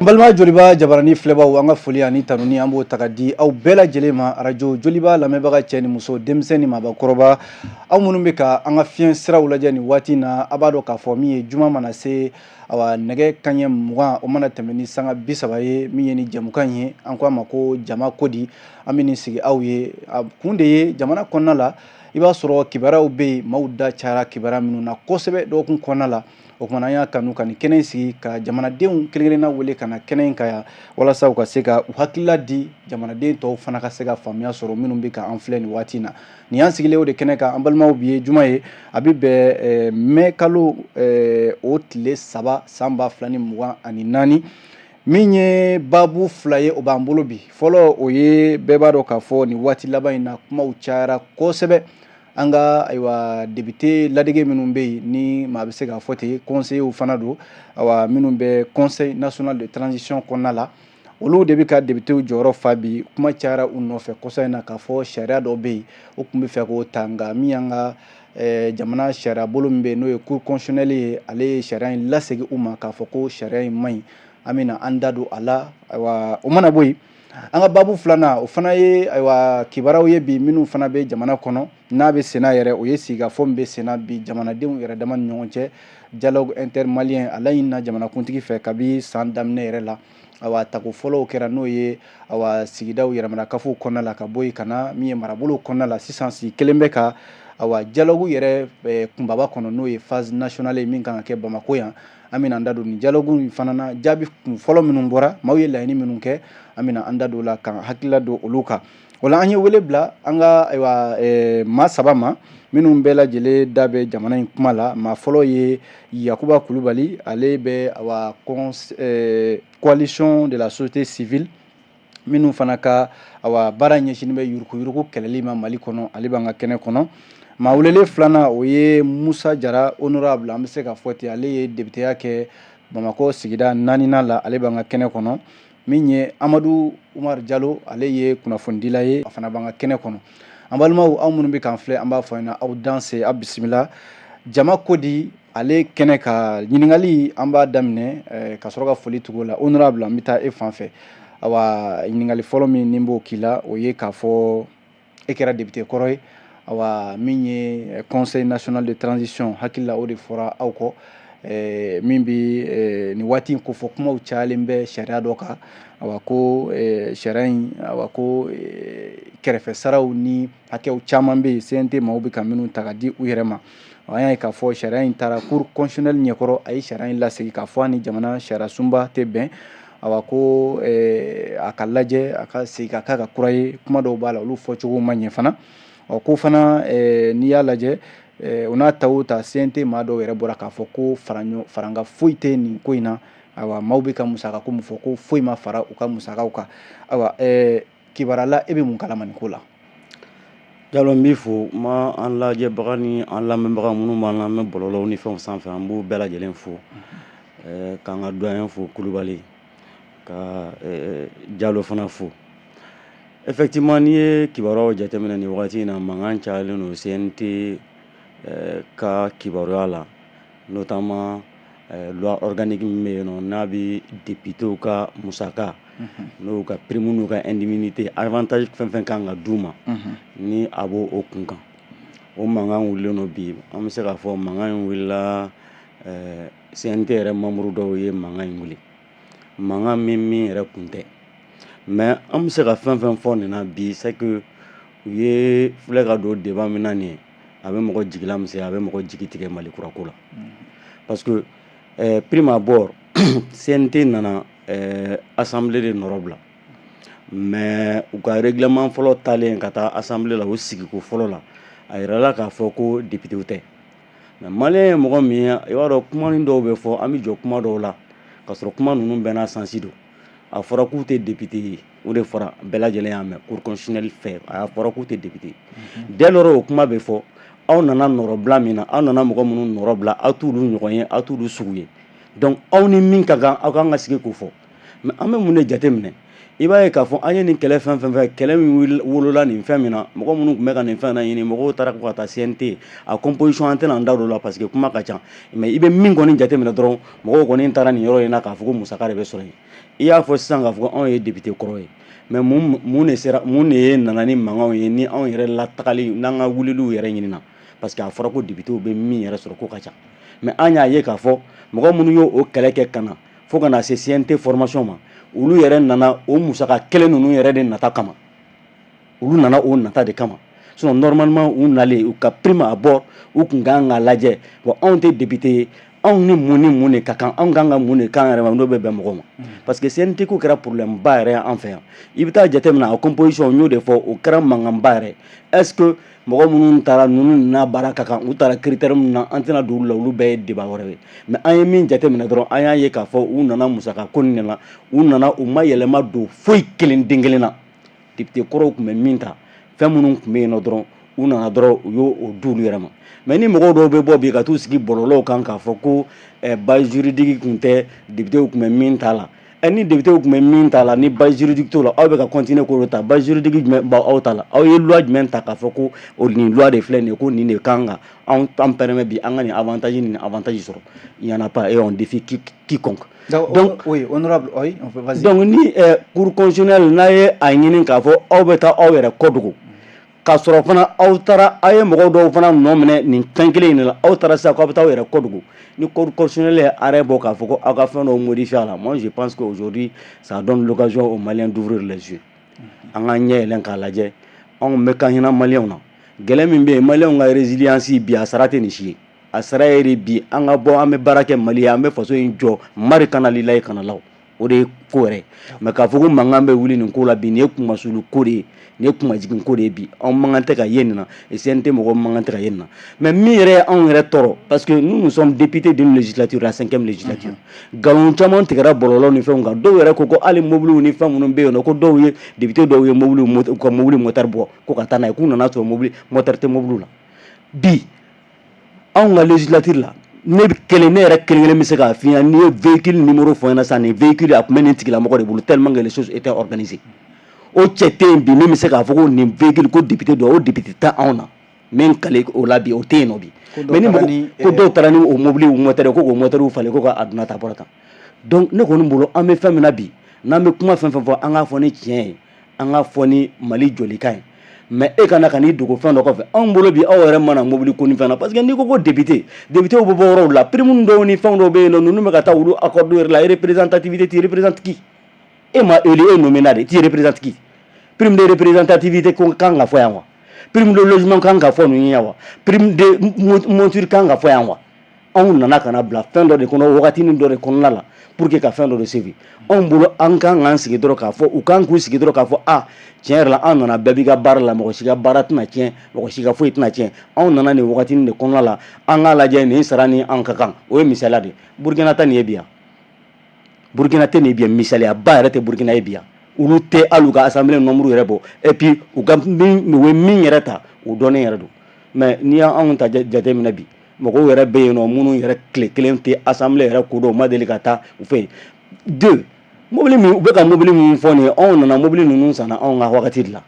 Balima Joliba jabarani filɛbaw, an ka foli ani tanuni, an b'o ta ka di aw bɛɛ lajɛlen ma. Arajo Joliba lamɛnbaga, cɛ ni muso, denmisɛn ni maabakɔrɔba, aw minnu bɛ ka an ka fiɲɛ siraw lajɛ nin waati in na, a b'a dɔn k'a fɔ min ye juma mana se, awa, nɛgɛ kaɲɛ 20 o mana tɛmɛ ni sanga 30 ye, min ye ni jɛmukan ye, an ko a ma ko Jama Ko Di. An bɛ nin sigi aw ye, a kun de ye jamana kɔnɔna la, i b'a sɔrɔ kibaruyaw bɛ yen, maaw da cayara kibaruya minnu na kosɛbɛ dɔgɔkun kɔnɔna la. O kumana, an y'a kanu ka nin kɛnɛ in sigi ka jamanadenw kelen-kelenna wele ka na kɛnɛ in kan yan, walasa u ka se ka u hakilila di, jamanaden tɔw fana ka se ka faamuya sɔrɔ, minnu bɛ ka an filɛ nin waati in na. Nin y'an sigilen o de kɛnɛ kan, an balimaw. Bi ye juma ye, a bɛ bɛn mɛ kalo o tile 3, san 2024. Min ye baabu fila ye, o b'an bolo bi. Fɔlɔ, o ye bɛɛ b'a dɔn k'a fɔ nin waati laban in na, kumaw cayara kosɛbɛ. An ka, ayiwa, député ladege minnu bɛ yen, ni maa bɛ se k'a fɔ ten, conseillers fana don, awa, minnu bɛ Conseil national de transition kɔnɔna la, olu de bɛ ka députéw jɔyɔrɔ fa. Bi kuma cayara u nɔfɛ kɔsa in na k'a fɔ sariya dɔ bɛ yen, o tun bɛ fɛ k'o ta, nka min y'an ka jamana sariya bolo min bɛ yen, n'o ye Cour constitutionnelle ye, ale ye sariya in lasegin u ma k'a fɔ ko sariya in man ɲi. An bɛna an da don a la. Ayiwa, o mana bɔ yen, an ka baabu filanan, o fana ye, ayiwa, kibaruyaw ye bi minnu fana bɛ jamana kɔnɔ, n'a bɛ senna yɛrɛ, o ye sigikafɔ min bɛ senna bi jamanadenw yɛrɛ dama ni ɲɔgɔn cɛ, dialogue intermalien. A laɲinina jamanakuntigi fɛ kabi san daminɛ yɛrɛ la. Awa, tako fɔlɔw kɛra, n'o ye, awa, sigidaw yɛrɛmarakafo kɔnɔna la, ka bɔ yen ka na min ye marabolo kɔnɔna la. Sisan sigi kelen bɛ ka, awa, dialogue yɛrɛ kunbaba kɔnɔ, n'o ye phase nationale ye, min kan ka kɛ Bamako yan. An bɛna an da don nin dialogue in fana na, jaabi kun fɔlɔ minnu bɔra, maaw ye laɲini minnu kɛ, an bɛna an da don o la, k'an hakilila don olu kan. O la, an ye wele bila an ka, ayiwa, maa saba ma, minnu bɛɛ lajɛlen da bɛ jamana in kuma la. Maa fɔlɔ ye Yakuba Kulubali, ale bɛ, awa, Coalition de la société civile, minnu fana ka, awa, baara ɲɛsinnen bɛ yuruguyurugu kɛlɛli ma Mali kɔnɔ, ale b'an ka kɛnɛ kɔnɔ. Maa welelen filanan, o ye Musa Jara, honorable, an bɛ se ka fɔ ten, ale ye députéya kɛ Bamakɔ sigida naaninan la, ale b'an ka kɛnɛ kɔnɔ. Min ye Amadu Umar Jalo, ale ye kunnafonidila ye, a fana b'an ka kɛnɛ kɔnɔ. An balimaw, aw minnu bɛ k'an filɛ, an b'a fɔ ɲɛna, aw danse, aw bisimila Jama Ko Di ale kɛnɛ ka. Ɲininkali, an b'a daminɛ ka sɔrɔ ka foli tugu o la. Honorable, an bɛ taa e fan fɛ. Awa, ɲininkali fɔlɔ min ni b'o k'i la, o ye k'a fɔ e kɛra député kɔrɔ ye. Awa, min ye Conseil national de transition, hakili la o de fɔra aw kɔ, min bi nin waati in kofɔ, kumaw cayalen bɛ sariya dɔ kan, awa, ko sariya in, awa, ko kɛrɛfɛ saraw ni hakɛw caman bɛ yen, CNT maaw bɛ ka minnu ta ka di u yɛrɛ ma. An y'a ye k'a fɔ sariya in taara Cour constitutionnelle ɲɛkɔrɔ, a ye sariya in lasegin k'a fɔ a ni jamana sariya sunba tɛ bɛn. Awa, ko a ka lajɛ, a ka segin ka k'a ka kura ye. Kuma dɔw b'a la, olu fɔcogo ma ɲɛ fana. Ɔ, ko fana, n'i y'a lajɛ, o n'a ta o ta, CNT maa dɔw yɛrɛ bɔra k'a fɔ ko faranga foyi tɛ nin ko in na. Ayiwa, maaw bɛ ka musaka ko min fɔ, ko foyi ma fara u ka musakaw kan. Ayiwa, kibaruya, e bɛ mun kalama nin ko la? Jalo, n b'i fo. N ma an lajɛbaga ni an lamɛnbaga minnu b'an lamɛn bɔlɔlɔw ni fɛnw sanfɛ, an b'u bɛɛ lajɛlen fo, k'an ka doyen fo, Kulubali, ka Jalo fana fo. Effectivement, n'i ye kibaruyaw jateminɛ nin wagati in na, mankan cayalen don CNT ka kibaruya la, notamment loi organique min bɛ yen nɔ, n'a bɛ députéw ka musaka, n'o ka prime, n'u ka indemnité, avantage fɛn fɛn kan ka d'u ma, ni a b'o o kun kan, o mankan wulilen don bi. An bɛ se k'a fɔ mankan in wulila, CNT yɛrɛ membre dɔw ye mankan in wuli, mankan min yɛrɛ kun tɛ. Mais an bɛ se ka fɛn fɛn fɔ nin na bi, c'est que u ye filɛ ka don débat min na nin ye, a bɛ mɔgɔ jigila misɛnya, a bɛ mɔgɔ jigi tigɛ Mali kura ko la, parce que prime abord, CNT nana assemblée de nɔrɔ bila, mais u ka règlement fɔlɔ talen ka taa assemblée la, o sigiko fɔlɔ la, a yirala k'a fɔ ko député tɛ. Mais malien ye mɔgɔ min ye, i b'a dɔn, kuma dɔw bɛ fɔ, an bɛ jɔ kuma dɔw la ka sɔrɔ kuma ninnu bɛɛ n'a sens don. A fɔra k'u tɛ député ye, o de fɔra, bɛɛ lajɛlen y'a mɛn, Cour constitutionnelle fɛ, a fɔra k'u tɛ député ye. Dès lors o kuma bɛ fɔ, aw nana nɔrɔbila min na, aw nana mɔgɔ minnu nɔrɔbila, aw t'olu ɲɔgɔn ye, aw t'olu sugu ye. Donc aw ni min ka kan, aw kan ka sigi k'o fɔ. Mais an bɛ mun de jateminɛ? I b'a ye k'a fɔ an ye nin kɛlɛ fɛn fɛn fɛ, kɛlɛ min wolola nin fɛn min na, mɔgɔ minnu tun bɛ ka nin fɛn na ɲini, mɔgɔw taara ko ka taa CNT a composition, an tɛna an da don o la parce que kuma ka ca. Mais i bɛ min kɔni jateminɛ dɔrɔn, mɔgɔw kɔni taara nin yɔrɔ in na k'a fɔ ko musaka de bɛ sɔrɔ yen. I y'a fɔ sisan k'a fɔ ko anw ye député kɔrɔ ye, mais mun de sera, mun de ye nana ni mankanw ye ni anw yɛrɛ latagali n'an ka wuliliw yɛrɛ ɲinina? Parce que a fɔra ko députéw bɛ min yɛrɛ sɔrɔ ko ka ca. Mais an y'a ye k'a fɔ mɔgɔ minnu y'o o kɛlɛ kɛ ka na fo ka na se CNT formation ma, olu yɛrɛ nana o musaka kelen ninnu yɛrɛ de nata kama. Olu nana o nata de kama. Sinon normalement, u nalen u ka prime abord, u kun kan ka lajɛ: bon, anw tɛ député ye, anw ni mun ni mun de ka kan, anw kan ka mun de kan yɛrɛ ma n'o bɛ bɛn mɔgɔw ma? Parce que CNT ko kɛra problème ba yɛrɛ ye an fɛ yan. I bɛ taa jateminɛ a composition, n y'o de fɔ, o kɛra mankanba yɛrɛ. Est ce que mɔgɔ minnu taara ninnu n'a baara ka kan, u taara critère min na, an tɛna don olu la, olu bɛɛ ye débat wɛrɛ ye. Mais an ye min jateminɛ dɔrɔn, an y'a ye k'a fɔ u nana musaka ko nin de la. U nana, u ma yɛlɛma don foyi kelen den kelen na. Député kɔrɔw tun bɛ min ta, fɛn minnu tun bɛ yen nɔ dɔrɔn, u nana dɔrɔn, u y'o o di olu yɛrɛ ma. Mais ni mɔgɔw dɔw bɛ bɔ bi ka t'u sigi bɔlɔlɔw kan k'a fɔ ko base juridique tun tɛ, députéw tun bɛ min ta la, ni députéw tun bɛ min ta la, ni base juridique t'o la, aw bɛ ka continuer k'o ta. Base juridique jumɛn b'aw ta la? Aw ye loi jumɛn ta k'a fɔ ko o nin loi de filɛ nin ye, ko nin de kan ka anw an permet bi an ka nin avantage ni nin avantage sɔrɔ? Il y en a pas et on défie quiconque. Donc, oui, honorable, oui, on peut, vas-y. Donc ni cour constitutionnelle n'a ye a ɲini k'a fɔ aw bɛ taa aw yɛrɛ kɔ dogo, k'a sɔrɔ fana aw taara aw ye mɔgɔw dɔw fana nɔ minɛ nin fɛn kelen in de la, aw taara sisan k'aw bɛ taa aw yɛrɛ kɔ dogo, ni cour constitutionnelle ye arrêt bɔ k'a fɔ ko aw ka fɛn dɔw modifier a la, moi je pense qu'aujourd'hui ça donne l'occasion aux Maliens d'ouvrir les yeux. An k'an ɲɛ yɛlɛn k'a lajɛ. Anw bɛ kan hinɛ Maliyɛnw na. Gɛlɛn min bɛ yen, Maliyɛnw ka résilience bi, a sara tɛ nin si ye. A sara ye de bi an ka bɔ, an bɛ baara kɛ Mali ye, an bɛ faso in jɔ mari kana lilayi kana law, o de ye ko yɛrɛ. Mais k'a fɔ ko mankan bɛ wuli nin ko la bi, nin ye kumasulu ko de ye, nin ye kumajigin ko de ye. Bi anw mankan tɛ ka ye nin na et CNT mɔgɔw mankan tɛ ka ye nin na. Mais min yɛrɛ ye anw yɛrɛ tɔɔrɔ, parce que nous, nous sommes députés d'une législature, la cinquième législature, nkalon caman tigɛra bɔlɔlɔ ni fɛnw kan. Dɔw yɛrɛ ko ko hali mobiliw ni fɛn minnu bɛ yen nɔ, ko dɔw ye député dɔw ye mobiliw, u ka mobili moteur bɔ ko ka taa n'a ye, k'u nana sɔrɔ mobili moteur tɛ mobiliw la. Bi anw ka législature la, ne bɛ kelen, ne yɛrɛ kelen kelen bɛ se k'a f'i ɲɛna, n'i ye véhicule numéro fɔ n ɲɛna sisan, nin véhicule a tun bɛ nin tigilamɔgɔ de bolo, tellement que les choses étaient organisées. O cɛ tɛ yen bi min bɛ se k'a fɔ ko nin véhicule ko député don. O député tɛ anw na n bɛ n kale o la bi, o tɛ yen nɔ bi. Mais ni mɔgɔ ko dɔw taara ni o mobili moteur, ko k'o moteur falen, ko ka a donna ta bɔra tan. Donc ne kɔni bolo, an bɛ fɛn min na bi, n'an bɛ kuma fɛn fɛn fɔ, an k'a fɔ ni tiɲɛ ye, an k'a fɔ ni Mali jolikan ye. Mais e kana ka n'i dogo fɛn dɔ kɔfɛ. Anw bolo bi, aw yɛrɛ mana mobili ko ni fɛn na, parce que n'i ko ko député, député bɛ bɔ yɔrɔw la, prime dɔw ni fɛn dɔw bɛ yen nɔ, ninnu bɛ ka taa olu accorde yɛrɛ la. Représentativité, tu représentes qui? E ma élu, e nommé na de, tu représentes qui? Prime de représentativité ko kan ka fɔ yan wa? Prime de logement kan ka fɔ ninnu ye wa? Prime de monture kan ka fɔ yan wa? Anw nana ka na bila fɛn dɔ de kɔnɔ wagatinin dɔ de kɔnɔna la pour que ka fɛn dɔ de sauver. Anw bolo, an kan k'an sigi dɔrɔn k'a fɔ, u kan k'u sigi dɔrɔn k'a fɔ: a tiɲɛ yɛrɛ la, an nana, bɛɛ b'i ka baara la, mɔgɔ si ka baara tɛna tiɲɛ, mɔgɔ si ka foyi tɛna tiɲɛ. Anw nana nin wagatinin de kɔnɔna la, an k'a lajɛ nin sara ni an ka kan. O ye misaliya de ye. Burukina ta nin ye bi yan, Burukina tɛ nin bi yan, misaliya ba yɛrɛ tɛ Burukina ye bi yan. Olu tɛ hali u ka assemblée nombre yɛrɛ bɔ, et puis u ka min, u ye min yɛrɛ ta, o dɔnnen yɛrɛ don. Mais n'i y'anw ta jateminɛ bi, mɔgɔw yɛrɛ bɛ yen nɔ minnu yɛrɛ tile kelen tɛ assemblée yɛrɛ ko dɔn, u ma deli ka taa u fɛ yen. Deux, mobili min u bɛ ka mobili min fɔ nin ye, anw nana mobili ninnu sanna anw ka wagati de la.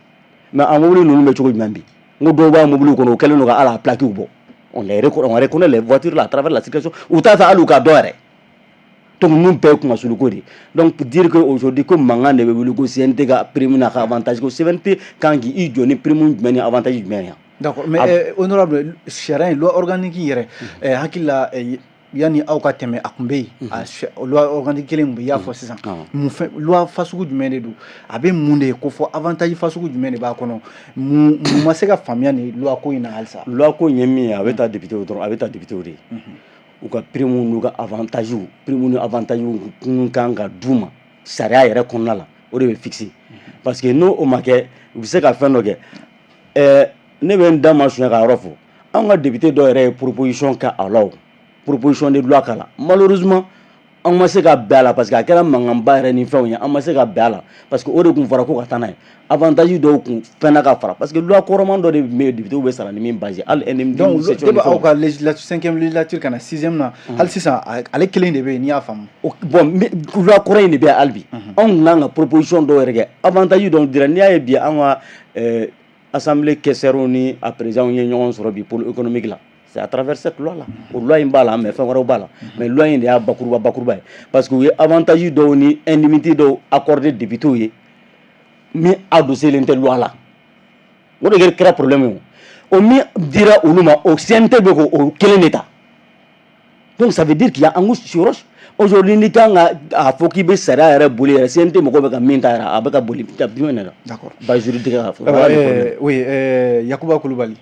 Mais a mobili ninnu bɛ cogo jumɛn bi? N ko dɔw b'a mobili kɔnɔ, u kɛlen don ka hali a plaques bɔ. On reconnaît les voitures là à travers la circulation, u t'a fɛ hali u ka dɔn yɛrɛ. Donc ninnu bɛɛ ye kumasuluko de ye. Donc pour dire que aujourd'hui ko mankan de bɛ wuli ko CNT ka prime n'a ka avantage, ko CNT kan k'i jɔ ni prime jumɛn ni avantage jumɛn ye? D'accord, mais honorable, sariya in, loi organique yɛrɛ, hakili la, yanni aw ka tɛmɛ, a tun bɛ yen, a loi organique kelen min bɛ yen, i y'a fɔ sisan, mun fɛn, loi fasugu jumɛn de don? A bɛ mun de ko fɔ? Avantage fasugu jumɛn de b'a kɔnɔ? Mun ma se ka faamuya nin loi ko in na halisa? Loi ko in ye min ye, a bɛ taa député dɔrɔn, a bɛ taa député de ye, u ka prime n'u ka avantage, prime ni avantage kun kan ka d'u ma sariya yɛrɛ kɔnɔna la, o de bɛ fixer. Parce que n'o o ma kɛ, u bɛ se ka fɛn dɔ kɛ. Ne bɛ n da ma suɲɛ ka yɔrɔ fɔ, anw ka député dɔw yɛrɛ ye proposition kɛ a la, o proposition de loi k'a la. Malheureusement An ma se ka bɛn a la parce que a kɛra mankanba yɛrɛ ni fɛnw ye. An ma se ka bɛn a la parce que o de tun fɔra ko ka taa n'a ye. Avantage dɔw tun fɛnna ka fara, parce que loi kɔrɔman dɔ de tun bɛ yen, député bɛ sara ni min base, hali indemnité. Donc depuis aw ka législature, cinquième législature ka na sixième na, hali sisan ale kelen de bɛ yen, n'i y'a faamu. Bon, loi kɔrɔ in de bɛ yen hali bi. Anw tun kan ka proposition dɔw yɛrɛ kɛ, avantage dɔw dira. N'i y'a ye bi, an ka assemblée caissière ni a président ye ɲɔgɔn sɔrɔ bi pôle économique la, c'est à travers cette loi là. O loi in b'a la, mais fɛn wɛrɛw b'a la, mais loi in de y'a bakuruba bakuruba ye, parce que u ye avantage dɔw ni indemnité dɔw accordé députés ye min adossé tɛ loi la. O de kɛra problème ye. O min dira olu ma, o CNT bɛ k'o kelen de ta. Donc ça veut dire qu'il y a anguille sous roche aujourd'hui. N'i kan ka a fɔ k'i bɛ sariya yɛrɛ boli yɛrɛ, CNT mɔgɔw bɛ ka min ta yɛrɛ, a bɛ ka boli jumɛn de la? Base juridique ka fɔ. Oui, Yakuba Kulubali,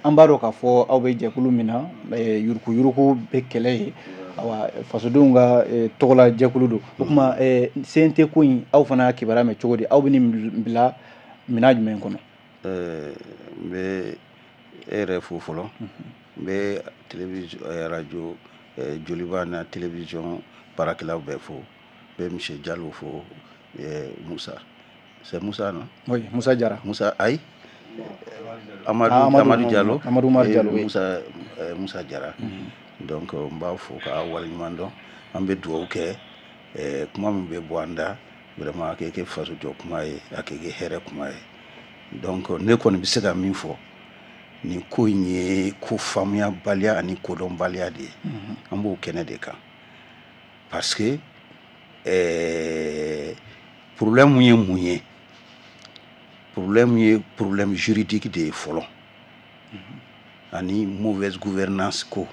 an b'a dɔn k'a fɔ aw bɛ jɛkulu min na, yuruku yuruku bɛ kɛlɛ ye, awa fasodenw ka tɔgɔla jɛkulu don. O tuma CNT ko in, aw fana y'a kibaruya mɛn cogo di? Aw bɛ nin bila minɛn jumɛn kɔnɔ? N bɛ e yɛrɛ fo fɔlɔ. N bɛ télévision, radio Joliba na télévision baarakɛlaw bɛɛ fo. N bɛ monsieur Jalo fo, Musa, c'est Musa, non? Oui, Musa Jara. Musa, ayi, Amadu, Amadu Jalo. Amadu Umar Jalo, oui. Musa, Musa Jara. Donc n b'a fo k'a waleɲuman dɔn. An bɛ dugawu kɛ, kuma min bɛ bɔ an da, vraiment a kɛ kɛ faso jɔ kuma ye, a kɛ kɛ hɛrɛ kuma ye. Donc ne kɔni bɛ se ka min fɔ, nin ko in ye ko faamuyabaliya ani kodɔnbaliya de ye. An b'o kɛnɛ de kan, parce que problème ye mun ye? Problème ye problème juridique de ye fɔlɔ, ani mauvaise gouvernance ko.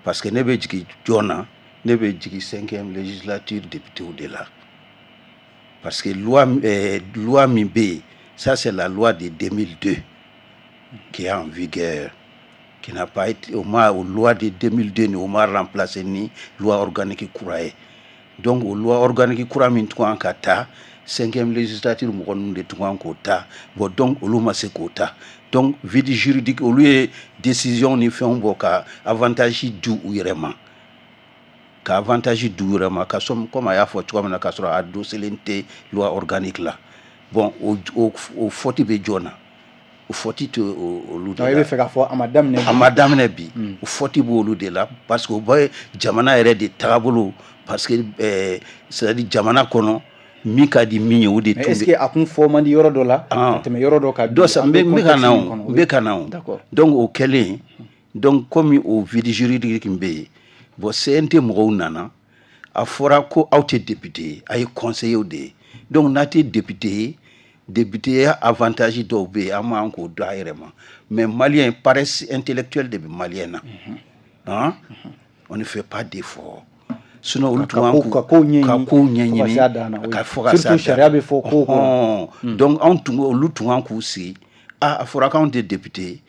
Parce que ne bɛ jigin jɔn na? Ne bɛ jigin cinquième législature député de la, parce que loi min bɛ yen, ça c'est la loi de 2002 qui est en vigueur, qui n'a pas été, au ma o loi de 2002 ni o ma remplacé ni loi organique kura ye. Donc o loi organique kura min tun kan ka ta, cinquième législature mɔgɔ ninnu de tun kan k'o ta. Bon, donc olu ma se k'o ta. Donc vide juridique, olu ye décision ni fɛnw bɔ ka avantage di u yɛrɛ ma, ka avantage di u yɛrɛ ma, ka sɔn comme a y'a fɔ cogoya min na, k'a sɔrɔ a dosélen tɛ loi organique la. Bon, o faute bɛ jɔn na? O faute tɛ olu de la. I bɛ fɛ k'a fɔ a ma daminɛ bi. A ma daminɛ bi. O faute b'olu de la, parce que o bɛ jamana yɛrɛ de tagabolo, parce que c'est à dire jamana kɔnɔ, min ka di min ye, o de tun. Est ce que a kun fɔ man di yɔrɔ dɔ la ka tɛmɛ yɔrɔ dɔ kan? Dɔ sa, n bɛ ka na o, n bɛ ka na o. Donc o kɛlen, donc comme o vide juridique bɛ yen, bon, CNT mɔgɔw nana, a fɔra ko aw tɛ député ye, a ye conseiller de ye. Donc n'a tɛ député ye, député ya avantage dɔw bɛ yen, an man k'o dɔn a yɛrɛ ma. Mais malien, paresse intellectuelle de bɛ malien na, hein, on ne fait pas d'effort. Sinon olu tun kan ka kow ɲɛɲini, ka kow ɲɛɲini ka fɔ ka surtout sariya bɛ fɔ kow kɔrɔ. Donc anw tun, olu tun kan k'u sigi: a a fɔra k'anw tɛ député ye.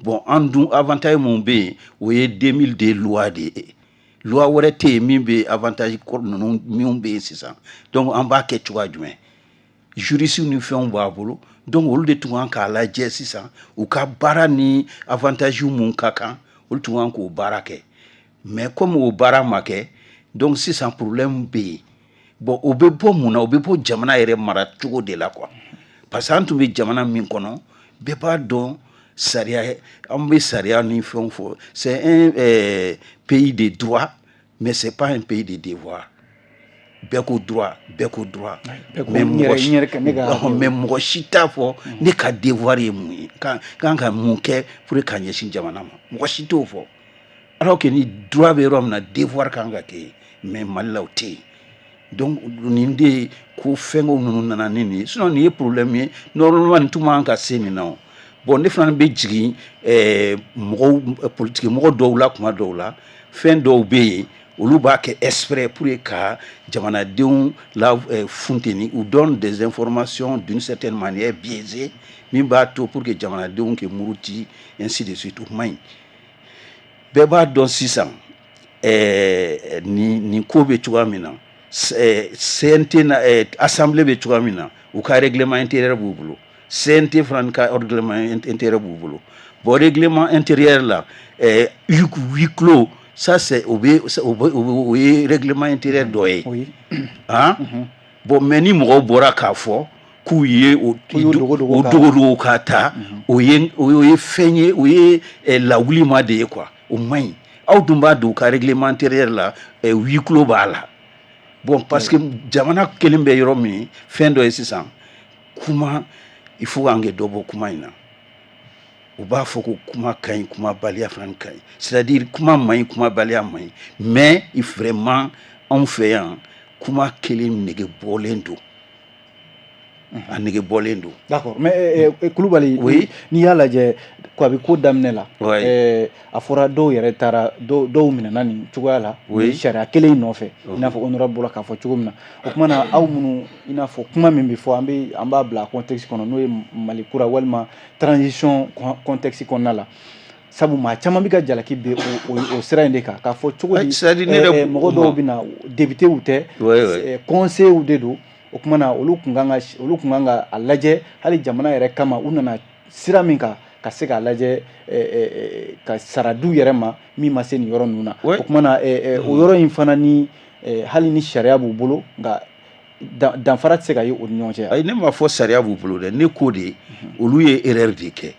Bon, an dun avantage mun bɛ yen? O ye 2002 loi de ye. Loi wɛrɛ tɛ yen min bɛ avantage ninnu minnu bɛ yen sisan. Donc an b'a kɛ cogoya jumɛn? Juriste ni fɛnw b'a bolo. Donc olu de tun kan k'a lajɛ sisan, u ka baara ni avantage mun ka kan, olu tun kan k'o baara kɛ. Mais comme o baara ma kɛ, donc sisan problème bɛ yen. Bon, o bɛ bɔ mun na? O bɛ bɔ jamana yɛrɛ mara cogo de la quoi, parce que an tun bɛ jamana min kɔnɔ, bɛɛ b'a dɔn, sariya, an bɛ sariya ni fɛnw fɔ. C'est un pays de droit, mais c'est pas un pays de devoir. Bɛɛ ko droit, bɛɛ ko droit, mais mɔgɔ si t'a fɔ ne ka devoir ye mun ye, kan ka mun kɛ pour ka ɲɛsin jamana ma. Mɔgɔ si t'o fɔ, alors que ni droit bɛ yɔrɔ min na, devoir kan ka kɛ yen. Mais Mali la, o tɛ yen. Donc nin de ye ko fɛnko ninnu nana ni nin ye. Sinon nin ye problème ye, normalement nin tun man ka se nin na. O bon, ne fana bɛ jigin mɔgɔw, politique mɔgɔ dɔw la. Kuma dɔw la, fɛn dɔw bɛ yen, olu b'a kɛ exprès pour ka jamanadenw la funteni. U donne des informations d'une certaine manière biaisée, min b'a to pour que jamanadenw kɛ muruti, ainsi de suite. O man ɲi. Bɛɛ b'a dɔn sisan nin ko bɛ cogoya min na, CNT na assemblée bɛ cogoya min na, u ka règlement intérieur b'u bolo, CNT fana ka règlement intérieur b'u bolo. Bon, règlement intérieur la, huis clos. Ça c'est o bɛ o ye règlement intérieur dɔ ye. Han, bon, mais ni mɔgɔw bɔra k'a fɔ k'u ye o dogo dogo k'a ta, o ye fɛn ye, o ye lawulima de ye quoi. O man ɲi. Aw dun b'a don u ka règlement intérieur la, huis clos b'a la. Bon, parce que jamana kelen bɛ yɔrɔ min, fɛn dɔ ye sisan, kuma, il faut k'an kɛ dɔ bɔ kuma in na. U b'a fɔ ko kuma ka ɲi, kumabaliya fana ka ɲi, c'est à dire kuma man ɲi, kumabaliya man ɲi. Mais vraiment, anw fɛ yan, kuma kelen nege bɔlen don, a nege bɔlen don. D'accord, mais Kulubali, oui. N'i y'a lajɛ kabi ko daminɛ la, oui. A fɔra dɔw yɛrɛ taara, dɔw minɛna nin cogoya la, oui. Sariya kelen in nɔfɛ, i n'a fɔ honorable bɔra k'a fɔ cogo min na. O tuma na, aw minnu, i n'a fɔ kuma min bɛ fɔ, an bɛ an b'a bila contexte kɔnɔ, n'o ye Mali kura walima transition contexte kɔnɔna la, sabu maa caman bɛ ka jalaki bɛ o sira in de kan, k'a fɔ cogo di mɔgɔ dɔw bɛ na, députéw tɛ, conseillers de don. O tuma na, olu kun kan ka a lajɛ hali jamana yɛrɛ kama, u nana sira min kan, ka se k'a lajɛ ka sara d'u yɛrɛ ma min ma se nin yɔrɔ ninnu na. O tuma na, o yɔrɔ in fana ni hali ni sariya b'u bolo, nka danfara tɛ se ka ye o ni ɲɔgɔn cɛ. Ayi, ne m'a fɔ sariya b'u bolo dɛ. Ne ko de, olu ye erreur de kɛ,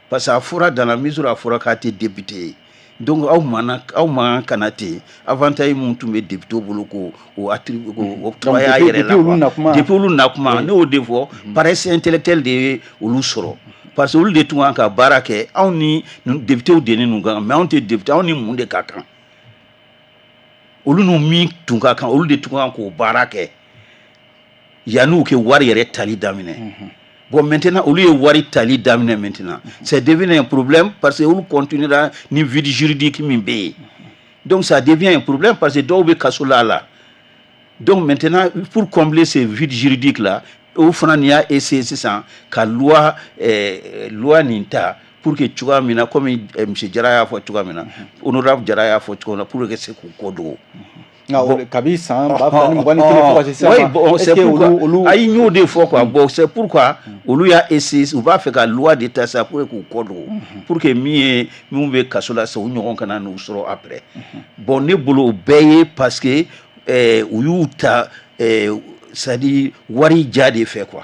parce que a fɔra, dans la mesure a fɔra k'a tɛ député ye, donc aw mana, aw man kana ten. Avantage mun tun bɛ député bolo, ko o attribué, k'o octroyer a yɛrɛ la quoi, depuis olu na kuma. Ne y'o de fɔ, paresse intellectuelle de ye olu sɔrɔ, parce que olu de tun kan ka baara kɛ. Anw ni députéw de ni ninnu kan, mais anw tɛ député, anw ni mun de ka kan? Olu n'u min tun ka kan, olu de tun kan k'o baara kɛ yanni kɛ wari yɛrɛ tali daminɛ. Bon, maintenant, olu ye wari tali daminɛ, maintenant c'est devenu un problème, parce que olu continuera ni vide juridique min bɛ yen. Donc ça devient un problème, parce que dɔw bɛ kaso la la. Donc maintenant, pour combler ces vides juridiques là, o fana nin y'a essayer sisan ka loi nin ta pour que cogoya min na, comme monsieur Jara y'a fɔ cogoya min na, honorable Jara y'a fɔ cogoya min na, pour que se k'u kɔ dogo. Nka kabi san 2021 fo ka se sisan ma, bon, c'est pourquoi olu, ayi, n y'o de fɔ quoi. Bon, c'est pourquoi olu y'a essayer, u b'a fɛ ka loi de ta sa pour k'u kɔ dogo, pour que min ye minnu bɛ kaso la sisan, u ɲɔgɔn kana n'u sɔrɔ après. Bon, ne bolo, o bɛɛ ye parce que u y'u ta, c'est à dire wari ja de fɛ quoi.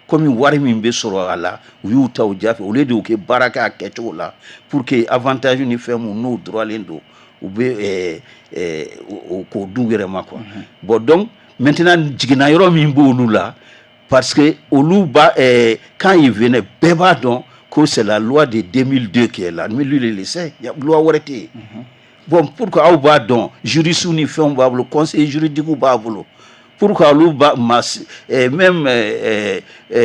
Komi wari min bɛ sɔrɔ a la, u y'u ta o ja fɛ, au lieu de u kɛ baara kɛ a kɛcogo la, pour que avantage ni fɛn mun n'o droitlen don, u bɛ k'o d'u yɛrɛ ma quoi. Bon, donc maintenant, jiginna yɔrɔ min b'olu la, parce que olu ba quand il venait, bɛɛ b'a dɔn ko c'est la loi de 2002 qui est là, mais lui il le sait, loi wɛrɛ tɛ yen. Bon, pourquoi aw b'a dɔn, juristes ni fɛnw b'a bolo, conseil juridique b'a bolo, pourquoi olu ba ma même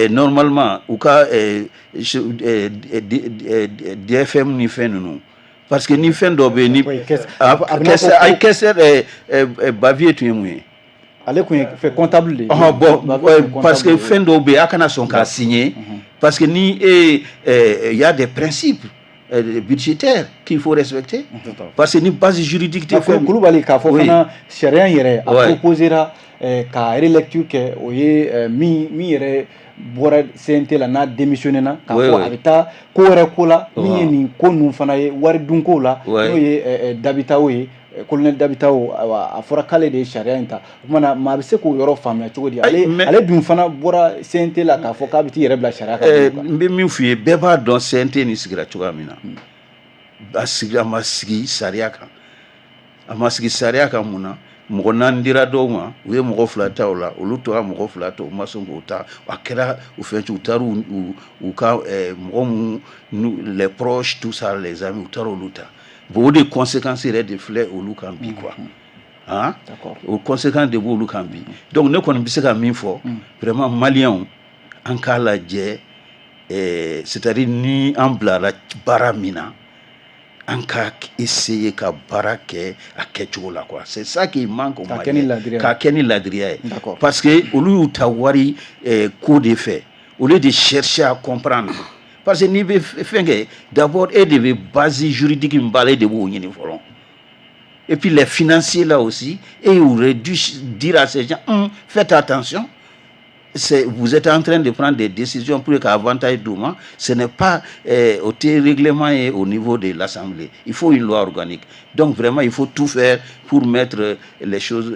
normalement u ka DFM ni fɛn ninnu, parce que ni fɛn dɔ bɛ yen ni ayi, caisse Bavieux tun ye mun ye? Ale tun ye fɛ comptable de ye. Ɔhɔn, bon, parce que fɛn dɔw bɛ yen, a kana sɔn k'a signer, parce que ni e, y a des principes budgétaires qu'il faut respecter, parce que ni base juridique tɛ fɛn. Kulubali, k'a fɔ fana, sariya in yɛrɛ a proposera ka relecture kɛ, o ye min yɛrɛ bɔra CNT la, n'a démissionné na, k'a fɔ a bɛ taa ko wɛrɛ ko la, min ye nin ko ninnu fana ye, wari dunko la, n'o ye Dabitao ye, colonel Dabitao. A fɔra k'ale de ye sariya in ta. O tuma na, maa bɛ se k'o yɔrɔ faamuya cogo di? Ale dun fana bɔra CNT la k'a fɔ k'a bɛ t'i yɛrɛ bila sariya kan. N bɛ min f'i ye, bɛɛ b'a dɔn CNT nin sigira cogoya min na. A sigi, a ma sigi sariya kan, a ma sigi sariya kan. Mun na mɔgɔ naani dira dɔw ma, u ye mɔgɔ fila ta o la, olu tora mɔgɔ fila ta, u ma sɔn k'o ta. A kɛra u fɛn, u taara u ka mɔgɔ mun, les proches, tout ça, les amis, u taara olu ta. Bon, o de conséquences yɛrɛ de filɛ olu kan bi quoi. Han, o conséquence de b'olu kan bi. Donc ne kɔni bɛ se ka min fɔ vraiment, maliyɛnw, an k'a lajɛ, c'est à dire ni an bilara baara min na, an ka essayer ka baara kɛ a kɛcogo la quoi. C'est ça qui manque au Mali, k'a kɛ ni ladiriya ye, parce que olu y'u ta wari ko de fɛ, au lieu de chercher à comprendre. Parce que n'i bɛ fɛn kɛ, d'abord e de bɛ base juridique min b'a la, e de b'o ɲini fɔlɔ. Et puis les financiers là aussi, et ils auraient dû dire à ces gens: faites attention. Vous êtes en train de prendre des décisions pour que avantage d'u ma. Ce n'est pas au règlement et au niveau de l'Assemblée. Il faut une loi organique. Donc vraiment, il faut tout faire pour mettre les choses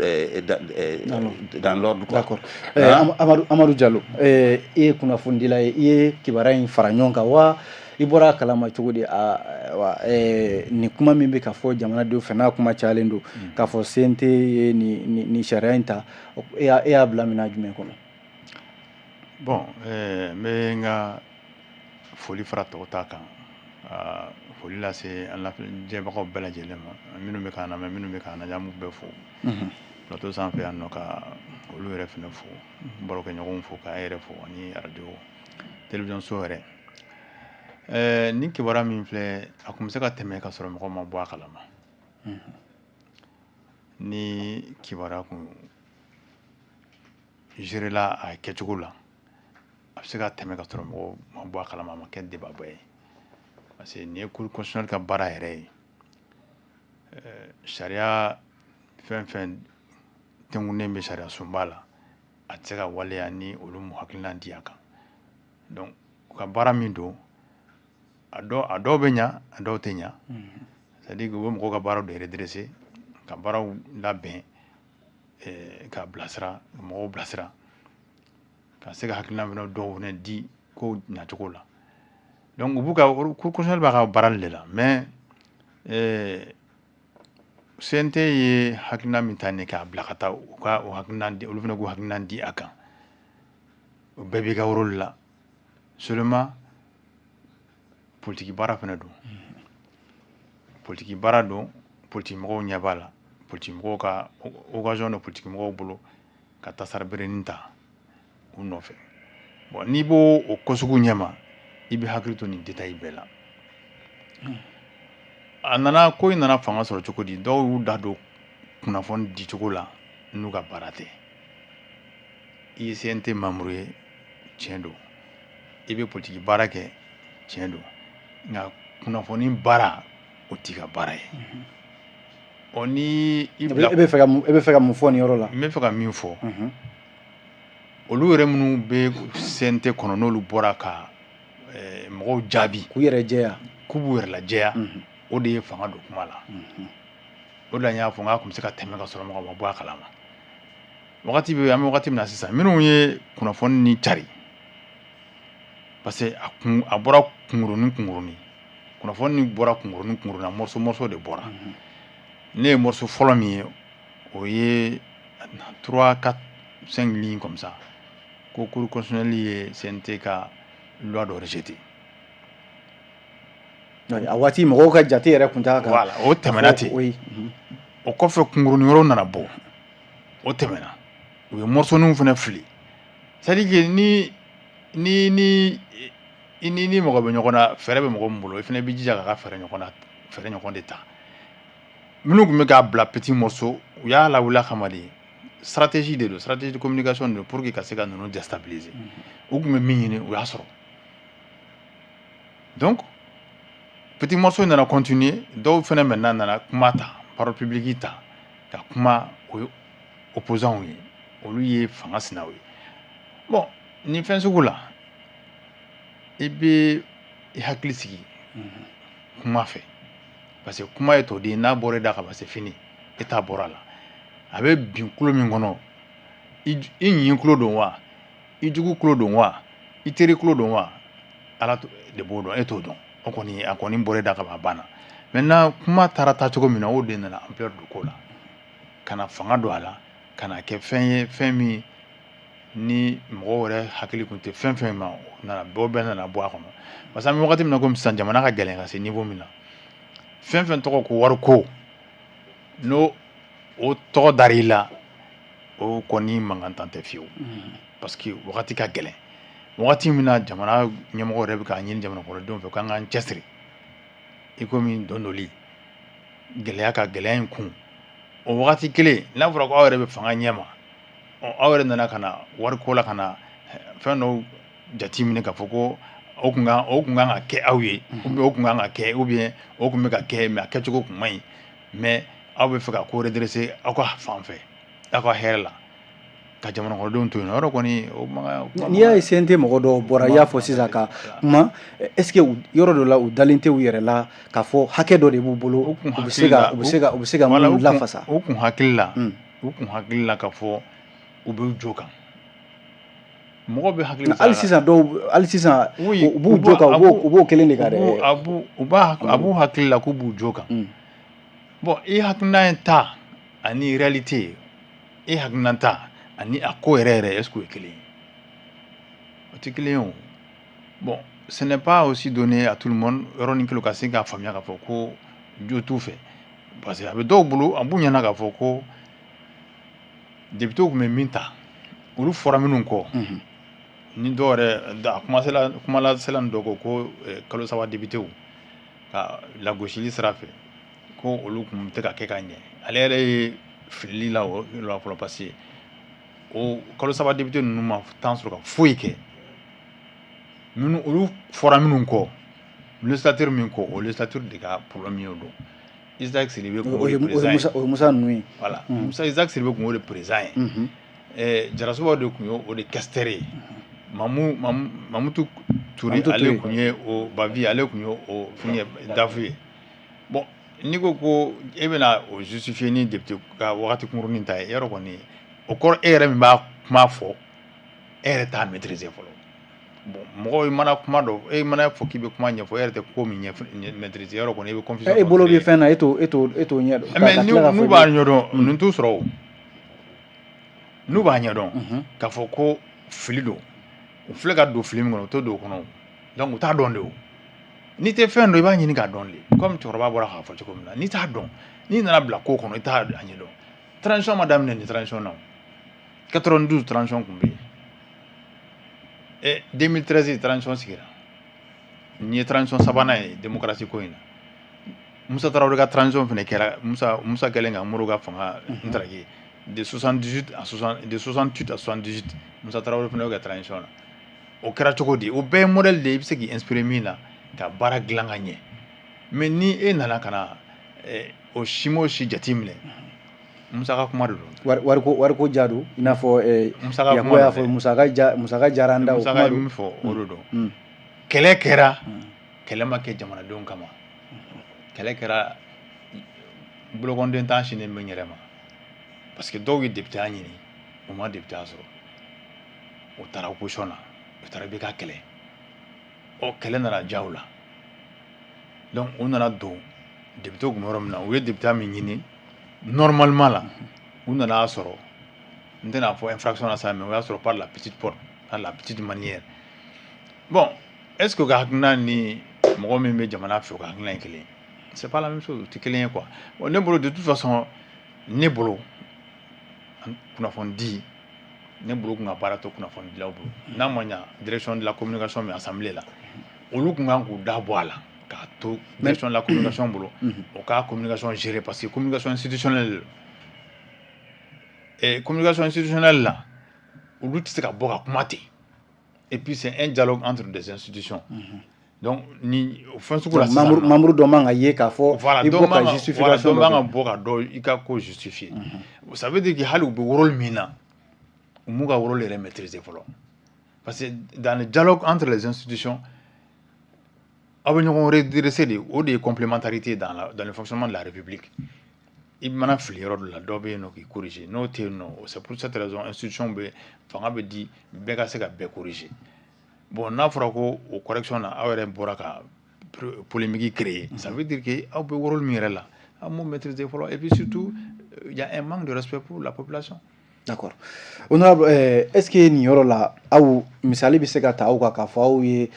dans l'ordre. D'accord. Amadou, Amadou Diallo, i ye kunnafonidila ye, i ye kibaruya in fara ɲɔgɔn kan wa, i bɔra a kalama cogo di? Wa nin kuma min bɛ ka fɔ jamanadenw fɛ, n'a kuma cayalen don k'a fɔ CNT ye nin sariya in ta, e y'a bila minɛn jumɛn kɔnɔ? Bon, n bɛ n ka foli fara tɔw ta kan, ka foli lase an lajɛbagaw bɛɛ lajɛlen ma, minnu bɛ k'an lamɛn, minnu bɛ k'an lajɛ, an b'u bɛɛ fo plateau sanfɛ yan nɔ, ka olu yɛrɛ fana fo, barokɛɲɔgɔnw fo, k'an yɛrɛ fo, ani radio télévision so yɛrɛ. Nin kibaruya min filɛ, a kun bɛ se ka tɛmɛ ka sɔrɔ mɔgɔ ma bɔ a kalama. Ni kibaruya kun géré-la a kɛcogo la, a bɛ se ka tɛmɛ ka sɔrɔ mɔgɔw ma bɔ a kalama, a ma kɛ débat ba ye, parce que nin ye Cour constitutionnelle ka baara yɛrɛ ye. Sariya fɛn fɛn tɛnkunnen bɛ sariya sunba la, a tɛ se ka waleya ni olu m'u hakilina di a kan. Donc u ka baara min don, a dɔw bɛ ɲa, a dɔw tɛ ɲa. C'est à dire que u bɛ mɔgɔw ka baaraw de redresser, ka baaraw labɛn, ka bilasira, ka mɔgɔw bilasira, ka se ka hakilina fana dɔw fana di ko ɲacogo la. Donc u b'u ka, Cour constitutionnelle b'a ka baara de la, mais CNT ye hakilina min ta nin k'a bila ka taa, u ka o hakilina di, olu fana k'u hakilina di a kan. O bɛɛ b'i ka rôle la. Seulement, politique baara fana don, politique baara don, politique mɔgɔw ɲɛ b'a la, politique mɔgɔw ka occasion don, politique mɔgɔw bolo ka tasara berenin ta u nɔfɛ. Bon, n'i b'o o ko sugu ɲɛma, i bɛ hakili to nin détail bɛɛ la. A nana, ko in nana fanga sɔrɔ cogo di? Dɔw y'u da don kunnafoni di cogo la n'u ka baara tɛ. I ye CNT membre ye, tiɲɛ don, i bɛ politique baara kɛ, tiɲɛ don, nka kunnafoni baara, o t'i ka baara ye. Ɔ, ni i bila, e bɛ fɛ ka mun fɔ nin yɔrɔ la? N bɛ fɛ ka min fɔ, olu yɛrɛ minnu bɛ CNT kɔnɔ, n'olu bɔra ka mɔgɔw jaabi k'u yɛrɛ jɛya, k'u b'u yɛrɛ lajɛya, o de ye fanga don kuma la. O de la n y'a fɔ n k'a tun bɛ se ka tɛmɛ ka sɔrɔ mɔgɔ ma bɔ a kalama. Wagati bɛ, an bɛ wagati min na sisan, minnu ye kunnafoni ni cari, parce que a kun a bɔra kunkurunin kunkurunin, kunnafoni bɔra kunkurunin kunkurunin na, morceau morceau de bɔra. Ne ye morceau fɔlɔ min ye, o ye 3, 4, 5 lignes comme ça, ko Cour constitutionnelle ye CNT ka loi dɔ rejeté. A waati mɔgɔw ka jate yɛrɛ tun t'a kan. Voilà, o tɛmɛna ten. O kɔfɛ, kunkurunin wɛrɛw nana bɔ, o tɛmɛna, u ye morceau fana fili. C'est à dire que ni i ni mɔgɔ bɛ ɲɔgɔn na, fɛɛrɛ bɛ mɔgɔ min bolo, i fana b'i jija k'a ka fɛɛrɛ ɲɔgɔn na, fɛɛrɛ ɲɔgɔn de ta. Minnu tun bɛ k'a bila petit morceau, u y'a lawuli a kama de, stratégie de don, stratégie de communication de don, pour que ka se ka ninnu déstabiliser. U tun bɛ min ɲini, u y'a sɔrɔ. Donc petit morceau nana continuer, dɔw fana maintenant nana kuma ta, parole publique ta ka kuma. O ye opposants ye, olu ye fanga sinaw ye. Bon, nin fɛn sugu la, i bɛ i hakili sigi kuma fɛ, parce que kuma ye tɔden, n'a bɔra i da ka ban, c'est fini, e t'a bɔra a la. A bɛ bin kulo min kɔnɔ, i ɲin kulo don wa, i jugu kulo don wa, i teri kulo don wa, Ala de b'o dɔn, e t'o dɔn. O kɔni, a kɔni bɔra i da ka ban, a banna. Maintenant, kuma taara taa cogo min na, o de nana ampleur don ko la, ka na fanga don a la, ka na kɛ fɛn ye, fɛn min ni mɔgɔw yɛrɛ hakili tun tɛ fɛn fɛn ma, o nana bɔ, bɛɛ nana bɔ a kɔnɔ. Parce que an bɛ wagati min na komi sisan, jamana ka gɛlɛn ka se niveau min na, fɛn fɛn tɔgɔ ko wariko, n'o o tɔgɔ dar'i la, o kɔni mankan tan tɛ fiyewu, parce que wagati ka gɛlɛn. Wagati min na jamana ɲɛmɔgɔ yɛrɛ bɛ k'a ɲini jamana kɔnɔdenw fɛ k'an k'an cɛsiri, i komi dɔndɔli gɛlɛya ka gɛlɛya in kun, o wagati kelen n'a fɔra ko aw yɛrɛ bɛ fanga ɲɛma, aw yɛrɛ nana ka na wariko la, ka na fɛn dɔw jate minɛ k'a fɔ ko o kun kan ka kɛ aw ye, ou bien o kun kan ka kɛ, ou bien o kun bɛ ka kɛ, mais a kɛcogo kun man ɲi, mais aw bɛ fɛ ka ko redresser aw ka fan fɛ, aw ka hɛrɛ la. Ka jamana kɔnɔdenw to yen nɔ, yɔrɔ kɔni o man. N'i y'a ye CNT mɔgɔ dɔw bɔra, i y'a fɔ sisan ka kuma, est-ce que yɔrɔ dɔ la u dalen tɛ u yɛrɛ la k'a fɔ hakɛ dɔ de b'u bolo, u bɛ se ka minnu lafasa? U kun hakili la k'a fɔ u bɛ jo kan, mɔgɔ bɛ hakili. Hali sisan dɔw, hali sisan u b'u jo kan, u b'o kelen de kan dɛ. A b'u hakili la k'u b'u jo kan. Bon, i hakilina ye ta ani réalité, e hakilina ta ani a ko yɛrɛ yɛrɛ, est-ce que o ye kelen ye? O tɛ kelen ye o. Bon, ce n'est pas aussi donné à tout le monde yɔrɔnin kelen ka se k'a faamuya k'a fɔ ko jo t'u fɛ, parce que a bɛ dɔw bolo, a b'u ɲɛna k'a fɔ ko député tun bɛ min ta, olu fɔra minnu kɔ ni dɔw yɛrɛ a kumasela kumalasela dɔ ko kalo 3 député ka lagosili sira fɛ, ko olu tun tɛ ka kɛ ka ɲɛ. Ale yɛrɛ ye filili la o la fɔlɔ, parce que o kalo 3 député ninnu ma temps sɔrɔ ka foyi kɛ. Minnu olu fɔra minnu kɔ, législature min kɔ, o législature de ka problème ye o don. Isaac Sidibe kun o de président ye. O ye Musa ninnu ye. Voilà, Musa Isaac Sidibe kun y'o de président ye, Jarasuba de kun ye o de questeur ye, Mamu Mamutu Ture ale kun ye o Bavi, ale kun ye o fɛngɛ DAF ye. Bon, n'i ko ko e bɛna o justifier ni député ka wagati kunkurunin ta ye, yɔrɔ kɔni o kɔrɔ, e yɛrɛ min b'a kuma fɔ, e yɛrɛ t'a maîtriser fɔlɔ. Bon, mɔgɔw mana kuma dɔ, e mana fɔ k'i bɛ kuma ɲɛfɔ, e yɛrɛ tɛ ko min ɲɛ maîtriser, yɔrɔ kɔni e bɛ confusion. E bolo bɛ fɛn na, e t'o ɲɛ dɔn. Mais n'u b'a ɲɛdɔn, ninnu t'u sɔrɔ o. N'u b'a ɲɛdɔn k'a fɔ ko fili don, u filɛ ka don fili min kɔnɔ, u t'o don o kɔnɔ. Donc u t'a dɔn de. O n'i tɛ fɛn dɔn, i b'a ɲini k'a dɔn de. Comme cɛkɔrɔba bɔra k'a fɔ cogo min na, n'i t'a dɔn, n'i nana bila ko kɔnɔ, i t'a ɲɛdɔn. Transition ma daminɛ nin transition na o. 92 transition tun bɛ yen ɛ, 2013 transition sigira. Nin ye transition sabanan ye démocratie ko in na. Musa Tarawele ka transition fana kɛra. Musa kɛlen ka Modibo ka fanga ntaraki de 78 à 60, de 68 à 78, Musa Tarawele fana y'o kɛ transition na. O kɛra cogo di? O bɛɛ ye modèle de ye, i bɛ se k'i inspirer min na ka baara dilan ka ɲɛ. Mais ni e nana ka na o si m'o si jate minɛ, Musa ka kuma de don. Wariko ja don, i n'a fɔ Musa ka kuma y'a fɔ, musaka ja, musaka diyara an da o. Musa ka min fɔ, o de don. Kɛlɛ kɛra, kɛlɛ ma kɛ jamanadenw kama, kɛlɛ kɛra bolokɔnden tan sini bɛ n yɛrɛ ma, parce que dɔw ye député ɲini, u ma député sɔrɔ, u taara opposition na, u taara IBK kɛlɛ. Ɔ, kɛlɛ nana diya u la, donc u nana don député kun bɛ yɔrɔ min na. U ye député min ɲini normalement la, u nana sɔrɔ, n tɛna fɔ infraction na sa, mais o y'a sɔrɔ par la petite porte, par la petite manière. Bon, est ce que ka hakilina ni mɔgɔ min bɛ jamana fɛ, o ka hakilina ye kelen ye? C'est pas la même chose, o tɛ kelen ye quoi. Bon, ne bolo, de toute façon, ne bolo, kunnafoni di, ne bolo kun ka baara to kunnafonidilaw bolo. N'a ma ɲa, direction de la communication bɛ assemblée la, olu kun kan k'u da bɔ a la k'a to direction de la communication bolo, o ka communication gérer, parce que communication institutionnelle de don. Et communication institutionnelle la, olu tɛ se ka bɔ ka kuma ten. Et puis c'est un dialogue entre des institutions. Donc ni fɛn sugu la sisan, membre dɔ man ka ye k'a fɔ voilà, i bɔ ka justification dɔ man ka bɔ ka dɔ i ka ko justifier. Ça veut dire que hali u bɛ rôle min na, u m'u ka rôle yɛrɛ maîtriser fɔlɔ, parce que dans le dialogue entre les institutions, aw bɛ ɲɔgɔn redresser de. O de ye complémentarité dans le fonctionnement de la République. I mana fili yɔrɔ dɔ la, dɔ bɛ yen nɔ k'i corriger. N'o tɛ yen nɔ, c'est pour cette raison institution bɛ fanga bɛ di bɛɛ ka se ka bɛɛ corriger. Bon, n'a fɔra ko o correction na, aw yɛrɛ bɔra ka polémique créer, ça veut dire que aw bɛ rôle min yɛrɛ la, aw m'o maîtriser fɔlɔ. Et puis surtout, il y a un manque de respect pour la population. D'accord. Honorable, est-ce que nin yɔrɔ la, aw misali bɛ se ka ta aw kan k'a fɔ aw ye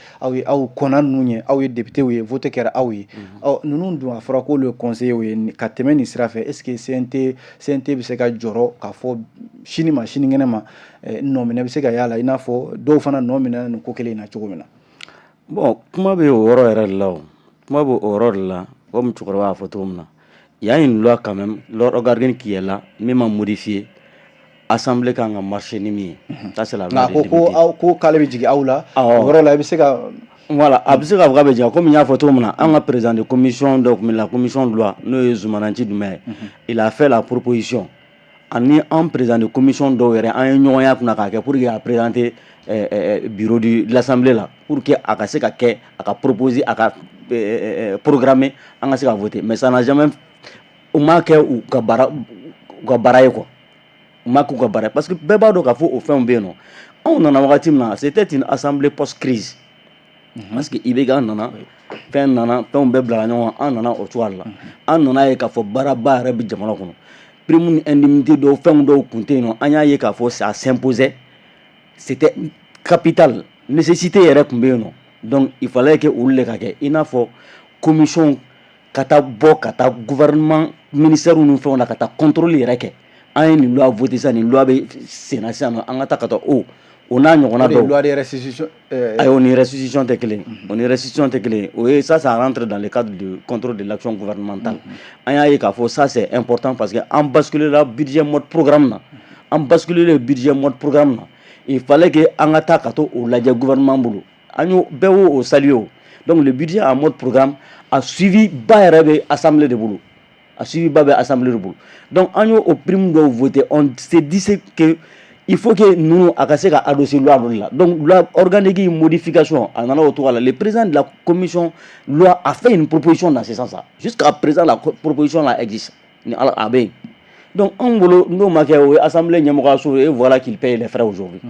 aw kɔnna ninnu ye, aw ye député ye, vote kɛra aw ye, ɔ ninnu dun a fɔra k'olu ye conseiller ye ka tɛmɛ nin sira fɛ, est-ce que CNT bɛ se ka jɔrɔ k'a fɔ sini ma sinikɛnɛ ma nɔminɛ bɛ se ka y'a la, i n'a fɔ dɔw fana nɔ minɛ nin ko kelen in na cogo min na? Bon, kuma bɛ o yɔrɔ yɛrɛ de la. O kuma bɛ o yɔrɔ de la, komi cɛkɔrɔba y'a fɔ cogo min na, il y a une loi quand même, loi organique qui est là, min ma modifié, assemblée kan ka marcher ni min ye. Ça, c'est la loi. Nka ko ko aw ko k'ale bɛ jigin aw la, o yɔrɔ la i bɛ se ka. Voilà, a bɛ se k'a fɔ k'a bɛ jigin. Komi n y'a fɔ cogo min na, an ka président de commission dɔ tun bɛ la commission de loi, n'o ye Zumananci Dunbiya ye, il a fait la proposition. Ani an président de commission dɔw yɛrɛ, an ye ɲɔgɔnya kunna k'a kɛ pour que a présenter bureau de l'assemblée la, pour que a ka se ka kɛ, a ka proposer, a ka programmer, an ka se ka voter. Mais ça n'a jamais, u m'a kɛ u ka baara ye quoi. U m'a k'u ka baara ye, parce que bɛɛ b'a dɔn k'a fɔ o fɛnw bɛ yen nɔ. Anw nana wagati min na, c'était une assemblée post crise, parce que IBK nana, fɛn nana, fɛnw bɛɛ bilala ɲɔgɔn kan. An nana o cogoya de la. An nana ye k'a fɔ baaraba yɛrɛ bɛ jamana kɔnɔ, prime ni indemnité dɔw, fɛnw dɔw tun tɛ yen nɔ. An y'a ye k'a fɔ ça s'imposait, c'était capital nécessité yɛrɛ tun bɛ yen nɔ. Donc il fallait que olu de ka kɛ, i n'a fɔ commission ka taa bɔ ka taa gouvernement, ministère ni fɛnw na, ka taa contrôle yɛrɛ kɛ. An ye nin loi voté sisan, nin loi bɛ sen na sisan nɔ, an ka taa ka taa o n'a ɲɔgɔnna dɔw. Loi de restitution. Ayi, o ni restitution tɛ kelen, o ni restitution tɛ kelen. O ye ça, ça rentre dans le cadre du contrôle de l'action gouvernementale. An y'a ye k'a fɔ ça, c'est important, parce que an basculé la budget mode programme na, an basculé le budget mode programme na. Il fallait que an ka taa ka to o lajɛ gouvernement bolo. An y'o bɛɛ y'o saluer o. Donc le budget en mode programme, a suivi ba yɛrɛ bɛ assemblée de bolo, a suivi ba bɛ assemblée de bolo. Donc an y'o o prime dɔw voté. On s'est dit que il faut que ninnu a ka se ka adosser loi dɔ de la. Donc loi organique modification a nana o cogo la. Le président de la commission loi a fait une proposition dans ce sens là. Jusqu'à présent, la proposition là existe, ni ala a bɛ yen. Donc anw bolo, n'o ma kɛ, o ye assemblée ɲɛmɔgɔyaso et voilà qu'il paye les frais aujourd'hui,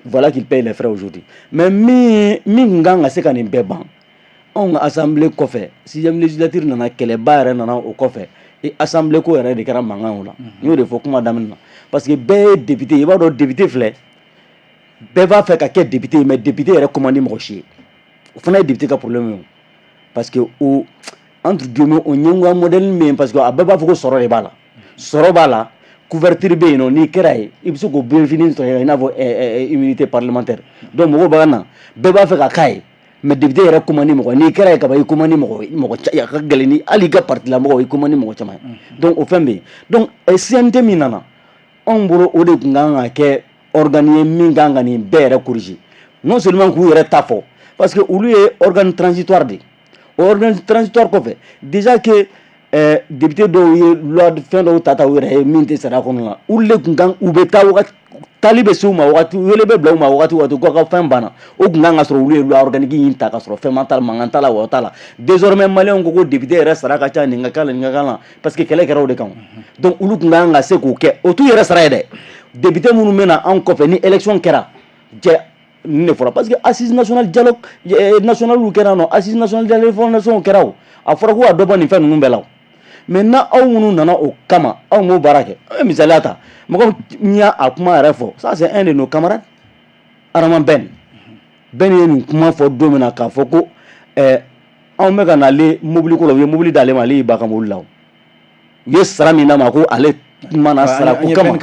voilà qu'il paye les frais aujourd'hui. Mais min kun kan ka se ka nin bɛɛ ban, anw ka assemblée kɔfɛ, sixième législature nana, kɛlɛba yɛrɛ nana o kɔfɛ, et assemblée ko yɛrɛ de kɛra mankan o la. N y'o de fɔ kuma daminɛ na, parce que bɛɛ ye député, i b'a dɔn député filɛ, bɛɛ b'a fɛ ka kɛ député ye, mais député yɛrɛ ko man di mɔgɔ si ye. O fana ye député ka problème ye o, parce que o, entre guillemets, o ɲɛngoya modèle bɛ yen, parce que a bɛɛ b'a fɔ ko sɔrɔ de b'a la, sɔrɔ b'a la, couverture bɛ yen nɔ. N'i kɛra ye, i bɛ se k'o bénéfice sɔrɔ, i n'a fɔ immunité parlementaire. Donc mɔgɔw b'a na, bɛɛ b'a fɛ ka k'a ye, mais député yɛrɛ ko man di mɔgɔ ye. N'i kɛra ye kaban, i ko man di mɔgɔ mɔgɔ, a ka gɛlɛn ni hali i ka parti la mɔgɔw, i ko man di mɔgɔ caman ye. Donc o fɛn bɛ yen. Donc CNT min nana anw bolo, o de tun kan ka kɛ organe ye min kan ka nin bɛɛ yɛrɛ corriger, non seulement k'u yɛrɛ ta fɔ, parce que olu ye organe transitoire de ye. O organe transitoire kɔfɛ, déjà que député dɔw ye loi fɛn dɔw ta ta u yɛrɛ ye min tɛ sariya kɔnɔ la, olu de tun kan, u bɛ taa wagati, taali bɛ se u ma wagati, wele bɛ bila u ma wagati wagati k'aw ka fɛn banna. O tun kan ka sɔrɔ olu ye loi organique in ta ka sɔrɔ fɛn ma t'a la, mankan t'a la, wa t'a la. Désormais maliyɛnw ko ko député yɛrɛ sara ka ca, nin ka k'a la, nin ka k'a la, parce que kɛlɛ kɛra o de kan. Donc olu tun kan ka se k'o kɛ, o t'u yɛrɛ sara ye dɛ. Député minnu bɛ na anw kɔfɛ, ni élection kɛra jɛ, nin de fɔra, parce que assise nationale, dialogue national kɛra nɔ, assise nationale de la refondation kɛra, o a fɔra ko ka dɔ bɔ nin fɛn ninnu bɛɛ la. Maintenant aw minnu nana o kama, aw m'o baara kɛ. An bɛ misaliya ta, mɔgɔ min y'a a kuma yɛrɛ fɔ, ça c'est un de nos camarades, Adama Ben. Ben ye nin kuma fɔ don min na k'a fɔ ko anw bɛ ka n'ale mobili ko la, u ye mobili d'ale ma, ale y'i ba ka mobili la, u ye sara min d'a ma, ko ale mana sara ko kama,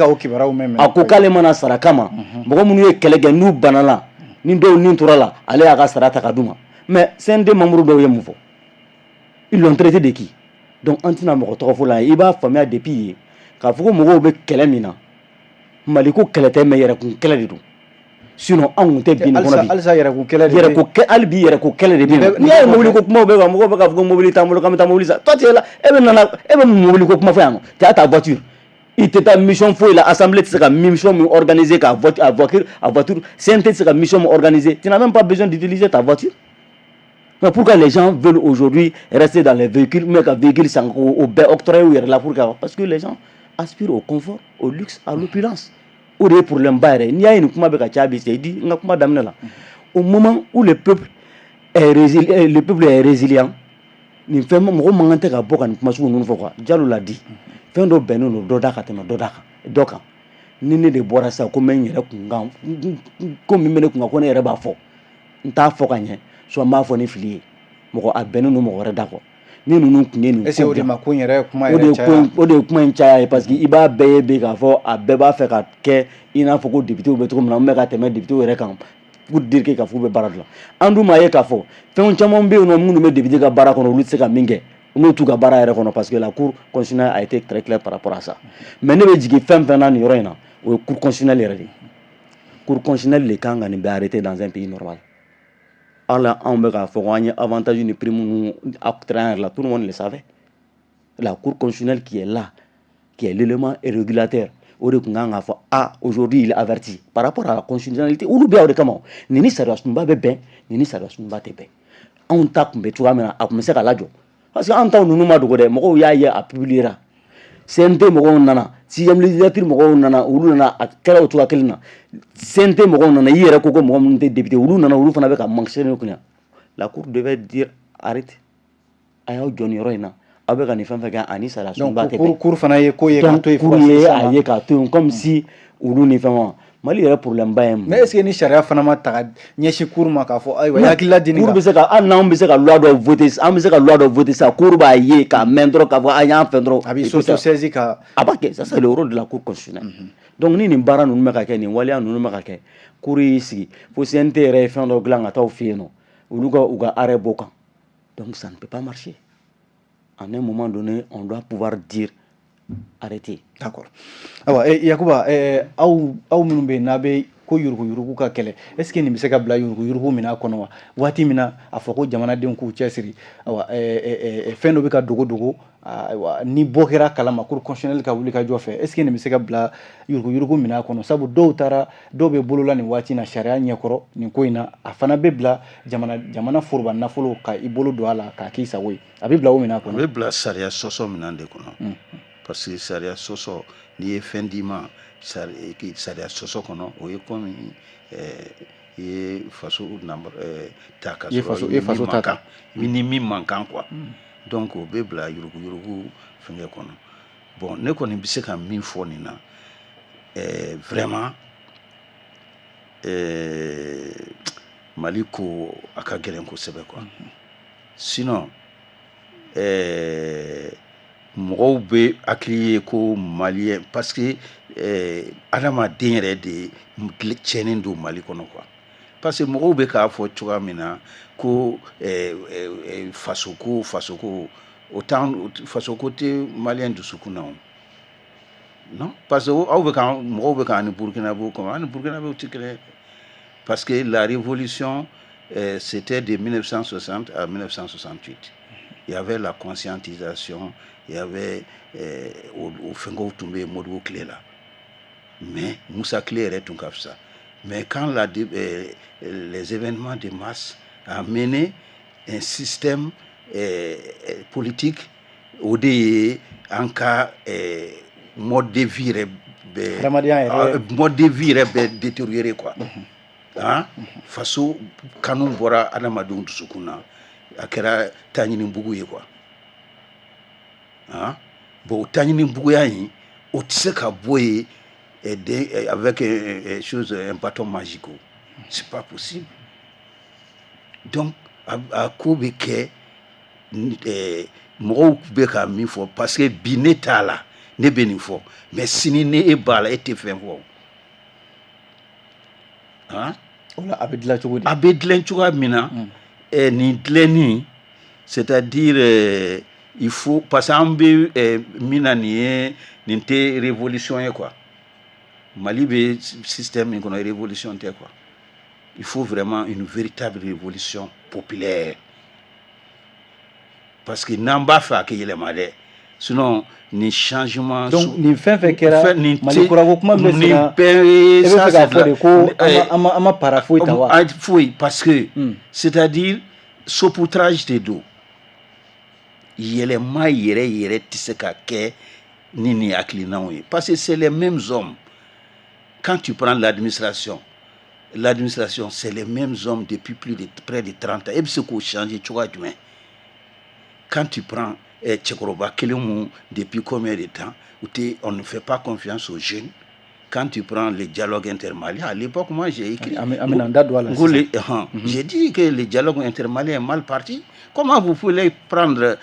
a ko k'ale mana sara kama, mɔgɔ minnu ye kɛlɛ kɛ n'u banana, ni dɔw nin tora la, ale y'a ka sara ta ka d'u ma. Mais CNT membre dɔw ye mun fɔ? Ils l'ont traité de qui? Donc an tɛna mɔgɔ tɔgɔ fɔ la. I b'a faamuya depuis yen k'a fɔ ko mɔgɔw bɛ kɛlɛ min na, Mali ko kɛlɛ tɛ, mais yɛrɛkun kɛlɛ de don. Sinon anw tun tɛ bi nin kɔnɔ bi. Halisa yɛrɛkun kɛlɛ de. Yɛrɛko hali bi yɛrɛko kɛlɛ de bɛ yen. N'i y'a ye mobili ko kumaw bɛ kan, mɔgɔw bɛ k'a fɔ ko mobili t'an bolo, k'an bɛ taa mobili san. Toi, tu es là, e bɛ nana, e bɛ mobili ko kuma fɔ yan nɔ, tu as ta voiture, i tɛ taa mission foyi la. Assemblée tɛ se ka mission min organiser ka a voiture, CNT tɛ se ka mission min organiser, tu n'as même pas besoin d'utiliser ta voiture. Mais pourquoi les gens veulent aujourd'hui rester dans les véhicules, mais ka véhicule san k'o bɛɛ octroyer u yɛrɛ la? Pourquoi? Parce que les gens aspirent au confort, au luxe, à l'opulence. O de ye problème ba yɛrɛ ye. N'i y'a ye nin kuma bɛ ka caya bi, c'est dit n ka kuma daminɛ la, au moment où le peuple est résilient, nin fɛn mɔgɔ man kan tɛ ka bɔ ka nin kuma sugu ninnu fɔ quoi. Jalo l'a dit, fɛn dɔ bɛnnen don dɔ da ka tɛmɛ dɔ da kan, dɔ kan. Ni ne de bɔra sisan ko n bɛ n yɛrɛ kunkan ko min bɛ ne kun kan, ko ne yɛrɛ b'a fɔ, n t'a fɔ ka ɲɛ, soit n b'a fɔ ni fili ye, mɔgɔ a bɛnnen don mɔgɔ wɛrɛ da kɔ. Ni ninnu tun ye nin est-ce que o de ma ko in yɛrɛ kuma yɛrɛ caya? O de ye kuma in caya ye, parce que i b'a bɛɛ ye bi k'a fɔ a bɛɛ b'a fɛ ka kɛ i n'a fɔ ko député bɛ cogo min na, an bɛ ka tɛmɛ député yɛrɛ kan, pour dire que k'a fɔ k'u bɛ baara de la. An dun m'a ye k'a fɔ fɛn caman bɛ yen nɔ minnu bɛ député ka baara kɔnɔ, olu tɛ se ka min kɛ n'o t'u ka baara yɛrɛ kɔnɔ, parce que la cour constitutionnelle a été très claire par rapport à ça. Mais ne bɛ jigin fɛn fɛn na nin yɔrɔ in na, o ye cour constitutionnelle yɛrɛ de ye. Cour constitutionnelle de kan ka nin bɛɛ arrêter dans un pays normal. Hali anw bɛ k'a fɔ ko an ye avantage ni prime ninnu octroyer an yɛrɛ la, tout le monde le savait. La cour constitutionnelle qui est là qui est l'élément régulateur, o de tun kan k'a fɔ: ah, aujourd'hui il est averti par rapport à la constitutionnalité. Olu bɛ yan o de kama. Nin ni sariya sunba bɛ bɛn, nin ni sariya sunba tɛ bɛn. Anw ta tun bɛ cogoya min na, a tun bɛ se ka lajɔ, parce que an taw ninnu ma dogo dɛ. Mɔgɔw y'a ye, a publier ra. CNT mɔgɔw nana, sixième législature mɔgɔw nana, olu nana, a kɛra o cogoya kelen na. CNT mɔgɔw nana, i yɛrɛ ko ko mɔgɔ minnu tɛ député, olu nana, olu fana bɛ ka manquer kunna. La cour devait dire: arrête, a y'aw jɔ nin yɔrɔ in na, aw bɛ ka nin fɛn fɛn kɛ, ani sariya sunba tɛ bɛn. Cour fana ye ko ye k'a to yen. Cour ye a ye k'a to yen, comme si olu ni fɛn ma. Mali yɛrɛ problème ba ye mun? Mais est ce que ni sariya fana ma ta ka ɲɛsin cour ma k'a fɔ ayiwa, hakilila di nin Cour bɛ se ka, hali n'anw bɛ se ka loi dɔ voter, an bɛ se ka loi dɔ voter sisan, cour b'a ye k'a mɛn dɔrɔn k'a fɔ an y'an fɛn dɔrɔn. A b'i s'auto-saisir ka A b'a kɛ. Ça, c'est le rôle de la Cour constitutionnelle. Donc ni nin baara ninnu bɛ ka kɛ, nin waleya ninnu bɛ ka kɛ, cour y'i sigi fo CNT yɛrɛ ye fɛn dɔ dilan ka taa u fɛ yen nɔ, olu ka u ka arrêt bɔ kan. Donc ça ne peut pas marcher. En un moment donné, on doit pouvoir dire: arrêtez. D'accord. Ayiwa, Yakuba, aw minnu bɛ yen n'a bɛ ko yuruguyurugu ka kɛlɛ, est ce que nin bɛ se ka bila yuruguyurugu minɛn kɔnɔ wa? Waati min na a fɔ ko jamanadenw k'u cɛsiri, ayiwa, fɛn dɔ bɛ ka dogo dogo, ayiwa, ni bɔ kɛra kalama, Cour constitutionnelle ka wuli ka jɔ fɛ, est ce que nin bɛ se ka bila yuruguyurugu minɛn kɔnɔ? Sabu dɔw taara, dɔw bɛ bolola nin waati in na sariya ɲɛkɔrɔ nin ko in na. A fana bɛ bila jamana foroba nafolo ka i bolo don a la k'a k'i sago ye, a bɛ bila o minɛn kɔnɔ. A bɛ bila sariya sɔsɔ minɛn de kɔnɔ, parce que sariya sɔsɔ, n'i ye fɛn d'i ma sariya sɔsɔ kɔnɔ, o ye komi i ye faso ta ka sɔrɔ i ye faso ta kan ni min man kan quoi. Donc o bɛ bila yuruguyurugu fɛngɛ kɔnɔ. Bon, ne kɔni bɛ se ka min fɔ nin na, vraiment, Mali ko a ka gɛlɛn kosɛbɛ quoi. Sinon mɔgɔw bɛ hakili ye ko malien, parce que adamaden yɛrɛ de tiɲɛnen don Mali kɔnɔ quoi. Parce que mɔgɔw bɛ k'a fɔ cogoya min na ko fasoko, fasoko, o t'an, fasoko tɛ malien dusukun na o. Non, parce que aw bɛ k'an, mɔgɔw bɛ k'an ni Burkinabéw comme an ni Burkinabéw tɛ kelen ye, parce que la révolution, c'était de 1960 à 1968. Il y avait la conscientisation, il y avait o fɛngɛw tun bɛ yen Modibo tile la, mais Musa tile yɛrɛ tun ka fisa. Mais quand les événements de mars a mené un système politique, o de ye an ka mode de vie yɛrɛ bɛɛ, adamadenya yɛrɛ, mode de vie yɛrɛ bɛɛ détérioré quoi. Han, faso kanu bɔra adamadenw dusukun na, a kɛra taɲinibugu ye quoi. Han, bon, o taɲinibuguya in, o tɛ se ka bɔ yen avec chose, un bâton magique. C'est pas possible. Donc a ko bɛ kɛ, mɔgɔw bɛ ka min fɔ, parce que bi ne t'a la, ne bɛ nin fɔ, mais sini ne e b'a la, e tɛ fɛn fɔ. Han. O la, a bɛ dilan cogo di? A bɛ dilan cogoya min na, nin dilanni, c'est-à-dire il faut, parce que an bɛ min na nin ye, nin tɛ révolution ye quoi. Mali bɛ système min kɔnɔ, révolution tɛ quoi. Il faut vraiment une véritable révolution populaire, parce que n'an b'a fɛ a kɛ yɛlɛma dɛ, sinon nin changement. Donc nin fɛn fɛn kɛra Mali kura ko kuma min bɛ sen nin na, bɛɛ ye e bɛ fɛ k'a fɔ de ko an ma para foyi ta wa? Foyi, parce que c'est-à-dire saupoudrage de don. Yɛlɛma yɛrɛ yɛrɛ tɛ se ka kɛ ni nin hakilinaw ye, parce que c'est les mêmes hommes. Quand tu prends l'administration, l'administration, c'est les mêmes hommes depuis plus de près de 30 ans. E bɛ se k'o changer cogoya jumɛn? Quand tu prends cɛkɔrɔba kelen mun, depuis combien de temps u tɛ, on ne fait pas confiance aux jeunes. Quand tu prends le dialogue intermalien, à l'époque, moi j'ai écrit. An bɛna n da don a la sisan. J'ai dit que le dialogue intermalien est mal parti. Comment vous pouvez prendre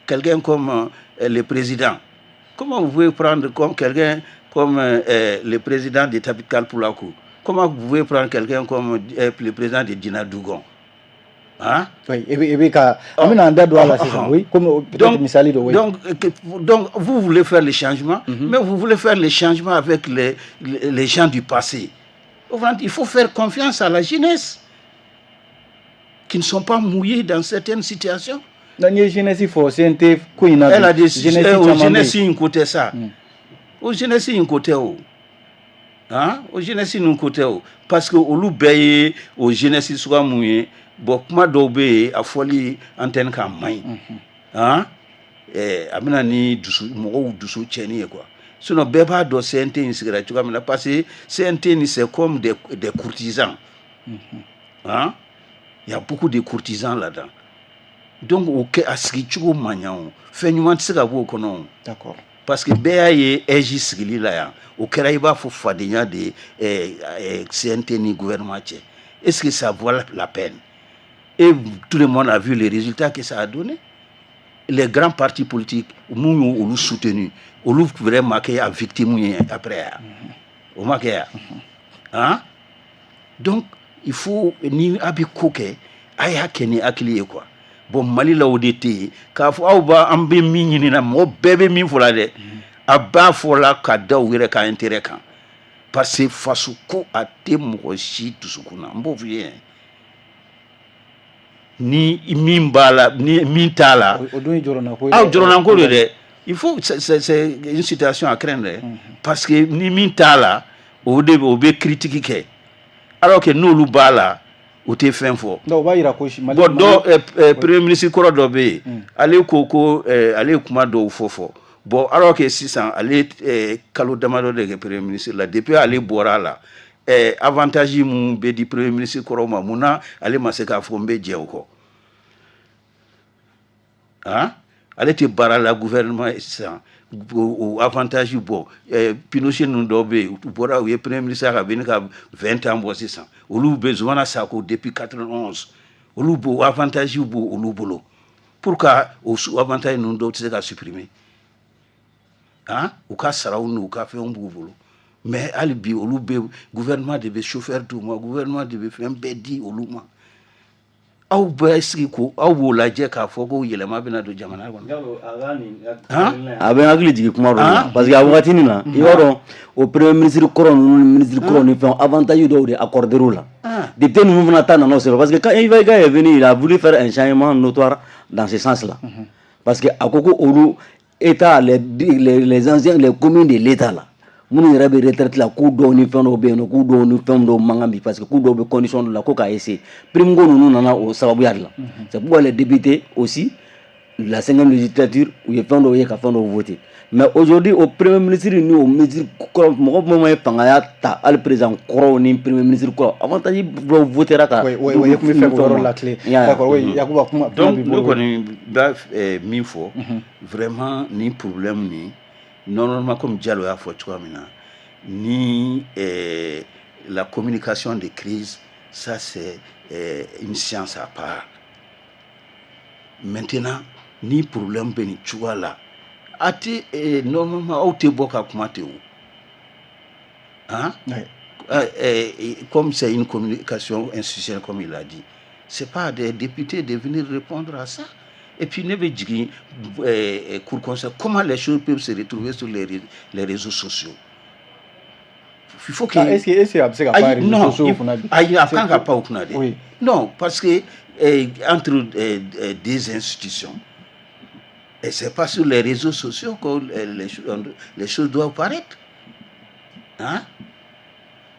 quelqu'un comme le président? Comment vous pouvez prendre comme quelqu'un comme le président de Tabital Pulaaku? Comment vous pouvez prendre quelqu'un comme le président de Dina Dogon? Hein? Oui, et puis, an bɛna an da don a la sisan, oui, comme peut-être misali dɔ, oui. Donc, vous voulez faire le changement, mais vous voulez faire le changement avec les gens du passé. Il faut faire confiance à la jeunesse qui ne sont pas mouillés dans certaines situations. N'i ye jeunesse fɔ CNT ko in na, elle a dit jeunesse, o jeunesse in ko tɛ sa, o jeunesse in ko tɛ o, han, o jeunesse ninnu ko tɛ o, parce que olu bɛɛ ye o jeunesse suguya mun ye. Bon, kuma dɔw bɛ yen, a fɔli antenne kan man ɲi, han, a bɛna ni dusu, mɔgɔw dusu tiɲɛni ye quoi. Sinon bɛɛ b'a dɔn CNT in sigira cogoya min na, parce que CNT ni c'est comme des courtisans, hein, il y a beaucoup de courtisans là-dedans. Donc o kɛ, a sigi cogo man ɲa o, fɛn ɲuman tɛ se ka bɔ o kɔnɔ o. Parce que bɛɛ y'a ye AIGE sigili la yan, o kɛra i b'a fɔ fadenya de ye CNT ni gouvernement cɛ. Est-ce que ça vaut la peine? Et tout le monde a vu les résultats que ça a donné. Les grands partis politiques mun y'olu olu soutenu, olu vraiment kɛ a victime ye après yan, o ma kɛ yan, han. Donc il faut, ni a bɛ ko kɛ, a y'a kɛ ni hakili ye quoi. Bon, Mali la, o de tɛ yen k'a fɔ aw b'a, an bɛ min ɲini na, mɔgɔ bɛɛ bɛ min fɔ la dɛ, a b'a fɔ la ka da u yɛrɛ ka intérêt kan, parce que faso ko a tɛ mɔgɔ si dusukun na. N b'o f'i ye, ni min b'a la, ni min t'a la. O dun ye jɔrɔnako ye. Aw, jɔrɔnako de dɛ. Il faut, c'est une situation à craindre dɛ, parce que ni min t'a la, o de o bɛ critique kɛ, alors que n'olu b'a la, o tɛ fɛn fɔ. Donc o b'a yira ko Mali. Bon, dɔ premier ministre kɔrɔ dɔ bɛ yen, ale ko ale ye kuma dɔw fɔ. Bon, alors que sisan ale kalo damadɔ de kɛ premier ministre la, depuis ale bɔra a la, avantage mun bɛ di premier ministre kɔrɔw ma, mun na ale ma se k'a fɔ n bɛ jɛ o kɔ? Han, ale tɛ baara la gouvernement sisan, o avantage. Bɔ Pinochet ninnu dɔw bɛ yen, u bɔra, u ye premier ministre ka bɛ ka 20 ans bɔ sisan, olu bɛ Zoumana Sako depuis 91, olu b'o avantage b'o olu bolo. Pourquoi o avantage ninnu dɔw tɛ se ka supprimer? Han, u ka saraw n'u ka fɛnw b'u bolo, mais hali bi olu bɛ, gouvernement de bɛ chauffeur d'u ma, gouvernement de bɛ fɛn bɛɛ di olu ma. Aw bɛ sigi ko aw b'o lajɛ k'a fɔ ko yɛlɛma bɛna don jamana kɔnɔ. A bɛ n hakili jigin kuma dɔ la, parce que a wagatinin na, i b'a dɔn, o premier ministre kɔrɔ ninnu ni ministre kɔrɔ ni fɛnw, avantage dɔw de accordé la député ninnu fana ta nana o sɔrɔ, parce que quand IBK est venu, il a voulu faire un changement notoire dans ce sens là, parce que a ko ko olu état, les anciens, les communes de l'état là, minnu yɛrɛ bɛ retraite la, k'u dɔw ni fɛn dɔw bɛ yen nɔ, k'u dɔw ni fɛn dɔw man kan bi, parce que k'u dɔw bɛ condition dɔ la, ko k'a essayer prime ko ninnu nana o sababuya de la. C'est pourquoi les députés aussi, la cinquième législature, u ye fɛn dɔw ye ka fɛn dɔw voter. Mais aujourd'hui, o premier ministre ni o ministre kɔrɔ, mɔgɔ minnu ye fangaya ta, hali président kɔrɔw ni premier ministre kɔrɔ, avantage dɔw votera ka. Oui, kun bɛ fɛ k'o yɔrɔ la tile. D'accord, oui, Yakuba, kuma. Donc ne kɔni b'a min fɔ vraiment, ni problème ni, normalement, comme Diallo y'a fɔ cogoya min na, ni la communication de crise, ça c'est une science à part. Maintenant, ni problème bɛ nin cogoya la, a tɛ, normalement aw tɛ bɔ ka kuma ten o, hein. Comme c'est une communication institutionnelle, comme il a dit, c'est pas des députés de venir répondre à ça. Et puis ne bɛ jigin cour conseil, comment les choses peuvent se retrouver sur les réseaux sociaux? Il faut que Ah, est-ce que a bɛ se ka pan réseaux sociaux kunna bi? Ayi, a kan ka pan o kunna de. Non, parce que entre des institutions, et c'est pas sur les réseaux sociaux que les choses doivent paraître, hein.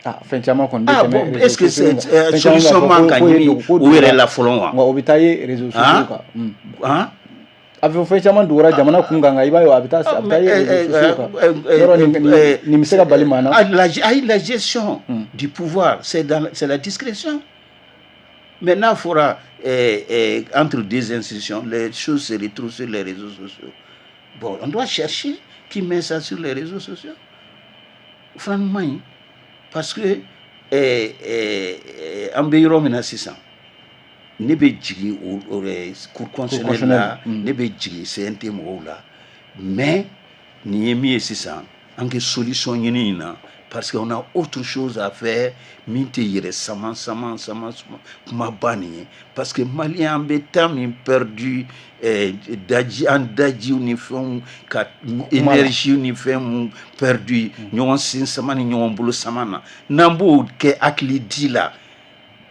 Ah, fɛn caman kɔni bɛ Ah tɛmɛ bon, est-ce que réseaux c'est sociaux kan. Fɛn caman solution b'a fɔ man ka ko ye ɲini ko o yɛrɛ la fɔlɔ wa? Nka o bɛ taa ye réseaux sociaux kan. Han. A bɛ fɛn caman dogora jamana kun kan, nka i b'a ye a bɛ taa, a bɛ taa ye réseaux sociaux kan. Yɔrɔ nin bɛ se ka bali maa na. Ah, la gestion du pouvoir, c'est la discrétion. Mais n'a fɔra entre deux institutions, les choses se retrouvent sur les réseaux sociaux. Bon, on doit chercher qui met ça sur les réseaux sociaux. Franchement, parce que an bɛ yɔrɔ min na sisan, ne bɛ jigin o cour constitutionnelle la, ne bɛ jigin CNT mɔgɔw la, mais nin ye min ye sisan, an kɛ solution ɲini in na, parce qu'on a autre chose à faire min tɛ yɛrɛ sama sama sama kumaba nin ye, parce que malien, an bɛ temps min perdu, daji, an dajiw ni fɛnw ka énergie ni fɛn mun perdu ɲɔgɔn sen sama ni ɲɔgɔn bolo sama na, n'an b'o kɛ hakili di la.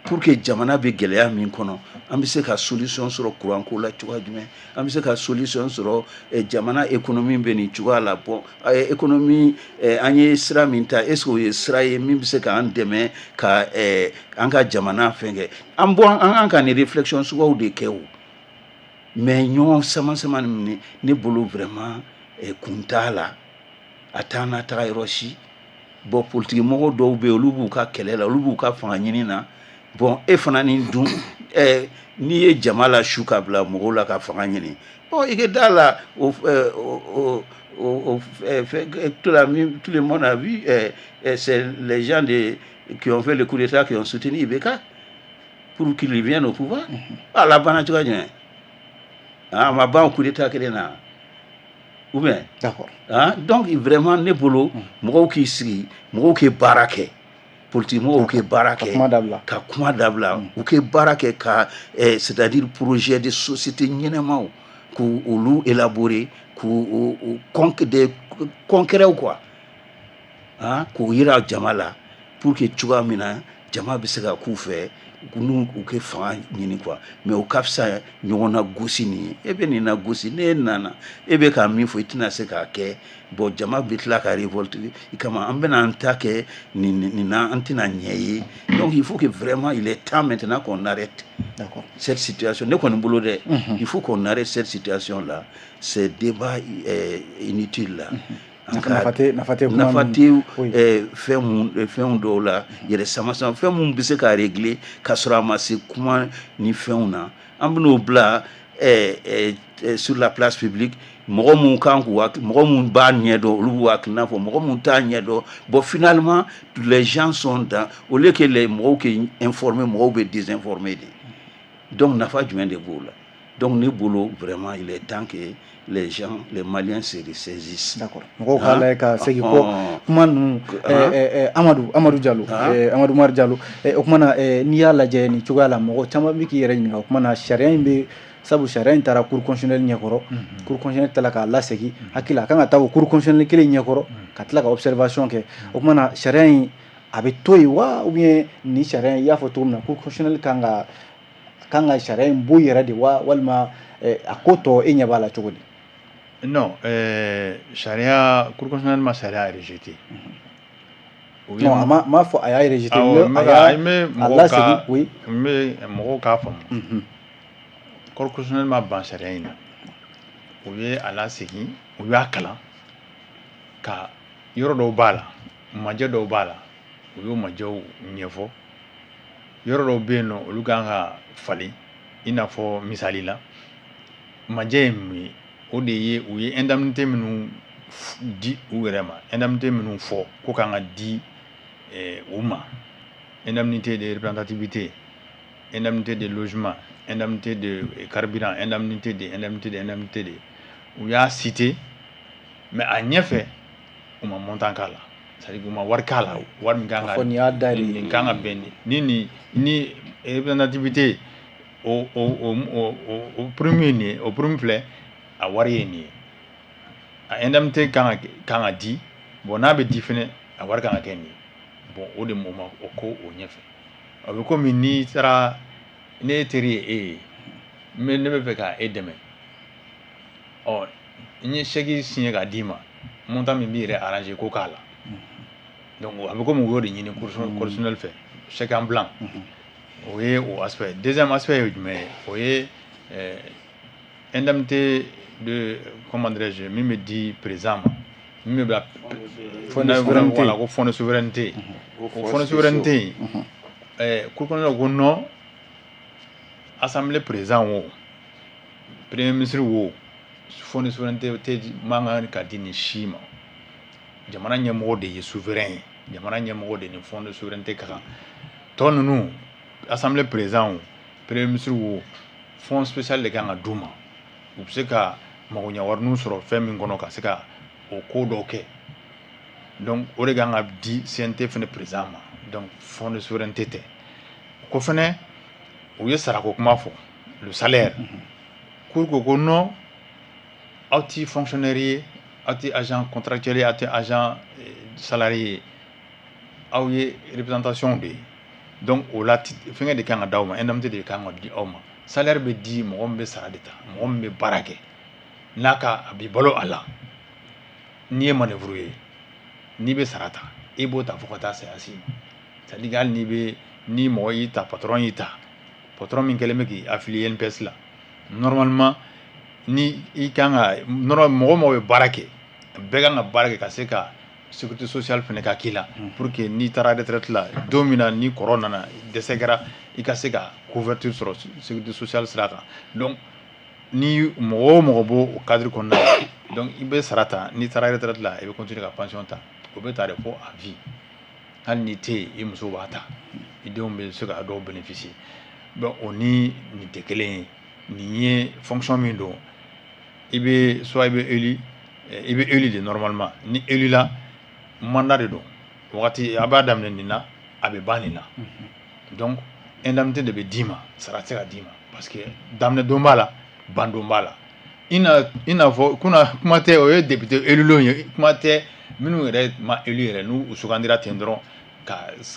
Pour que jamana bɛ gɛlɛya min kɔnɔ, an bɛ se ka solution sɔrɔ courant ko la cogoya jumɛn, an bɛ se ka solution sɔrɔ jamana économie bɛ nin cogoya la. Bon, économie, an ye sira min ta, est ce que o ye sira ye min bɛ se k'an dɛmɛ ka an ka jamana fɛn kɛ? An bɔ an kan ka nin réflexion suguyaw de kɛ o. Mais ɲɔgɔn sama sama nin, ne bolo, vraiment, kun t'a la, a t'an na taga yɔrɔ si. Bon, politique mɔgɔw dɔw bɛ yen, olu b'u ka kɛlɛ la, olu b'u ka fanga ɲini na. Bon, e fana ni dun, n'i ye jama la su ka bila mɔgɔw la ka fanga ɲini, bon, i ka da la o o o o tout la tout le monde a vu, c'est les gens qui ont fait le coup d'État qui ont soutenu IBK pour qu'il vienne au pouvoir. A labanna cogoya jumɛn? A ma ban coup d'État kelen na ou bien? D'accord. Ah, donc vraiment, ne bolo, mɔgɔw k'i sigi, mɔgɔw k'i baara kɛ, politique mɔgɔw k'i baara Ka kɛ. kuma dabila. Ka kuma dabila, u k'i baara kɛ ka c'est à dire projet de société ɲɛnɛmaw k'u olu élaborer, k'u des concrets quoi, ah, k'o yira jama la pour que cogoya min na jama bɛ se ka k'u fɛ n'u u kɛ fanga ɲini quoi. Mais o ka fisa ɲɔgɔn na gosi nin ye. E bɛ nin na gosi, ne nana, e bɛ ka min fɔ, i tɛna se k'a kɛ. Bon, jama bɛ tila ka révolte i kama, an bɛna an ta kɛ nin na, an tɛna ɲɛ ye. Donc il faut que vraiment, il est temps maintenant qu'on arrête cette situation. Ne kɔni bolo dɛ, il faut qu'on arrête cette situation là, ces débats inutiles là. Nafa tɛ, nafa tɛ kuma. Nafa tɛ fɛn mun, fɛn dɔw la yɛrɛ sama sama, fɛn mun bɛ se ka régler ka sɔrɔ a ma se kuma ni fɛnw na. An bɛn'o bila sur la place publique. Mɔgɔ mun kan k'u hakili, mɔgɔ mun b'a ɲɛ dɔn, olu b'u hakilina fɔ, mɔgɔ mun t'a ɲɛ dɔn. Bon, finalement, les gens sont dans, au lieu que les mɔgɔw kɛ informer, mɔgɔw bɛ désinformer de. Donc nafa jumɛn de b'o la? Donc ne bolo, vraiment, il est temps que les gens, les Maliens se ressaisissent. D'accord. Mɔgɔw k'a lajɛ ka segin kɔ kuma ninnu. Amadu Jalo, Amadu Mari Jalo, o kuma na, n'i y'a lajɛ nin cogoya la, mɔgɔ caman bɛ k'i yɛrɛ ɲininka o kuma na sariya in bɛ, sabu sariya in taara Cour constitutionnelle ɲɛkɔrɔ, Cour constitutionnelle tilala k'a lasegin. Hakili a kan ka taa o Cour constitutionnelle kelen ɲɛkɔrɔ ka tila ka observation kɛ. O kuma na, sariya in a bɛ to yen wa, ou bien nin sariya in, i y'a fɔ cogo min na, Cour constitutionnelle kan ka sariya in bɔ yɛrɛ de wa, walima a ko tɔ, e ɲɛ b'a la cogo di? Non, sariya, Cour constitutionnelle ma sariya rejeté. Non, a ma fɔ a y'a rejeté. A y'a a lasegin, oui. N bɛ mɔgɔw k'a faamu. Cour constitutionnelle ma ban sariya in na. U ye a lasegin, u y'a kalan ka yɔrɔ dɔw b'a la, majɛ dɔw b'a la, u y'o majɛw ɲɛfɔ. Yɔrɔ dɔw bɛ yen nɔ, olu kan ka falen. I n'a fɔ misali la, majɛ ye mun ye? O de ye u ye indemnité minnu di u yɛrɛ ma, indemnité minnu fɔ ko kan ka di u ma, indemnité de représentativité, indemnité de logement, indemnité de carburant, indemnité de, indemnité de, indemnité de, u y'a cité, mais a ɲɛfɛ u ma montant k'a la, c'est à dire u ma wari k'a la, wari min kan ka fɔ nin y'a da de. Nin kan ka bɛn ni représentativité, o prime ye nin ye, o prime filɛ, a wari ye nin ye, a indemnité kan ka di. Bon, n'a bɛ di fɛnɛ, a wari kan ka kɛ nin ye. Bon, o de ma o ko o ɲɛfɛ. A bɛ komi n'i taara, ne ye teri ye e ye, ne bɛ fɛ ka e dɛmɛ, ɔ n ye chèque signé k'a d'i ma, montant min b'i yɛrɛ arranger ko k'a la. Donc a bɛ komi u y'o de ɲini Cour constitutionnelle fɛ, chèque en blanc. O ye o aspect. Deuxième aspect ye jumɛn ye? O ye indemnité de, comment dirais-je, min bɛ di président ma, min bɛ bila Fonds de souveraineté. Voilà, ko fonds de souveraineté. O fonds de souveraineté in, Cour constitutionnelle ko non, assemblée président o, premier ministre o, fonds de souveraineté tɛ man kan ka di nin si ma. Jamana ɲɛmɔgɔ de ye souverain ye, jamana ɲɛmɔgɔ de ni fonds de souveraineté ka kan. Tɔ ninnu, assemblée président o, premier ministre o, fonds spécial de kan ka d'u ma, u bɛ se ka magoɲɛ wariniw sɔrɔ fɛn min kɔnɔ ka se ka o ko dɔw kɛ. Donc o de kan ka di CNT fɛnɛ président ma. Donc fonds de souveraineté tɛ. O ko fɛnɛ, u ye sarako kuma fɔ, le salaire. Cour ko ko non, aw ti fonctionnaire ye, aw ti agent contractuel ye, aw ti agent salarié ye, aw ye représentation de ye. Donc o la, fɛnkɛ de kan ka d'aw ma, indemnité de kan ka di aw ma. Salaire bɛ di mɔgɔ min bɛ sara de ta, mɔgɔ min bɛ baara kɛ n'a ka a b'i balo a la. N'i ye manœuvre ye, n'i bɛ sara ta, i b'o ta fo ka taa saya s'i ma. C'est à dire hali n'i bɛ, ni mɔgɔ y'i ta, patron y'i ta, patron min kɛlen bɛ k'i affilié INPS la, normalement ni i kan ka, mɔgɔ mɔgɔ bɛ baara kɛ, bɛɛ kan ka baara kɛ ka se ka sécurité sociale fana ka k'i la, pour que n'i taara retraite la don min na, ni kɔrɔ nana, dɛsɛ kɛra, i ka se ka couverture sɔrɔ sécurité sociale sira kan. Donc ni mɔgɔ o mɔgɔ b'o o cadre kɔnɔna la, donc i bɛ sara ta, n'i taara retraite la, i bɛ continuer ka pension ta. O bɛ ta de fo à vie. Hali n'i tɛ yen, i muso b'a ta, i denw bɛ se ka dɔw bénéficier. Donc o ni nin tɛ kelen ye. Nin ye fonction min don, i bɛ soit i bɛ élu, i bɛ élu de normalement. Ni élu la, mandat de don, wagati a b'a daminɛ nin na, a bɛ ban nin na. Donc indemnité de bɛ d'i ma, sara tɛ se ka d'i ma, parce que daminɛ don b'a la, ban don b'a la. I n'a fɔ kunna kuma tɛ, o ye député élulenw ye, kuma tɛ minnu yɛrɛ ma élu yɛrɛ, n'u sugandira ten dɔrɔn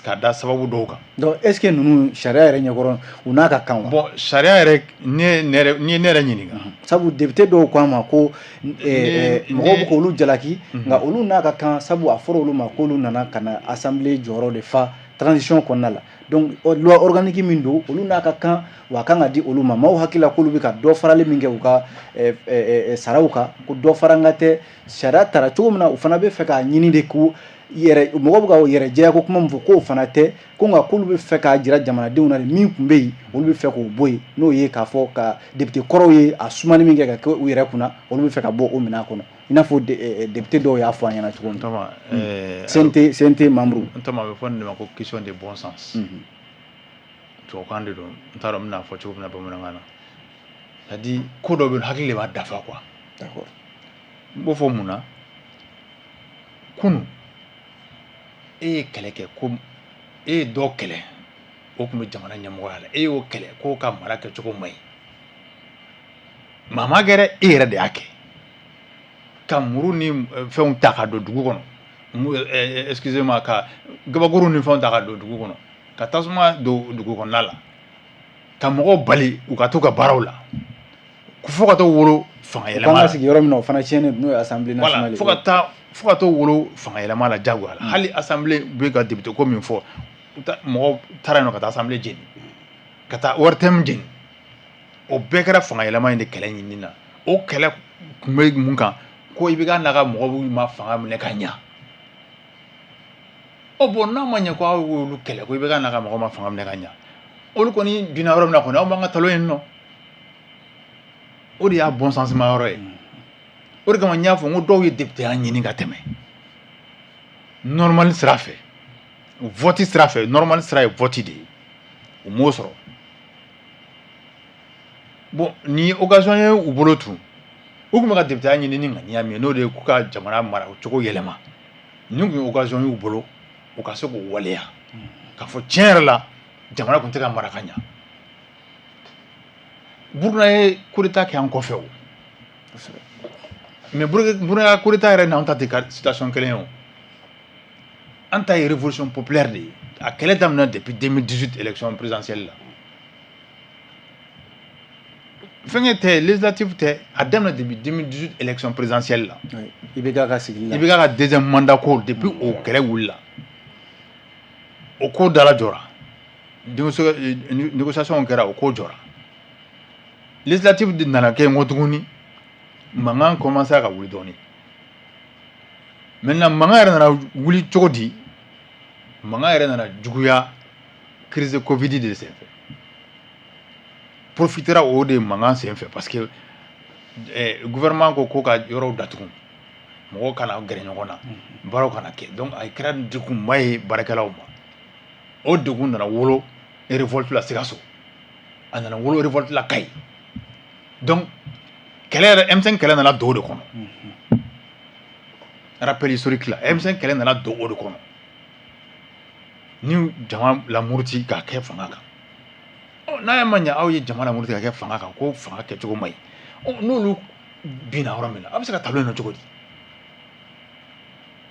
ka da sababu dɔw kan. Donc est ce que ninnu, sariya yɛrɛ ɲɛkɔrɔ, u n'a ka kan wa? Bon, sariya yɛrɛ, ni ye ne yɛrɛ ɲininka. Sabu député dɔw ko an ma ko mɔgɔw bɛ k'olu jalaki, nka olu n'a ka kan, sabu a fɔra olu ma k'olu nana ka na assemblée jɔyɔrɔ de fa transition kɔnɔna la. Donc loi organique min don, olu n'a ka kan wa, a kan ka di olu ma. Maaw hakili la k'olu bɛ ka dɔ farali min kɛ u ka saraw kan, ko dɔ fara n ka tɛ sariya tara cogo min na, u fana bɛ fɛ k'a ɲini de k'u yɛrɛ. Mɔgɔ bɛ ka yɛrɛ jɛya ko kuma min fɔ, k'o fana tɛ ko, nka k'olu bɛ fɛ k'a jira jamanadenw na de, min tun bɛ yen, olu bɛ fɛ k'o bɔ yen, n'o ye k'a fɔ ka député kɔrɔw ye a sumani min kɛ ka kɛ u yɛrɛ kunna, olu bɛ fɛ ka bɔ o minɛn kɔnɔ, i n'a fɔ député dɔw y'a fɔ an ɲɛna cogo min. CNT, CNT membre. N tɔma, a bɛ fɔ nin de ma ko question de bon sens. Tubabukan de don, n t'a dɔn n bɛna fɔ cogo min na bamanankan na. C'est à dire ko dɔ bɛ yen, hakili de b'a dafa quoi. N b'o fɔ mun na? Kunun e ye kɛlɛ kɛ ko e ye dɔ kɛlɛ, o tun bɛ jamana ɲɛmɔgɔya la, e y'o kɛlɛ k'o ka mara kɛcogo man ɲi. Maa ma kɛ dɛ, e yɛrɛ de y'a kɛ ka muru ni fɛnw ta ka don dugu kɔnɔ, excusez moi, ka gabakuru ni fɛnw ta ka don dugu kɔnɔ, ka tasuma don dugu kɔnɔna la, ka mɔgɔw bali u ka t'u ka baaraw la, fo ka t'o wolo fanga yɛlɛma la. Sigi yɔrɔ min na, o fana tiɲɛnen, n'o ye assemblée nationale ye. Fo ka t'o wolo fanga yɛlɛma la jagoya la. Hali assemblée bɛ ka député ko min fɔ, mɔgɔw taara yen nɔ ka taa assemblée jeni, ka taa ORTM jeni. O bɛɛ kɛra fanga yɛlɛma in de kɛlɛ ɲinini na. O kɛlɛ tun bɛ mun kan? Ko i bɛ ka n'a ka mɔgɔw ma fanga minɛ ka ɲa. Ɔ bon, n'a ma ɲɛ ko aw y'olu kɛlɛ, ko i bɛ ka n'a ka mɔgɔw ma fanga minɛ ka ɲa, olu kɔni binna yɔrɔ min na kɔni, aw b'an ka talon yen nɔ. O de y'a bon sens ma yɔrɔ ye. O de kama n y'a fɔ n ko dɔw ye député ya ɲini ka tɛmɛ normal sira fɛ, vote sira fɛ. Normal sira ye vote de ye, u m'o sɔrɔ. Bon, nin ye occasion ye u bolo tun. U tun bɛ ka député ya ɲini ni ŋaniya min ye, n'o de ye k'u ka jamana mara o cogo yɛlɛma, nin tun ye occasion y'u bolo u ka se k'o waleya, k'a fɔ tiɲɛ yɛrɛ la, jamana tun tɛ ka mara ka ɲa. Burukina ye coup d'état kɛ an kɔfɛ o, mais Burukina coup d'état yɛrɛ n'anw ta tɛ ka situation kelen ye o. An ta ye révolution populaire de ye. A kɛlɛ daminɛ depuis 2018 élection présidentielle la. Fɛnkɛ tɛ, législative tɛ, a daminɛ depuis 2018 élection présidentielle la. IBK ka sigili la. IBK ka deuxième mandat ko, depuis o kɛlɛ wulila, o ko dala jɔra, négociation kɛra, o ko jɔra. Législative de nana kɛ n ko tuguni, mankan commencé ka wuli dɔɔnin. Maintenant mankan yɛrɛ nana wuli cogo di? Mankan yɛrɛ nana juguya crise de Covid de senfɛ. Profitera o de mankan senfɛ, parce que gouvernement ko ko ka yɔrɔw datugu, mɔgɔw kana gɛrɛ ɲɔgɔn na, baaraw kana kɛ. Donc a kɛra degunba ye baarakɛlaw ma. O degun nana wolo révolte la Sikaso, a nana wolo révolte la Kayi. Donc kɛlɛ yɛrɛ, M5 kɛlɛ nana don o de kɔnɔ. Rappel historique la, M5 kɛlɛ nana don o de kɔnɔ, ni jama lamuruti k'a kɛ fanga kan. Ɔ n'a ma ɲɛ aw ye jama lamuruti ka kɛ fanga kan, ko fanga kɛcogo man ɲi, ɔ n'olu binna yɔrɔ min na, a bɛ se ka tableau in cogo di?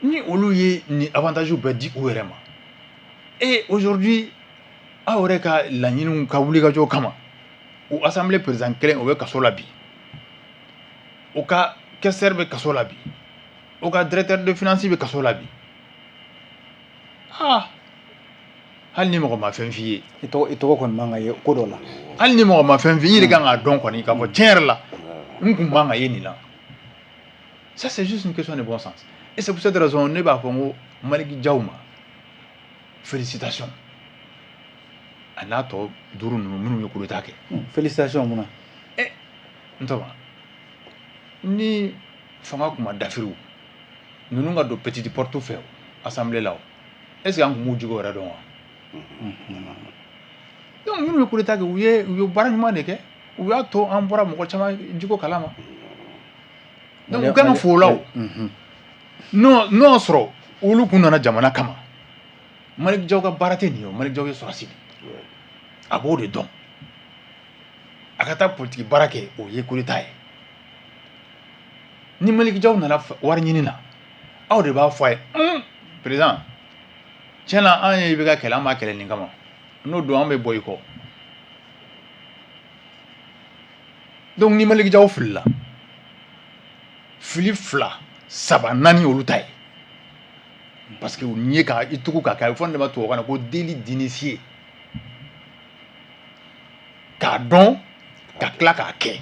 Ni olu ye nin avantage bɛɛ di u yɛrɛ ma, et aujourd'hui Aw yɛrɛ ka laɲiniw ka wulikajɔ kama, o assemblée président kelen, o bɛ kaso la bi, o ka questeur bɛ kaso la bi, o ka directeur de finance bɛ kaso la bi. Ah, hali ni mɔgɔ ma fɛn f'i ye, I tɔgɔ kɔni man ka ye ko dɔ la. Hali ni mɔgɔ ma fɛn f'i ye, i yɛrɛ kan k'a dɔn kɔni k'a fɔ tiɲɛ yɛrɛ la, n kun man ka ye nin na. Ça, c'est juste une question de bon sens. Et c'est pour cette raison ne b'a fɔ n ko Malick Diaw ma, félicitations, a n'a tɔ duuru ninnu minnu ye coup d'état kɛ. Félicitations mun na? Ɛ, n tɔgɔ ni fanga kun ma dafiriw ninnu ka don petite porte fɛ o assemblée la, o est ce que an kun b'u jogo yɛrɛ dɔn wa? Donc minnu ye coup d'état kɛ, u ye baara ɲuman de kɛ. U y'a to an bɔra mɔgɔ caman jogo kalama. Donc u kan ka fo o la. O n'o y'a sɔrɔ olu kun nana jamana kama, Malick Diaw ka baara tɛ nin ye. O Malick Diaw ye sɔrɔdasi de ye, a b'o de dɔn. A ka taa politiki baara kɛ, o ye coup d'état ye. Ni Malick Diaw nana wari ɲini na, aw de b'a fɔ a ye: président, tiɲɛ na, an ye IBK kɛlɛ, an b'a kɛlɛ nin kama, n'o don an bɛ bɔ i kɔ. Donc ni Malick Diaw filila fili fila, saba, naani, olu ta ye, parce que u ye ka i tugu ka kɛ, a bɛ fɔ nin de ma tubabukan na ko délit d'initié, k'a dɔn ka tila k'a kɛ,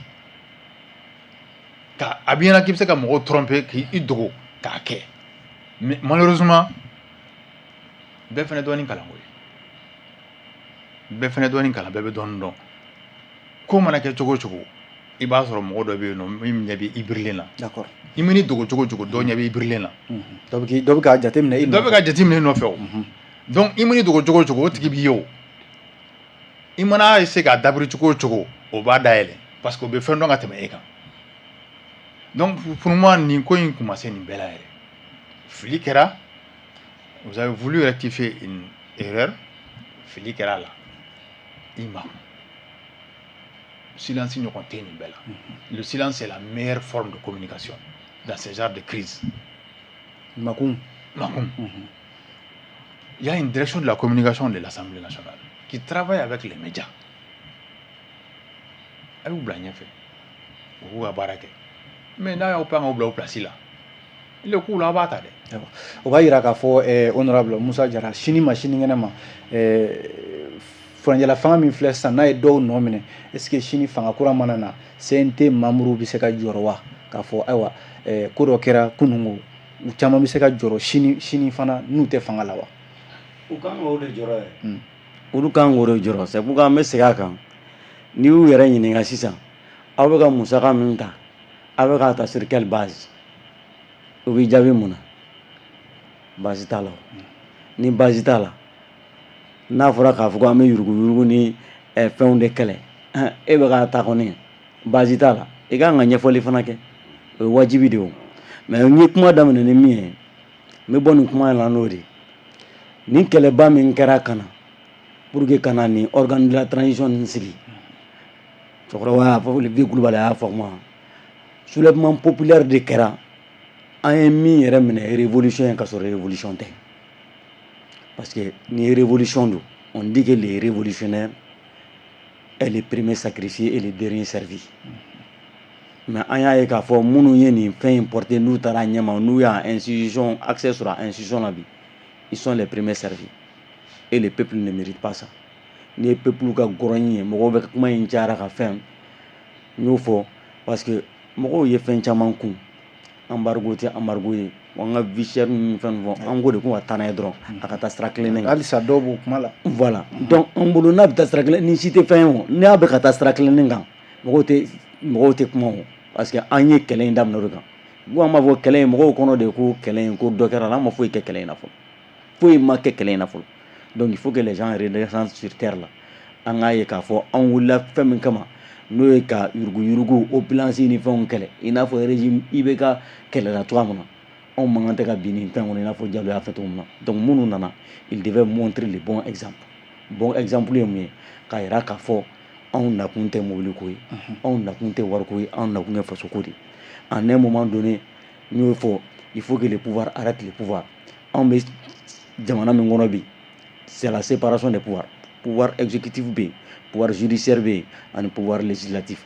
ka a b'i ɲɛna k'i bɛ se ka mɔgɔw tromper, k'i dogo k'a kɛ. Mais malheureusement, bɛɛ fana dɔɔnin kalan ko ye, bɛɛ fana dɔɔnin kalan, bɛɛ bɛ dɔɔnin dɔn. Ko mana kɛ cogo o cogo, i b'a sɔrɔ mɔgɔ dɔ bɛ yen nɔ min ɲɛ bɛ i birilen na. I man'i dogo cogo o cogo, dɔ ɲɛ bɛ i birilen na. Dɔ bɛ k'a jateminɛ i dɔ bɛ nɔfɛ. Ka jateminɛ i nɔfɛ o. Donc i man'i dogo cogo o cogo, o tigi b'i ye. O i mana essayer k'a dabiri cogo o cogo, o b'a dayɛlɛ, parce que o bɛ fɛn dɔn ka tɛmɛ e kan. Donc pour moi, nin ko in kun ma se nin bɛɛ la yɛrɛ. Fili kɛra, vous avez voulu rectifier une erreur, fili kɛra a la, i ma kun. Silence ɲɔgɔn tɛ nin bɛɛ la. Le silence, c'est la meilleure forme de communication dans ce genre de crise. Makun. Makun. Il y a une direction de la communication de l'Assemblée nationale qui travaille avec les médias. A y'u bila ɲɛfɛ, u k'u ka baara kɛ. Mais n'a y'aw pan k'aw bila o place la, le coup la, a b'a ta dɛ. Ayiwa, o b'a yira k'a fɔ honorable Musa Jara, sini ma sinikɛnɛ ma, furancɛla fanga min filɛ sisan, n'a ye dɔw nɔ minɛ, est ce que sini fanga kura mana na, CNT membre bɛ se ka jɔrɔ wa, k'a fɔ ayiwa, ko dɔ kɛra kununko, u caman bɛ se ka jɔrɔ sini sini fana n'u tɛ fanga la wa? U kan k'o de jɔrɔ yɛrɛ, olu kan k'o de jɔrɔ. C'est pourquoi an bɛ segin a kan, n'i y'u yɛrɛ ɲininka sisan, aw bɛ ka musaka min ta, aw bɛ k'a ta sur quelle base? U b'i jaabi mun na? Base t'a la. O ni base t'a la, n'a fɔra k'a fɔ ko an bɛ yuruguyurugu ni fɛnw de kɛlɛ, e bɛ k'a ta kɔni, base t'a la, i kan ka ɲɛfɔli fana kɛ, o ye wajibi de ye. O mais n ye kuma daminɛ ni min ye, n bɛ bɔ nin kuma in la n'o de ye. Nin kɛlɛba min kɛra ka na pour que ka na nin organe de la transition nin sigi, cɛkɔrɔba y'a fɔ, Olivier Kulubali y'a fɔ kuma, soulèvement populaire de kɛra. An ye min yɛrɛ minɛ révolution ye, ka sɔrɔ révolution tɛ, parce que ni révolution don, on dit que les révolutionnaires est le premier sacrifié et le dernier servi. Mais an y'a ye k'a fɔ minnu ye nin fɛn in porter, n'u taara ɲɛma, n'u y'a institution accès sɔrɔ a institution la bi, ils sont les premiers servis et le peuple ne mérite pas ça. N'i ye peuple ka gɔrɔn ye, mɔgɔw bɛ kuma in cayara ka fɛn n y'o fɔ, parce que mɔgɔw ye fɛn caman kun, embargo tɛ embargo ye, an ka vie chère ni fɛn fɔ, an ko de ko ka taa n'a ye dɔrɔn, a ka taa sira kilennen kan. Halisa dɔw b'o kuma la. Voilà, donc an bolo n'a bɛ taa sira kelen, ni si tɛ fɛn ye, o n'a bɛ ka taa sira kilennen kan, mɔgɔw tɛ kuma o, parce que an ye kɛlɛ in daminɛ o de kan. Ko an b'a fɔ kɛlɛ in, mɔgɔw kɔnɔ de ko kɛlɛ in, ko dɔ kɛra la, an ma foyi kɛ kɛlɛ in na fɔlɔ, foyi ma kɛ kɛlɛ in na fɔlɔ. Donc il faut que les gens redescendent sur terre là, an k'a ye k'a fɔ an wulila fɛn min kama, n'o ye ka yuruguyurugu, opulence ni fɛnw kɛlɛ, i n'a fɔ régime IBK kɛlɛla cogoya min na, anw man kan tɛ ka bin nin fɛn kɔnɔ, i n'a fɔ Jalo y'a fɔ cogo min na. Donc minnu nana, il devait montrer le bon exemple. Bon exemple ye mun ye? K'a yira k'a fɔ anw nakun tɛ mobili ko ye, anw nakun tɛ wariko ye, anw nakun ye fasoko de ye. En un moment donné, n y'o fɔ, il faut que le pouvoir arrête le pouvoir. Anw bɛ jamana min kɔnɔ bi, c'est la séparation des pouvoirs. Pouvoir exécutif bɛ yen, pouvoir judiciaire bɛ yen, ani pouvoir législatif.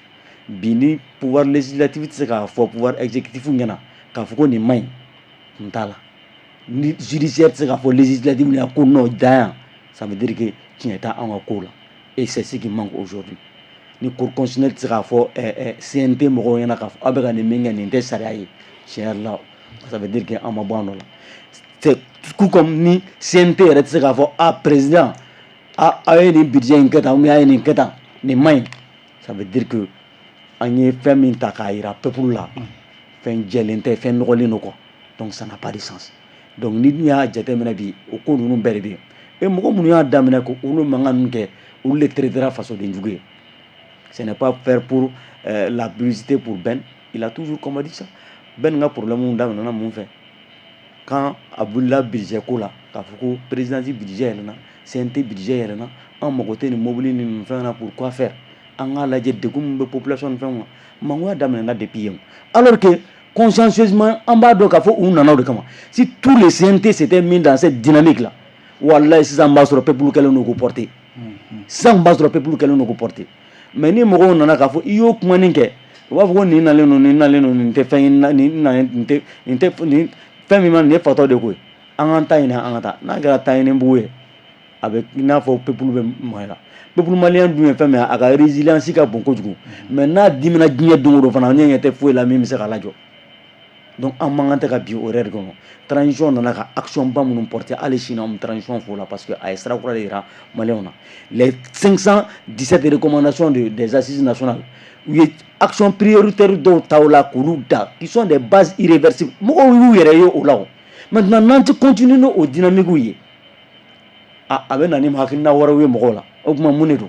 Bi ni pouvoir législatif tɛ se k'a fɔ pouvoir exécutif ɲɛna k'a fɔ ko nin man ɲi, kun t'a la. Ni judiciaire tɛ se k'a fɔ législatif ɲɛna ko non, dan yan, ça veut dire que tiɲɛ tɛ anw ka ko la. Et c'est ce qui manque aujourd'hui. Ni cour constitutionnelle tɛ se k'a fɔ CNT mɔgɔw ɲɛna k'a fɔ aw bɛ ka nin min kɛ, nin tɛ sariya ye, tiɲɛ yɛrɛ la, ça veut dire que an ma bɔ an nɔ la. C'est tout comme ni CNT yɛrɛ tɛ se k'a fɔ a président, a aw ye nin budget in kɛ tan ou bien a ye nin kɛ tan, nin man ɲi, ça veut dire que an ye fɛn min ta k'a yira peuple la, fɛn jɛlen tɛ, fɛn nɔgɔlen don quoi. Donc ça n'a pas de sens. Donc ni dun y'a jateminɛ bi, o ko ninnu bɛɛ de bɛ yen. Et mɔgɔ minnu y'a daminɛ ko olu mankan ninnu kɛ, olu de traitera fasoden jugu ye. Ce n'est pas faire pour la publicité pour Ben. Il a toujours combattu ça. Ben ka problème daminɛna mun fɛ? Quand a wulila budget ko la, k'a fɔ ko présidence budget yɛlɛnna, CNT budget yɛlɛnna, an mago tɛ nin mobili ni nin fɛn na, pour quoi faire? An k'a lajɛ degun min bɛ population ni fɛnw kan. Mangoya daminɛna depuis yen, alors que consciencieusement an b'a dɔn k'a fɔ u nana o de kama. Si tous les CNT s'étaient mis dans cette dynamique là, wallahi, sisan b'a sɔrɔ peuple kɛlen don k'o porter. Sisan b'a sɔrɔ peuple kɛlen don k'o porter. Mais ni mɔgɔw nana k'a fɔ i y'o kumanin kɛ, u b'a fɔ ko nin nalen don, nin nalen don, nin tɛ fɛn ye, nin nalen, nin tɛ, nin tɛ, nin fɛn min ma, nin ye fatɔ de ko ye. An k'an ta ɲini, an ka taa. N'a kɛra ta ɲini bugu ye, a bɛ i n'a fɔ peuple bɛ mɔgɔ la. Peuple malien dun ye fɛn min ye, a ka résilience ka bon kojugu. Mais n'a dimina diɲɛ don o don fana, ɲɛ tɛ foyi la min bɛ se k'a lajɔ. Donc an man kan tɛ ka bin o yɛrɛ de kɔnɔ. Transition nana ka action ba minnu porter, hali sini an bɛ transition fo la, parce que a ye sira kura de yira maliyɛnw na. Les 517 recommandations des assises nationales, u ye action prioritaire dɔw ta o la k'olu da, qui sont des bases irréversibles. Mɔgɔw y'u yɛrɛ ye o la. O maintenant, n'an tɛ continuer n'o dynamique ye, a bɛ na ni hakilina wɛrɛw ye mɔgɔw la. O tuma mun de don?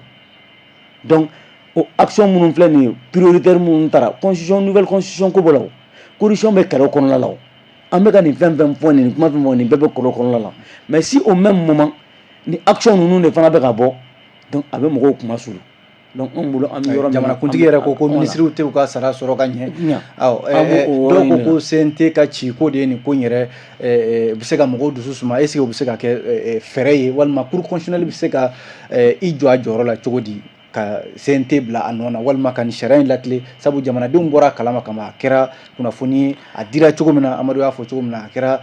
Donc o action minnu filɛ nin ye, prioritaire minnu taara, constitution, nouvelle constitution ko b'o la, o corruption bɛ kɛlɛ kɔnɔna la, o an bɛ ka nin fɛn fɛn fɔ, nin kuma fɛn fɔ, nin bɛɛ bɛ kɔlɔn kɔnɔna la. Mais si au même moment ni action ninnu de fana bɛ ka bɔ, donc a bɛ mɔgɔw kuma sulu. Donc anw bolo, an bɛ yɔrɔ min na, jamanakuntigi yɛrɛ ko ko minisiriw tɛ u ka sara sɔrɔ ka ɲɛ. Awɔ, dɔw ko ko CNT ka ci ko de ye nin ko in yɛrɛ bɛ se ka mɔgɔw dusu suma. Est ce que o bɛ se ka kɛ fɛɛrɛ ye, walima cour constitutionnelle bɛ se ka i jɔ a jɔyɔrɔ la cogo di ka CNT bila a nɔ na, walima ka nin sariya in latilen? Sabu jamanadenw bɔra a kalama kama, a kɛra kunnafoni ye, a dira cogo min na, Amadu y'a fɔ cogo min na, a kɛra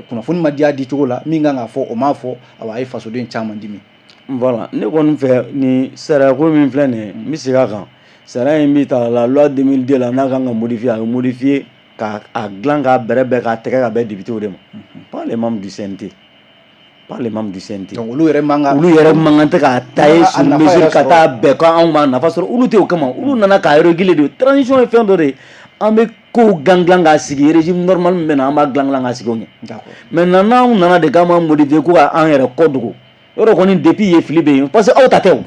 kunnafoni ma di a di cogo la, min kan ka fɔ o m'a fɔ. Awa, a ye fasoden caman dimi. Voilà, ne kɔni fɛ, nin sariya ko min filɛ nin ye, n bɛ segin a kan, sariya in bɛ ta la loi 2002 la, n'a kan ka modifier, a bɛ modifier k'a a dilan k'a bɛrɛ bɛn k'a tɛgɛ ka bɛn député de ma, pas les membres du CNT, pas les membres du CNT. Donc olu yɛrɛ man kan. Olu yɛrɛ man kan tɛ k'a tailler sur mesure ka taa bɛn ko anw b'a nafa sɔrɔ. Olu tɛ o kama, olu nana k'a réguler de. Transition ye fɛn dɔ de ye, an bɛ kow dilan dilan k'a sigi. Régime normal min bɛ na, an b'a dilan dilan k'a sigi o ɲɛ. Maintenant, n'anw nana de k'an b'a modifier ko ka an yɛrɛ kɔ dogo, yɔrɔ kɔni depuis yen fili bɛ yen, parce que aw ta tɛ o,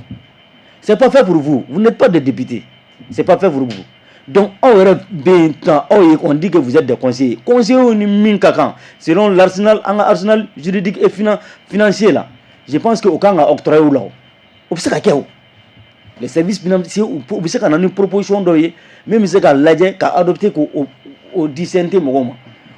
c'est pas fait pour vous, vous n'êtes pas des députés, c'est pas fait pour vous. Donc aw yɛrɛ bɛ yen tan, aw ye, on dit que vous êtes des conseillers. Conseillers ni min ka kan selon l'arsenal, an ka arsenal juridique et financier là, je pense que o kan ka octroyer u la. O bɛ se ka kɛ. O les services financiers, u bɛ se ka na ni proposition dɔ ye min bɛ se ka lajɛ ka adopter k'o o di CNT mɔgɔw ma.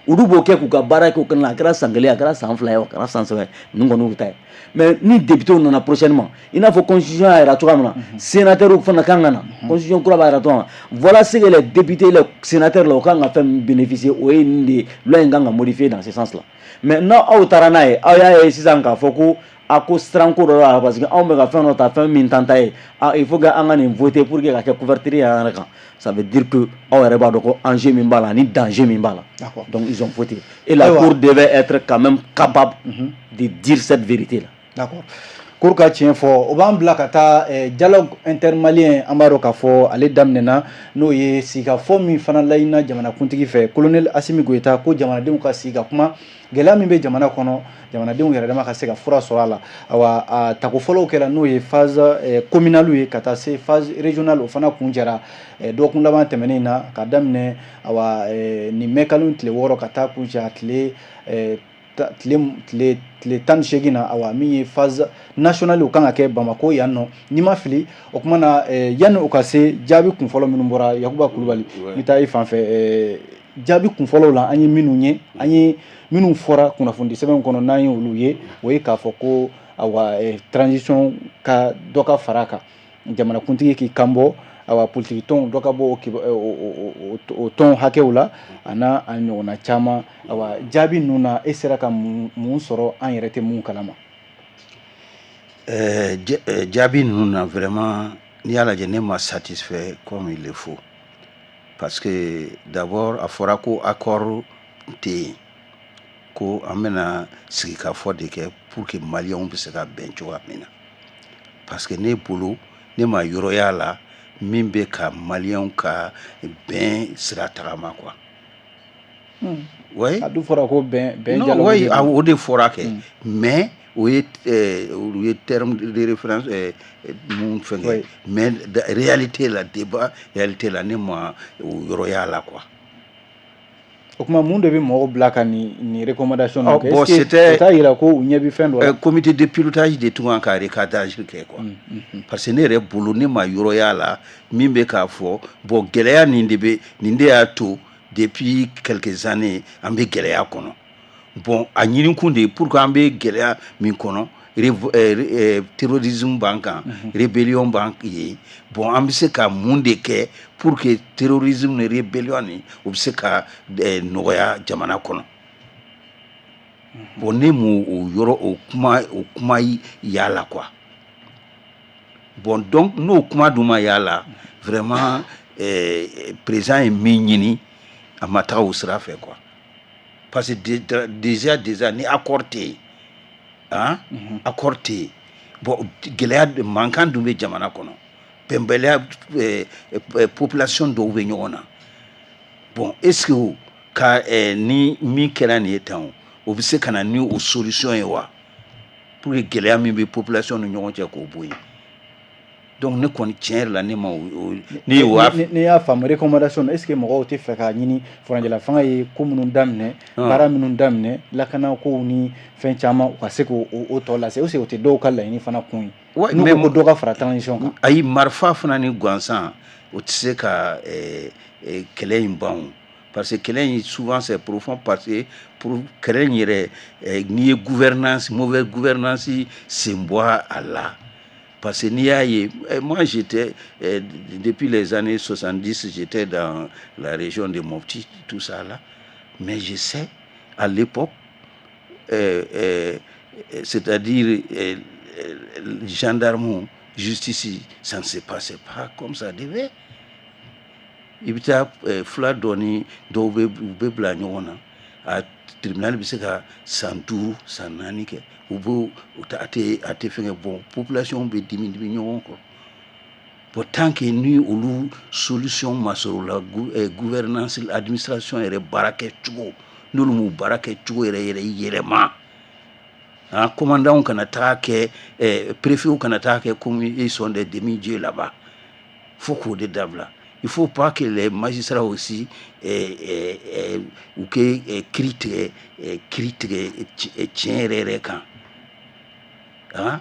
Olu b'o kɛ k'u ka baara kɛ o kɛnɛ la. A kɛra san 1, a kɛra san 2 ye, a kɛra san 3 ye, ninnu kɔni y'u ta ye. Mais ni député nana prochainement, i n'a fɔ constitution y'a yira cogoya min na, sénateur fana kan ka na, constitution kura b'a yira cogoya min na, voilà ce que les députés, les sénateurs là, o kan ka fɛn min bénéficier, o ye nin de ye. Loi in kan ka modifier dans ce sens là. Mais n'aw taara n'a ye, aw y'a ye sisan k'a fɔ ko a ko siranko dɔ b'a la, parce que anw bɛ ka fɛn dɔ ta, fɛn min t'an ta ye, ah, il faut que an ka nin voter pour que ka kɛ couverture ye an yɛrɛ kan. Ça veut dire que aw yɛrɛ b'a dɔn ko enjeu min b'a la ani danger min b'a la. Donc ils ont voté et la cour devait être quand même capable de dire cette vérité là. D'accord, cour ka tiɲɛ fɔ, o b'an bila ka taa dialogue intermalien. An b'a dɔn k'a fɔ ale daminɛna, n'o ye sigikafɔ min fana laɲinina jamanakuntigi fɛ, colonel Assimi Goïta, ko jamanadenw ka sigi ka kuma gɛlɛya min bɛ jamana kɔnɔ, jamanadenw yɛrɛ dama ka se ka fura sɔrɔ a la. Awa, a tako fɔlɔw kɛra, n'o ye phase communale ye ka taa se phase régionale. O fana kun jɛra dɔgɔkun laban tɛmɛnen na, ka daminɛ awa nin mai kalo tile 6 ka taa kun cɛ a tile 18 na. Awa, min ye phase nationale, o kan ka kɛ Bamako yan nɔ, n'i ma fili. O kuma na, yanni o ka se, jaabi kunfɔlɔ minnu bɔra, Yakuba Kulubali, n bɛ taa i fan fɛ. Jaabi kunfɔlɔw la, an ye minnu ye, an ye minnu fɔra kunnafoni sɛbɛn kɔnɔ, n'an ye olu ye, o ye k'a fɔ ko Awa, transition ka dɔ ka fara a kan, jamanakuntigi k'i kan bɔ, awa, politiki tɔnw dɔ ka bɔ o tɔn hakɛw la, a n'a a ɲɔgɔnna caman. Awa, jaabi ninnu na, e sera ka mun sɔrɔ an yɛrɛ tɛ mun kalama? Jaabi ninnu na, vraiment, n'i y'a lajɛ, ne ma satisfait comme il le faut, parce que d'abord a fɔra ko accord tɛ yen, ko an bɛna sigikafɔ de kɛ pour que Maliyɛnw bɛ se ka bɛn cogoya min na. Parce que ne bolo, ne ma yɔrɔ y'a la min bɛ ka Maliyɛnw ka bɛn sira tagama, quoi. Oui. A dun fɔra ko bɛn bɛn. Non, oui, o de fɔra kɛ, mais o ye o ye terme de référence mun fɛngɛ, mais réalité la, débat réalité la, ne ma o yɔrɔ y'a la, quoi. O tuma, mun de bɛ mɔgɔw bila ka nin recommandation ninnu kɛ? Bon, c'était o t'a yira ko u ɲɛ bɛ fɛn dɔ la? Comité de pilotage de tun kan ka recadrage kɛ, quoi, parce que ne yɛrɛ bolo, ne ma yɔrɔ y'a la min bɛ k'a fɔ bon, gɛlɛya nin de bɛ nin de y'a to depuis quelques années an bɛ gɛlɛya kɔnɔ. Bon, a ɲinikun de ye pour que an bɛ gɛlɛya min kɔnɔ, terrorisme b'an kan, rébellion b'an yen. Bon, an bɛ se ka mun de kɛ pour que terrorisme ni rébellion nin, o bɛ se ka nɔgɔya jamana kɔnɔ? Bon, ne m'o o yɔrɔ o kuma y'a la, quoi. Bon, donc n'o kuma dun ma y'a la, vraiment, président ye min ɲini, a ma taga o sira fɛ, quoi. Parce que déjà ni accord tɛ yen, han, accord tɛ yen. Bon, gɛlɛya mankan dun bɛ jamana kɔnɔ, bɛnbaliya, population dɔw bɛ ɲɔgɔn na. Bon, est ce que ka ni min kɛra nin ye tan, o bɛ se ka na ni o solution ye wa, pour que gɛlɛya min bɛ population ni ɲɔgɔn cɛ, k'o bɔ yen? Donc ne kɔni, tiɲɛ yɛrɛ la, ne ma o ni o. N'i y'a faamu, recommandation, est ce que mɔgɔw tɛ fɛ k'a ɲini furancɛla fanga ye ko minnu daminɛ, baara minnu daminɛ, lakana kow ni fɛn caman, u ka se k'o o tɔ lase? Est ce que o tɛ dɔw ka laɲini fana kun ye? N'u ko ko dɔ ka fara transition kan. Ayi, marifa fana ni gansan, o tɛ se ka kɛlɛ in ban o, parce que kɛlɛ in, souvent c'est profond, parce que pour kɛlɛ in yɛrɛ, n'i ye gouvernance, mauvaise gouvernance sen bɔ a la. Parce que n'i y'a ye, moi j'étais, depuis les années 70, j'étais dans la région de Mopti, tout ça là, mais je sais, à l'époque, c'est-à-dire gendarmes, justice, ça ne se passait pas comme ça devait. I bɛ taa fila dɔ ni dɔw bɛ, u bɛ bila ɲɔgɔn na, a tribunal bɛ se ka san 5, san 4 kɛ, u b'o a tɛ fɛngɛ. Bon, population bɛ dimi dimi ɲɔgɔn kɔrɔ. Bon, tant que ni olu solution ma sɔrɔ o la, gouvernance, administration yɛrɛ baara kɛcogo, n'olu m'u baara kɛcogo yɛrɛ yɛrɛ yɛlɛma, ah, commandant kana taga kɛ, préfet kana taga kɛ comme ils sont des demi-dieux là-bas. Faut k'o de dabila. Il faut pas que les magistrats aussi u kɛ kiiri tigɛ tiɲɛ yɛrɛ yɛrɛ kan, ah.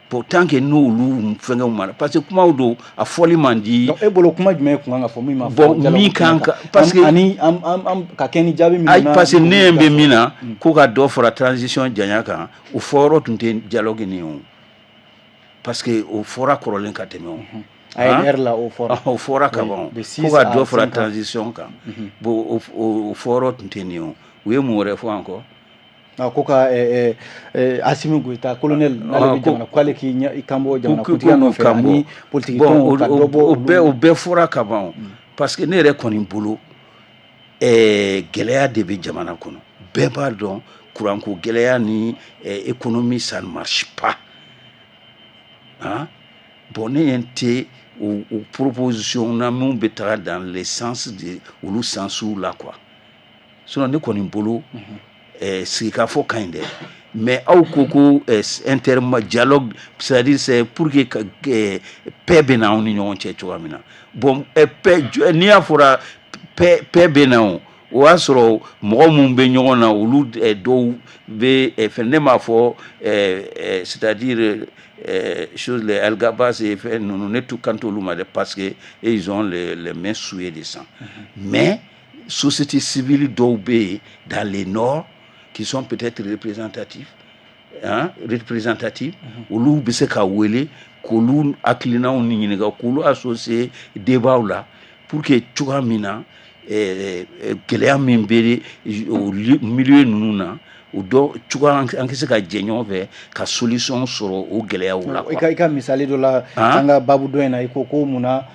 Bon, tant que n'olu fɛngɛw ma, parce que kumaw don, a fɔli man di. Donc e bolo, kuma jumɛn kun kan ka fɔ min ma fɔ? Bon, min kan ka, parce que ani an ka kɛ ni jaabi min na. Parce que ne bɛ min na, ko ka dɔ fara transition janya kan, o fɔyɔrɔ tun tɛ dialogue nin ye o, parce que o fɔra kɔrɔlen ka tɛmɛ o. ANR la, o fɔra. O fɔra ka ban ko ka dɔ fara transition kan. Bon, o fɔyɔrɔ tun tɛ nin ye o. U ye mun wɛrɛ fɔ encore? Ko ka Assimi Goïta, colonel, n'ale bɛ jamana, k'ale k'i kan bɔ jamanakuntigiya nɔfɛ, ani politique tɔnw ka dɔ bɔ. O bɛɛ fɔra ka ban, parce que ne yɛrɛ kɔni bolo, gɛlɛya de bɛ jamana kɔnɔ, bɛɛ b'a dɔn, kuranko gɛlɛya ni économie, ça ne marche pas, hein. Bon, ne ɲɛ tɛ o proposition na min bɛ taga dans le sens de olu sensiw la, quoi. Sinon ne kɔni bolo, sigikafɔ ka ɲi dɛ, mais aw ko ko inter dialogue, c'est à dire c'est pour que paix bɛ na anw ni ɲɔgɔn cɛ cogoya min na. Bon, paix, n'i y'a fɔra paix, paix bɛ na, o o y'a sɔrɔ mɔgɔ minnu bɛ ɲɔgɔn na, olu dɔw bɛ fɛn, ne m'a fɔ, c'est à dire chose, les Alghabass et fɛn ninnu, ne tu kan t'olu ma dɛ, parce que ils ont les mains souillées de sang. Mais société civile dɔw bɛ yen dans le nord qui sont peut-être représentatifs. hein, représentatives, olu bɛ se ka wele k'olu hakilinaw ni ɲininka, k'olu associer débat la, pour que cogoya min na gɛlɛya min bɛ o milieu ninnu na, o dɔ cogoya an ka se ka jɛ ɲɔgɔn fɛ ka solution sɔrɔ o gɛlɛyaw la. I ka misali dɔ la, an ka baabu dɔ in na, i ko ko munna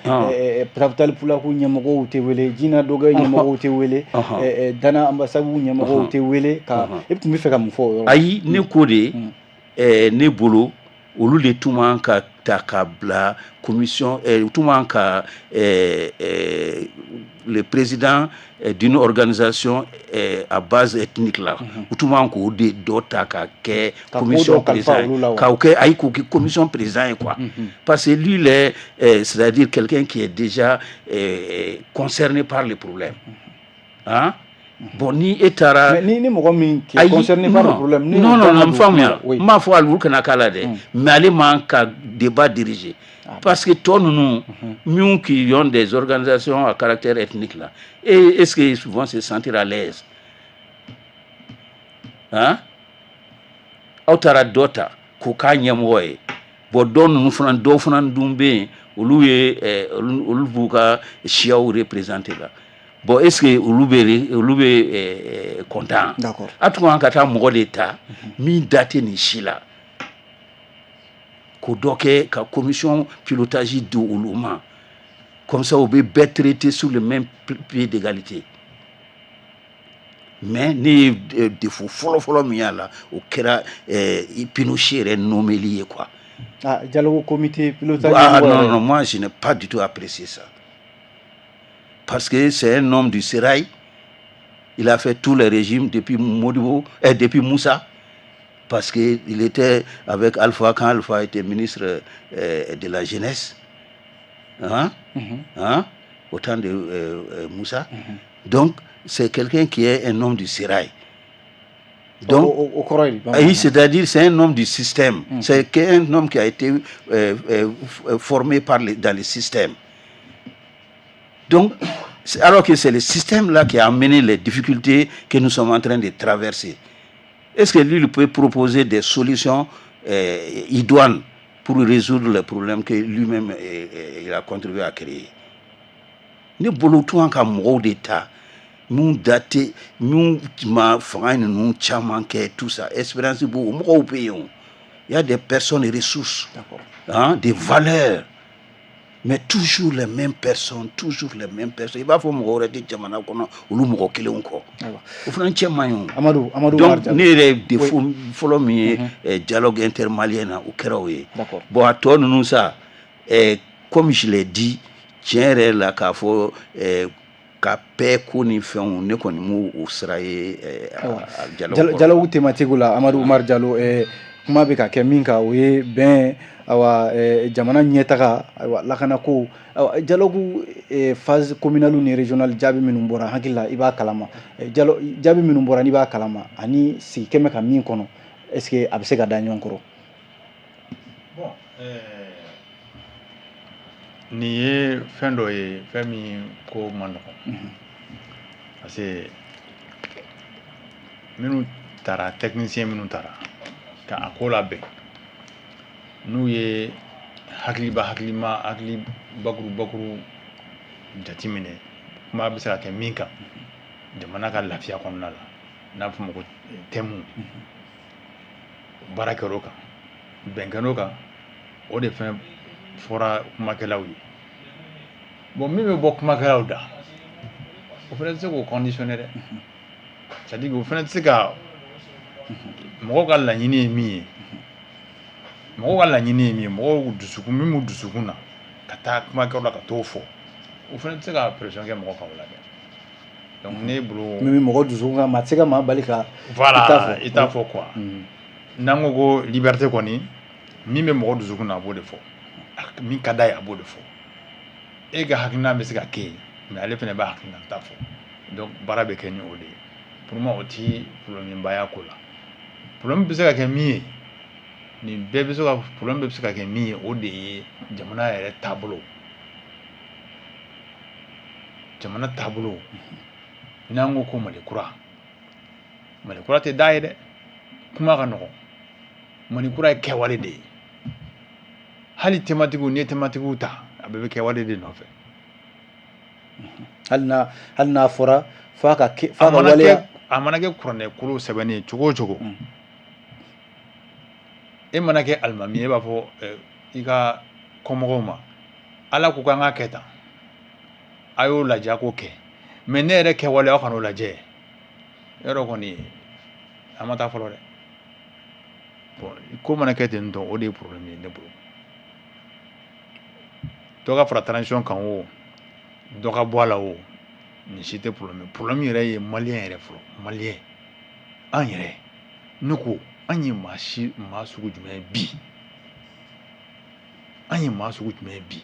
Tabital Pulaaku ɲɛmɔgɔw tɛ wele, Jina Dɔgɔ ɲɛmɔgɔw tɛ wele, Dana Ambasagu ɲɛmɔgɔw tɛ wele, ka i tun bɛ fɛ ka mun fɔ o yɔrɔ la? Ayi, ne ko de, ne bolo, olu de tun man ka ta ka bila commission, tun man ka le président d'une organisation à base ethnique là, u tun man k'o de dɔ ta ka kɛ commission président, k'o kɛ, ayi, k'o kɛ commission président ye quoi, parce que lui il est c'est-à-dire quelqu'un qui est déjà concerné par le problème, hein. Bon, ni e taara Mais ni mɔgɔ min qui est concerné par le problème. Ni non, non, non, n faamuya, n m'a fɔ olu kana k'a la dɛ, mais ale man ka débat diriger, parce que tɔ ninnu minnu qui ont des organisations à caractère ethnique là, et est-ce qu'ils vont se sentir à l'aise, hein? Aw taara dɔ ta k'o k'a ɲɛmɔgɔ ye. Bon, dɔ ninnu fana, dɔw fana dun bɛ yen, olu ye olu b'u ka siyaw représenter la. Bon, est ce que olu bɛ content? A tun kan ka taa mɔgɔ de ta min da tɛ nin si la, k'o dɔ kɛ ka commission pilotage di olu ma. Comme ça, u bɛ bɛɛ traiter sur le même pied d'égalité. Mais ne ye défaut fɔlɔ-fɔlɔ min y'a la, o kɛra Pinochet yɛrɛ nommeli ye quoi. Ah, dialogue comité pilotage. Ah non, non, moi je n'ai pas du tout apprécié ça, parce que c'est un homme du sérail. Il a fait tous les régimes depuis Modibo, depuis Moussa, parce qu'il était avec Alpha quand Alpha était ministre de la jeunesse. Hein? Hein? Au temps de Moussa. Donc, c'est quelqu'un qui est un homme du sérail. Donc, au c'est-à-dire c'est un homme du système. C'est un homme qui a été formé dans le système. Donc, alors que c'est le système là qui a amené les difficultés que nous sommes en train de traverser. Est-ce que lui, il peut proposer des solutions idoines pour résoudre les problèmes que lui-même il a contribué à créer? Ne bolo, tun ka mɔgɔw de ta mun da tɛ mun ma fanga ninnu caman kɛ, tout ça, expérience b'o mɔgɔw bɛ yen o. Il y a des personnes ressources, hein, des valeurs, mais toujours les mêmes personnes, toujours les mêmes personnes. I b'a fɔ mɔgɔ wɛrɛ tɛ jamana kɔnɔ olu mɔgɔ kelenw kɔ, o fana cɛ man ɲi o. Amadu, Amadu. Donc ne yɛrɛ ye défaut fɔlɔ min ye dialogue intermalien na, o kɛra o ye. Bon, a tɔ ninnu sa, comme je l'ai dit, tiɲɛ yɛrɛ la, k'a fɔ ka paix ko ni fɛnw, ne kɔni m'o o sira ye. Dialogue thématique la, Amadu Umar Jalo, kuma bɛ ka kɛ min kan, o ye bɛn, awa, jamana ɲɛtaga, ayiwa, lakanako. Ayiwa, dialogue phase communale ni régionale, jaabi minnu bɔra, hakili la i b'a kalama, jaabi minnu bɔra n'i b'a kalama, ani sigi kɛmɛ ka min kɔnɔ, est ce que a bɛ se ka da ɲɔgɔn kɔrɔ? Bon, nin ye fɛn dɔ ye, fɛn min ko man nɔgɔn, parce que minnu taara, technicien minnu taara ka a ko labɛn, n'u ye hakiliba hakilima hakili bakuru bakuru jateminɛ, kuma bɛ se ka kɛ min kan jamana ka lafiya kɔnɔna la, n'a bɛ fɔ o ma ko thème, baara kɛr'o kan, bɛn kɛr'o kan, o de fɛn fɔra kumakɛlaw ye. Bon, min bɛ bɔ kumakɛlaw da, o fana tɛ se k'o conditionner dɛ. C'est à dire o fana tɛ se ka mɔgɔw ka laɲini ye min ye, mɔgɔw ka laɲini ye min ye, mɔgɔw dusukun min b'u dusukun na ka taa kumakɛyɔrɔ la ka t'o fɔ, o fana tɛ se ka pression kɛ mɔgɔ kan o la dɛ. Donc ne bolo, min bɛ mɔgɔ dusukun kan, maa tɛ se ka maa bali ka voilà, i t'a fɔ quoi. N'an ko ko liberté kɔni, min bɛ mɔgɔ dusukun na, a b'o de fɔ, min ka d'a ye, a b'o de fɔ. E ka hakilina bɛ se ka kɛ yen, mais ale fana b'a hakilina ta fɔ. Donc baara bɛ kɛ ni o de ye. Pour moi, o ti problème ba y'a ko la. Problème bɛ se ka kɛ min ye, nin bɛɛ bɛ se ka problème bɛ se ka kɛ min ye, o de ye jamana yɛrɛ taabolo. Jamana taabolo, n'an ko ko Mali kura, Mali kura tɛ da ye dɛ. Kuma ka nɔgɔn. Mali kura ye kɛwale de ye. Hali thématique, n'i ye thématique ta, a bɛɛ bɛ kɛwale de nɔfɛ. Hali n'a fɔra f'a ka kɛ, f'a ka waleya. A mana kɛ kuranɛ kolo sɛbɛnnen ye cogo o cogo, e mana kɛ alimami ye, e b'a fɔ i ka kɔmɔgɔw ma: Ala ko k'an ka kɛ tan, a y'o lajɛ, a k'o kɛ. Mais ne yɛrɛ kɛwale, aw kan'o lajɛ. Yɔrɔ kɔni, an ma taa fɔlɔ dɛ. Bon, ko mana kɛ ten tɔ, o de ye problème ye ne bolo. Dɔ ka fara transition kan o, dɔ ka bɔ a la o, nin si tɛ problème. Problème yɛrɛ ye malien yɛrɛ fɔlɔ, malien an yɛrɛ. Ne ko an ye maa si maa sugu jumɛn ye bi? An ye maa sugu jumɛn ye bi?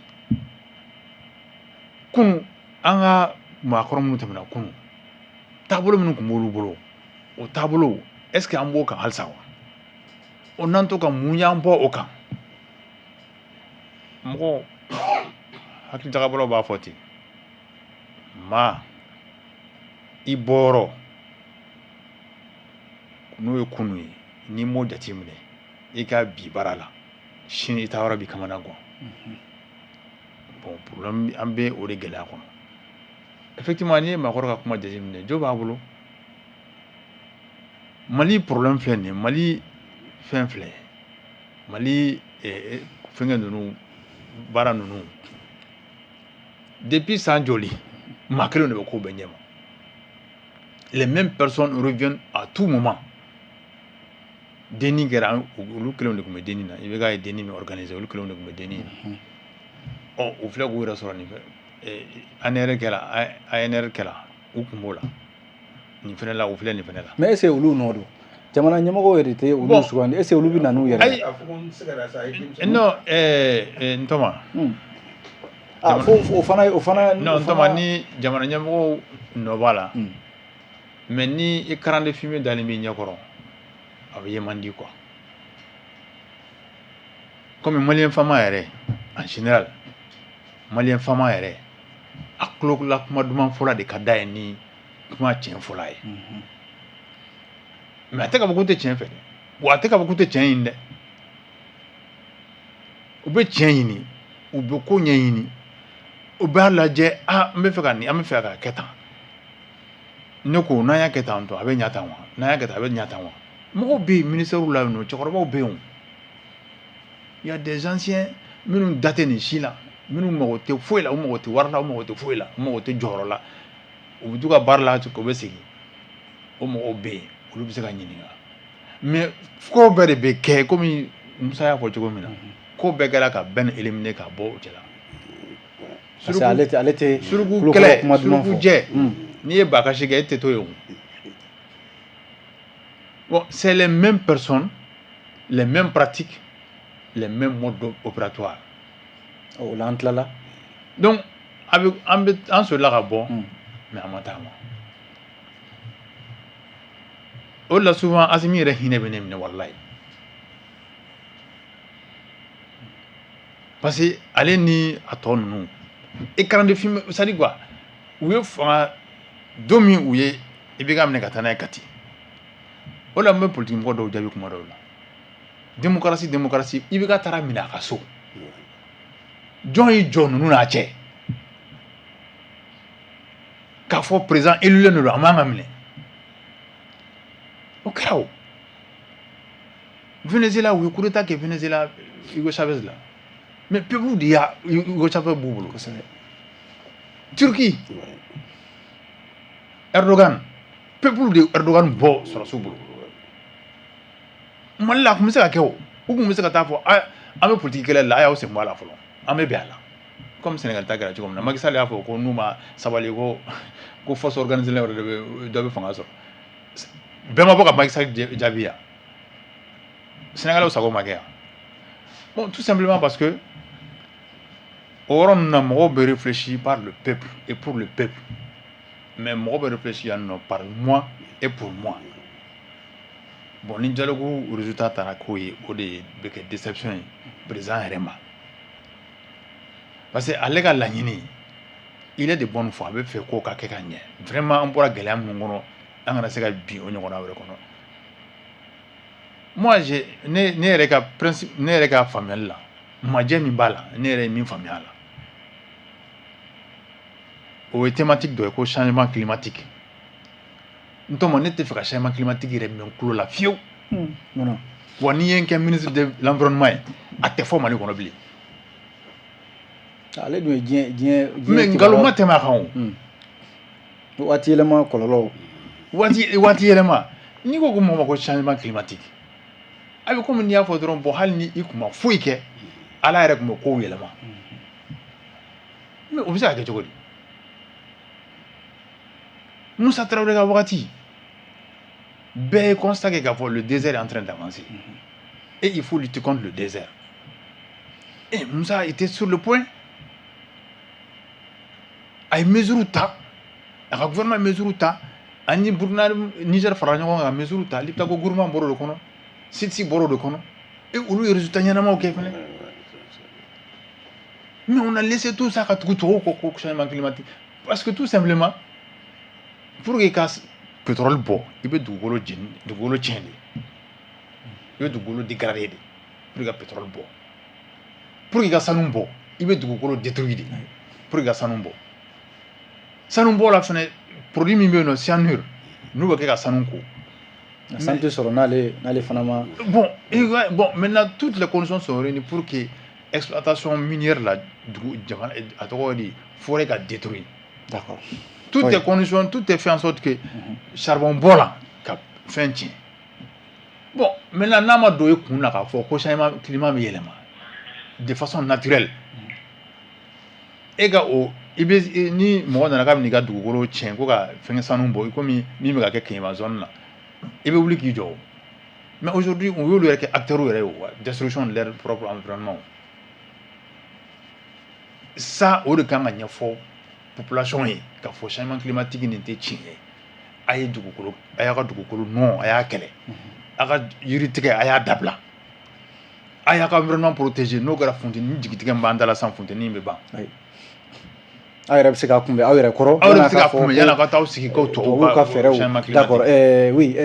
Kunun, an ka maakɔrɔ minnu tɛmɛna kunun, taabolo minnu tun b'olu bolo, o taabolo, est ce que an b'o kan halisa wa? O n'an to ka mun y'an bɔ o kan? Mɔgɔ hakilijagabɔlaw b'a fɔ ten: maa i bɔyɔrɔ, n'o ye kunu ye, n'i m'o jateminɛ i ka bi baara la, sini i taa yɔrɔ b'i kamana gan. Bon, problème, an bɛ o de gɛlɛya kɔnɔ. Effectivement, n'i ye maakɔrɔ ka kuma jateminɛ, jo b'a bolo. Mali problème filɛ nin ye, Mali fɛn filɛ, Mali fɛnkɛ ninnu, baara ninnu, depuis san joli, maa kelen de bɛ ko bɛɛ ɲɛma. Les mêmes personnes reviennent à tout moment. Denni kɛra, olu kelenw de tun bɛ denni na. I bɛ k'a ye denni min organiser, olu kelenw de tun bɛ denni na. Ɔ, u filɛ k'u yɛrɛ sɔrɔ nin fɛ. ANR kɛra, ANR kɛra, u tun b'o la. Nin fɛnɛ la, u filɛ nin fɛnɛ la. Mais est ce que olu nɔ don? Jamana ɲɛmɔgɔw yɛrɛ tɛ olu sugandi. Est ce que olu bɛ na n'u yɛrɛ ye? Non, n tɔma. Ah, fo o fana. Non, n tɔma, ni jamana ɲɛmɔgɔw nɔ b'a la, mais ni écran de fumée dalen b'i ɲɛkɔrɔ, a bɛ ye man di quoi. Comme malien fama yɛrɛ, en général, malien fama yɛrɛ, a tulo la kuma duman fɔla de ka d'a ye ni kuma tiɲɛ fɔla ye. Mais a tɛ ka fɔ k'u tɛ tiɲɛ fɛ dɛ, wa a tɛ ka fɔ k'u tɛ tiɲɛ ɲini dɛ. U bɛ tiɲɛ ɲini, u bɛ ko ɲɛɲini, u b'a lajɛ: a n bɛ fɛ ka nin, an bɛ fɛ ka kɛ tan. Ne ko n'an y'a kɛ tan tɔ, a bɛ ɲa tan wa? N'an y'a kɛ tan, a bɛ ɲa tan wa? Mɔgɔw bɛ yen ministère la yen nɔ, cɛkɔrɔbaw bɛ yen o. Il y a des anciens minnu da tɛ nin si la, minnu mago tɛ foyi la, u mago tɛ wari la, u mago tɛ foyi la, u mago tɛ jɔyɔrɔ la. U bɛ t'u ka baara la, u bɛ segin. O mɔgɔw bɛ yen, olu bɛ se ka ɲininka. Mais ko bɛɛ de bɛ kɛ komi Musa y'a fɔ cogo min na, ko bɛɛ kɛra ka bɛn éliminer ka bɔ o cɛ la. Parce que ale tɛ Suruku kɛlɛ, suruku jɛ, n'i ye bakasi kɛ, e tɛ to yen o. Bon, c'est les mêmes personnes, les mêmes pratiques, les mêmes modes opératoires. O la, an tilala. Donc a bɛ an bɛ an solila ka bɔ, mais an ma taa ma. O de la, souvent, Asimi yɛrɛ hinɛ bɛ ne minɛ, walayi, parce que ale ni a tɔ ninnu, écran de fumée, c'est à dire quoi, u ye fanga don min, u ye IBK minɛ ka taa n'a ye Kati. O de la, n bɛ politique mɔgɔ dɔw jaabi kuma dɔw la: démocratie, démocratie, IBK taara minɛ a ka so. Jɔn y'i jɔ ninnu n'a cɛ k'a fɔ président élu de don, a man ka minɛ? O kɛra o. Venezuela, u ye coup d'état kɛ Venezuela, Hugo Chavez la, mais peuple de y'a Hugo Chavez b'u bolo. Turquie, Erdogan, peuple de Erdogan bɔ sɔrɔsiw bolo. Mali la, a tun bɛ se ka kɛ o. U tun bɛ se ka taa fɔ: an bɛ politique kɛlɛ la, a y'aw sen bɔ a la fɔlɔ, an bɛ bɛn a la, comme Sénégal ta kɛra cogo min na. Macky Sall y'a fɔ ko n'u ma sabali, ko force organisée wɛrɛ de bɛ dɔ bɛ fanga sɔrɔ. Bɛɛ ma bɔ ka Macky Sall jaabi yan. Sénégalais sago ma kɛ yan. Bon, tout simplement parce que o yɔrɔ ninnu na, mɔgɔw bɛ réfléchir par le peuple et pour le peuple, mais mɔgɔ bɛ réfléchir yan nɔ par moi et pour moi. Bon, ni dialogue résultat taara k'o ye, o de bɛ kɛ déception ye président yɛrɛ ma, parce que ale ka laɲini, il est de bonne foi, a bɛ fɛ ko ka kɛ ka ɲɛ. Vraiment, an bɔra gɛlɛya minnu kɔnɔ, an kana se ka bin o ɲɔgɔnna wɛrɛ kɔnɔ. Moi, j'ai ne yɛrɛ ka principe, ne yɛrɛ ka faamuyali la, majɛ min b'a la, ne yɛrɛ ye min faamuya a la, o ye thématique dɔ ye ko changement climatique. N tɔmɔ, ne tɛ fɛ ka changement climatique yɛrɛ mɛn tulo la fiyewu. Wa n'i ye n kɛ ministre de l'Environnement ye, a tɛ fɔ Mali kɔnɔ bilen. Ale dun ye diɲɛ Mais nkalon ma tɛmɛ a kan o. Waati yɛlɛma kɔlɔlɔw. Waati yɛlɛma, n'i ko ko mɔgɔ ma ko changement climatique, a bɛ komi n'i y'a fɔ dɔrɔn, bon, hali ni i kun ma foyi kɛ, Ala yɛrɛ tun bɛ kow yɛlɛma. Mais o bɛ se ka kɛ cogo di? Musa Tarawele ka wagati, bɛɛ ye constat kɛ k'a fɔ le désert est en train d'avancer et il faut lutter contre le désert. Et Musa était sur le point, a ye mesure ta, a ka gouvernement mesure ta, ani Burukina, Niger fara ɲɔgɔn kan ka mesure ta. Liptako Gourma bɔra o de kɔnɔ, Sitsi bɔra o de kɔnɔ, et olu ye résultat ɲɛnamaw kɛ fɛnɛ. Mais on a laissé tout ça ka tugu tubabuw kɔ ko changement climatique, parce que tout simplement, pour que i ka pétrole bɔ, i bɛ dugukolo jeni, dugukolo tiɲɛ de, i bɛ dugukolo dégrader de pour que ka pétrole bɔ. Pour que i ka sanu bɔ, i bɛ dugukolo détruire de pour que ka sanu bɔ. Sanu bɔ la fɛnɛ, produit min bɛ yen nɔ, cyanure, n'u bɛ kɛ ka sanu ko. Sanu tɛ sɔrɔ n'ale fana ma. Bon, et bon, maintenant, toutes les conditions sont réunies pour que exploitation minière la, dugu jamana, a tɔgɔ di, forêt ka détruire. Toutes les conditions, tout est fait en sorte que charbon bɔ la ka fɛn tiɲɛ. Bon, maintenant, n'a ma don i kun na k'a fɔ ko changement climat bɛ yɛlɛma de façon naturelle, e ka o i bɛ ni mɔgɔ nana k'a bɛ n'i ka dugukolo tiɲɛ ko ka fɛnkɛ sanu bɔ, komi min bɛ ka kɛ Keɲeba zone na, i bɛ wuli k'i jɔ o. Mais aujourd'hui, u y'olu yɛrɛ kɛ acteurs yɛrɛ ye o, destruction de leur propre environnement. Ça, o de kan ka ɲɛfɔ population ye k'a fɔ changement climatique nin tɛ tiɲɛ ye. A ye dugukolo, a y'a ka dugukolo nɔ, a y'a kɛlɛ, a ka yiri tigɛ, a y'a dabila, a y'a ka environnement protéger. N'o kɛra, funteni jigitigɛ min b'an da la sisan, funteni bɛ ban. Aw yɛrɛ bɛ se k'a kunbɛn aw yɛrɛ kɔrɔ. Aw yɛrɛ bɛ se k'a kunbɛn yanni a ka taa aw sigi ko tubabuw ka fɛɛrɛw. D'accord, oui,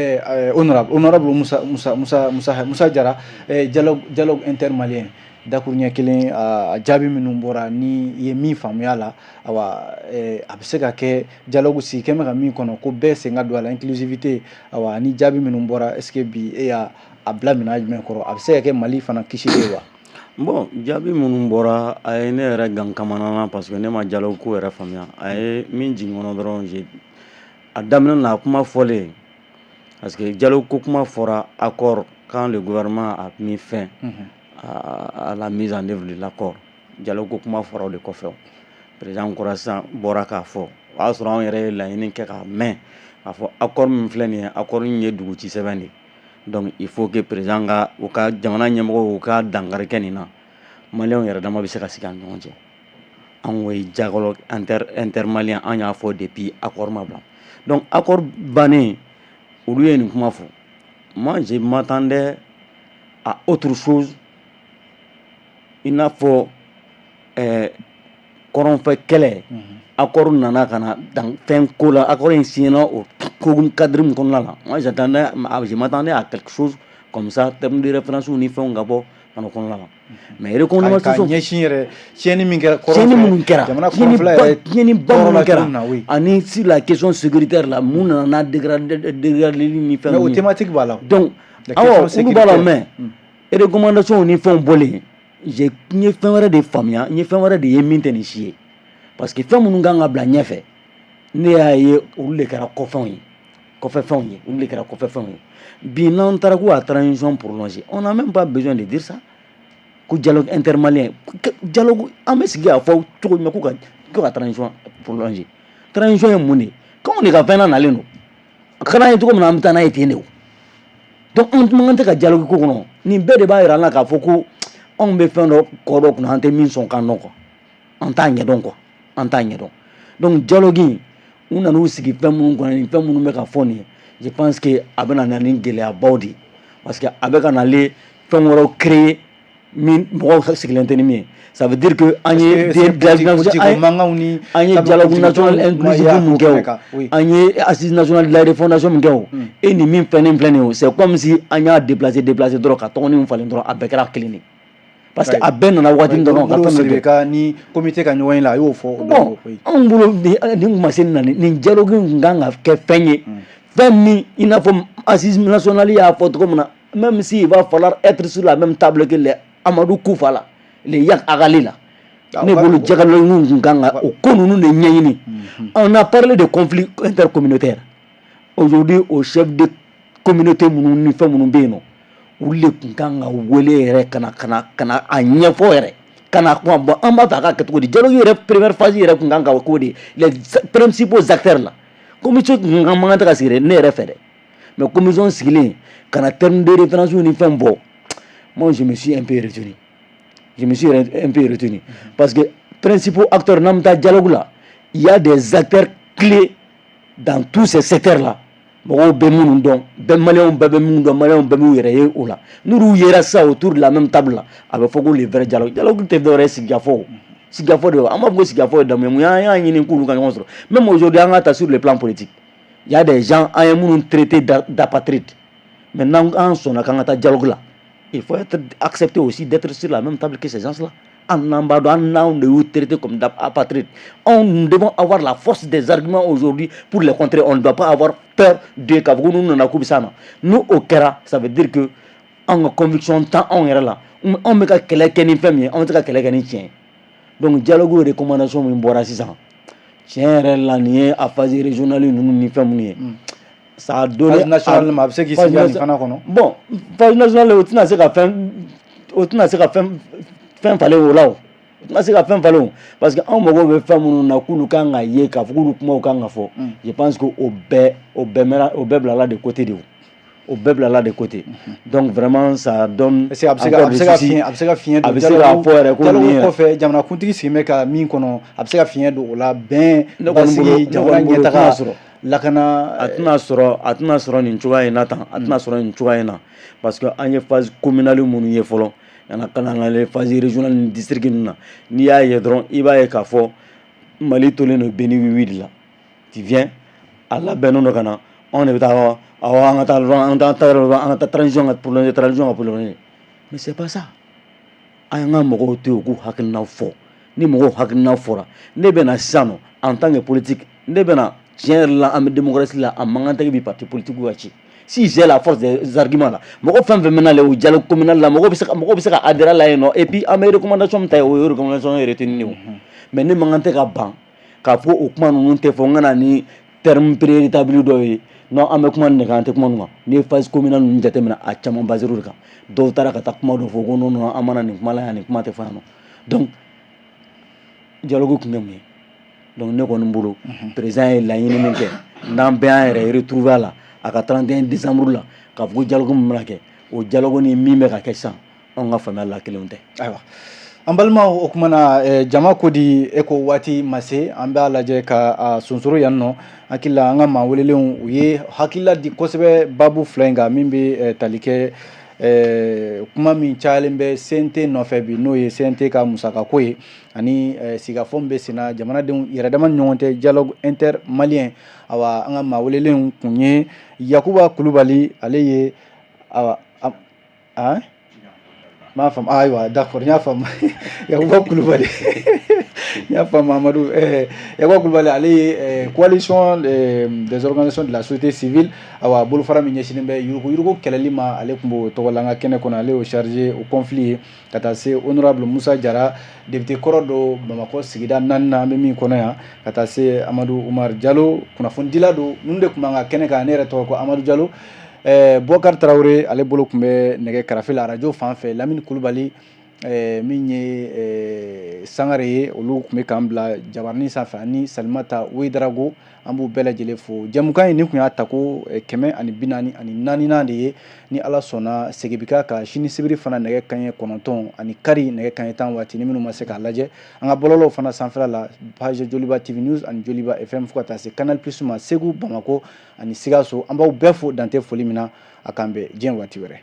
honorable Musa Jara, dialogue intermalien, dakuruɲɛ kelen, a jaabi minnu bɔra, ni i ye min faamuya la, awa, a bɛ se ka kɛ dialogue sigi kɛn bɛ ka min kɔnɔ ko bɛɛ sen ka don a la, inclusivité, awa, ni jaabi minnu bɔra, est ce que bi e y'a a bila minɛn jumɛn kɔrɔ? A bɛ se ka kɛ Mali fana kisili ye wa? Bon, jaabi minnu bɔra, a ye ne yɛrɛ gan kamana na, parce que ne ma dialogue ko yɛrɛ faamuya. A ye min jigin kɔnɔ dɔrɔn, a daminɛ na, a kuma fɔlen, parce que dialogue ko kuma fɔra accord, quand le gouvernement a mis fin à la mise en œuvre de l'accord, dialogue ko kuma fɔra o de kɔfɛ. Président kɔrɔ sisan bɔra k'a fɔ, o y'a sɔrɔ anw yɛrɛ ye laɲini kɛ k'a mɛn k'a fɔ accord min filɛ nin ye, accord in ye dugu ci sɛbɛn de. Donc il faut que président ka, u ka jamana ɲɛmɔgɔw, u ka dankari kɛ nin na. Maliyɛnw yɛrɛ dama bɛ se ka sigi an ni ɲɔgɔn cɛ. An ko ye dialogue intermalien, an y'a fɔ depuis accord ma bila. Donc accord bannen, olu ye nin kuma fɔ. Moi, je m'attendais à autre chose, i n'a fɔ kɔrɔnfɛ kɛlɛ. Accord nana ka na dan fɛn ko la, accord in signé o ko cadre min kɔnɔna la, moi, j'attendais, je m'attendais à quelque chose comme ça, terme de référence ni fɛnw ka bɔ ka na o kɔnɔna la. Mais recommandation ka ɲɛsin yɛrɛ tiɲɛni min kɛra. Tiɲɛni minnu kɛra, jamana kɔrɔnfɛla yɛrɛ, tiɲɛniba minnu kɛra, ani sur la question sécuritaire la, mun nana n'a dégradé ni fɛn Mais o thématique b'a la. Donc awɔ, olu b'a la, mais recommandation ni fɛnw bɔlen, n ye fɛn wɛrɛ de faamuya, n ye fɛn wɛrɛ de ye min tɛ nin si ye, parce que fɛn minnu kan ka bila ɲɛfɛ, ne y'a ye olu de kɛra kɔfɛnw ye, kɔfɛfɛnw ye, olu de kɛra kɔfɛfɛnw ye. Bi, n'an taara ko a transition prolongée, on n'a même pas besoin de dire ça, ko dialogue intermalien, dialogue, an bɛ sigi k'a fɔ cogo jumɛn ko ka transition prolongée? Transition ye mun de ye? K'anw de ka fɛn na nalen don, a ka d'an ye cogo min na, an bɛ taa n'a ye ten de. O donc an man kan tɛ ka dialogue ko kɔnɔ. Nin bɛɛ de b'a yira an na k'a fɔ ko anw bɛ fɛn dɔ kɔ dɔ kunna, an tɛ min sɔn k'an dɔn quoi, an t'a ɲɛdɔn quoi, an t'a ɲɛdɔn. Donc dialogue in, u nan'u sigi fɛn minnu kɔnɔ, ni fɛn minnu bɛ ka fɔ nin ye, je pense que a bɛ na ni gɛlɛyabaw de ye, parce que a bɛ ka nalen fɛn wɛrɛw créer. Min mɔgɔw sigilen tɛ ni min ye, ça veut dire que an ye mankanw ni an ye dialogue national inclusif mun kɛ, o an ye assise nationale de la refondation min kɛ, o e ni min fɛn filɛ nin ye o, c'est comme si an y'a déplacer dɔrɔn, ka tɔgɔninw falen dɔrɔn, a bɛɛ kɛra kelen de, parce que a bɛɛ nana waati dɔrɔn ka fɛn dɔ ka ni comité ka ɲɔgɔn ye la, a y'o fɔ. Bon, anw bolo, nin kun ma se nin na, nin dialogue in kun kan ka kɛ fɛn ye, fɛn min i n'a fɔ assise nationale y'a fɔ cogo min na, même s'il va falloir être sur la même table que les Amadou Koufa la, les Iyad Ag Ghali la, ne bolo dialogue kun kan ka o ko ninnu de ɲɛɲini. On a parlé de conflits intercommunautaires. Aujourd'hui, au chef de communauté minnu ni fɛn minnu bɛ yen nɔ, olu de kun kan ka wele yɛrɛ ka na a ɲɛfɔ yɛrɛ, ka na kuma. Bɔn, an b'a fɛ a ka kɛ cogo di? Dialogue yɛrɛ première phase yɛrɛ kun kan ka k'o de, les principaux acteurs la, commission kun kan man kan tɛ ka sigi dɛ, ne yɛrɛ fɛ dɛ. Mais commission sigilen ka na terme de référence ni fɛn bɔ, moi je me suis un peu retenu, je me suis un peu retenu, parce que principaux acteurs, n'an bɛ taa dialogue la, il y a des acteurs clés dans tous ces secteurs là, mɔgɔw bɛ minnu dɔn, bɛɛ, maliyɛnw bɛɛ bɛ minnu dɔn, maliyɛnw bɛɛ b'u yɛrɛ ye o la. N'olu yera sisan autour de la même table la, a bɛ fɔ ko le vrai dialogue. Dialogue tɛ dɔwɛrɛ ye, sigikafɔ, sigikafɔ de ye. An b'a fɔ ko sigikafɔ ye daminɛ mun ye? An y'a ɲini k'olu ka ɲɔgɔn sɔrɔ. Même aujourd'hui, an ka ta sur le plan politique, il y a des gens, an ye minnu traité d'apatrides. Maintenant, an sɔnna k'an ka taa dialogue la, il faut être accepter aussi d'être sur la même table que ces gens-là. An n'an b'a dɔn, an n'anw de y'u traité comme d'apatrides, nous devons avoir la force des arguments aujourd'hui pour les contrer. On ne doit pas avoir peur de k'a fɔ ko n'u nana k'u bɛ s'an ma. N'o o kɛra, ça veut dire que anw ka conviction t'an anw yɛrɛ la. Anw bɛ ka kɛlɛ kɛ ni fɛn min ye, anw tɛ ka kɛlɛ kɛ ni tiɲɛ ye. Donc dialogue recommandation min bɔra sisan, tiɲɛ yɛrɛ la, nin ye a phase régionale ninnu ni fɛn minnu ye, ça a donné Phase nationale ma, a bɛ se k'i sigi nin fana kɔnɔ. Bon, phase nationale, o tɛna se ka fɛn, o tɛna se ka fɛn falen o la, o tɛna se ka fɛn falen o, parce que anw mago bɛ fɛn minnu na k'olu kan ka ye, k'a fɔ k'olu kumaw kan ka fɔ, je pense que o bɛɛ mɛna, o bɛɛ bilala de côté de, o bɛɛ bilala de côté. Donc vraiment, ça donne Est-ce que a bɛ se ka fiɲɛ, a bɛ se ka fiɲɛ don A bɛ se k'a fɔ yɛrɛ ko dialogue kɔfɛ, jamanakuntigi sigi bɛ ka min kɔnɔ, a bɛ se ka fiɲɛ don o la, bɛn, basigi, jamana ɲɛtaga, lakana? A tɛna sɔrɔ nin cogoya in na tan, a tɛna sɔrɔ nin cogoya in na, parce que an ye phase communale minnu ye fɔlɔ, ka na an phase régionale ni district ninnu na, n'i y'a ye dɔrɔn, i b'a ye k'a fɔ Mali tolen don bɛɛ ni wiwi de la. Tu viens, a labɛnnen don ka na, anw de bɛ taa, awɔ, an ka taa dɔrɔn, an ka taa dɔrɔn, an ka taa transition ka prolonger, transition ka prolonger, mais c'est pas ça. An ka mɔgɔw to yen u k'u hakilina fɔ. Ni mɔgɔw hakilina fɔra, ne bɛ na sisan nɔ en tant que politique, ne bɛ na, tiɲɛ yɛrɛ la, an bɛ démocratie la, a man kan tɛ bi parti politique ka ci. Si j'ai la force des arguments là, mɔgɔ fɛn fɛn bɛ na o dialogue communal la, mɔgɔ bɛ se ka adhérer la yen nɔ, et puis an bɛ recommandation min ta yen, o ye recommandation retenue o. Mais ne man kan tɛ ka ban k'a fɔ o kuma ninnu tɛ fɔ, n ka na ni terme préétabli dɔw ye. Non, an bɛ kuma nin de kan, an tɛ kuma nin kan. N'i ye phase communale ninnu jateminɛ, a caman basé o de kan. Dɔw taara ka taa kuma dɔ fɔ ko non, non, an mana nin kuma la yan, nin kuma tɛ fɔ yan nɔ. Donc dialogue kun tɛ mun ye? Donc ne kɔni bolo, président ye laɲini min kɛ, n'an bɛɛ y'an yɛrɛ retrouver a la, a ka 31 décembre la, k'a fɔ ko dialogue min bɛna kɛ, o dialogue ni min bɛ ka kɛ sisan, anw ka faamuya la, kelenw tɛ. Ayiwa, an balimaw, o kuma na, jama ko di? E ko waati ma se, an b'a lajɛ ka a sonsoro yan nɔ. Hakili la, an ka maa welelenw, u ye hakilila di kosɛbɛ baabu fila in kan, min bɛ tali kɛ kuma min cayalen bɛ CNT nɔfɛ bi, n'o ye CNT ka musakako ye, ani sigikafɔ min bɛ senna jamanadenw yɛrɛdama ni ɲɔgɔn cɛ, dialogue inter malien. Awa, an ka maa welelenw kun ye Yakuba Kulubali, ale ye, awa, a m'a faamu, ayiwa, d'accord, n y'a faamu, Yakuba Kulubali, n y'a faamu, Amadu Yakuba Kulubali, ale ye coalition des organisations de la société civile, awa, bolofara min ɲɛsinnen bɛ yuruguyurugu kɛlɛli ma, ale tun b'o tɔgɔ la an ka kɛnɛ kɔnɔ, ale y'o chargé au conflit ye, ka taa se honorable Musa Jara, député kɔrɔ don Bamakɔ sigida naaninan, an bɛ min kɔnɔ yan, ka taa se Amadu Umar Jalo, kunnafonidila don. Ninnu de tun b'an ka kɛnɛ kan. Ne yɛrɛ tɔgɔ ko Amadu Jalo. Bɔkari Tarawele, ale bolo tun bɛ nɛgɛ karafe la arajo fan fɛ. Lamini Kulubali, min ye Sangare ye, olu tun bɛ k'an bila jabarani sanfɛ, ani Salimata Wedarago. An b'u bɛɛ lajɛlen fo. Jɛmukan in, nin tun y'a ta ko 144nan de ye. Ni Ala sɔnna, segin bɛ k'a kan sini sibiri fana, nɛgɛ kanɲɛ 9 ani kari nɛgɛ kanɲɛ 10 waati. Ni minnu ma se k'a lajɛ, an ka bɔlɔlɔw fana sanfɛla la, page Joliba TV News ani Joliba FM, fo ka taa se Canal Plus ma, Segu, Bamakɔ ani Sikaso. An b'aw bɛɛ fo dantɛ foli min na. A k'an bɛn diɲɛ waati wɛrɛ.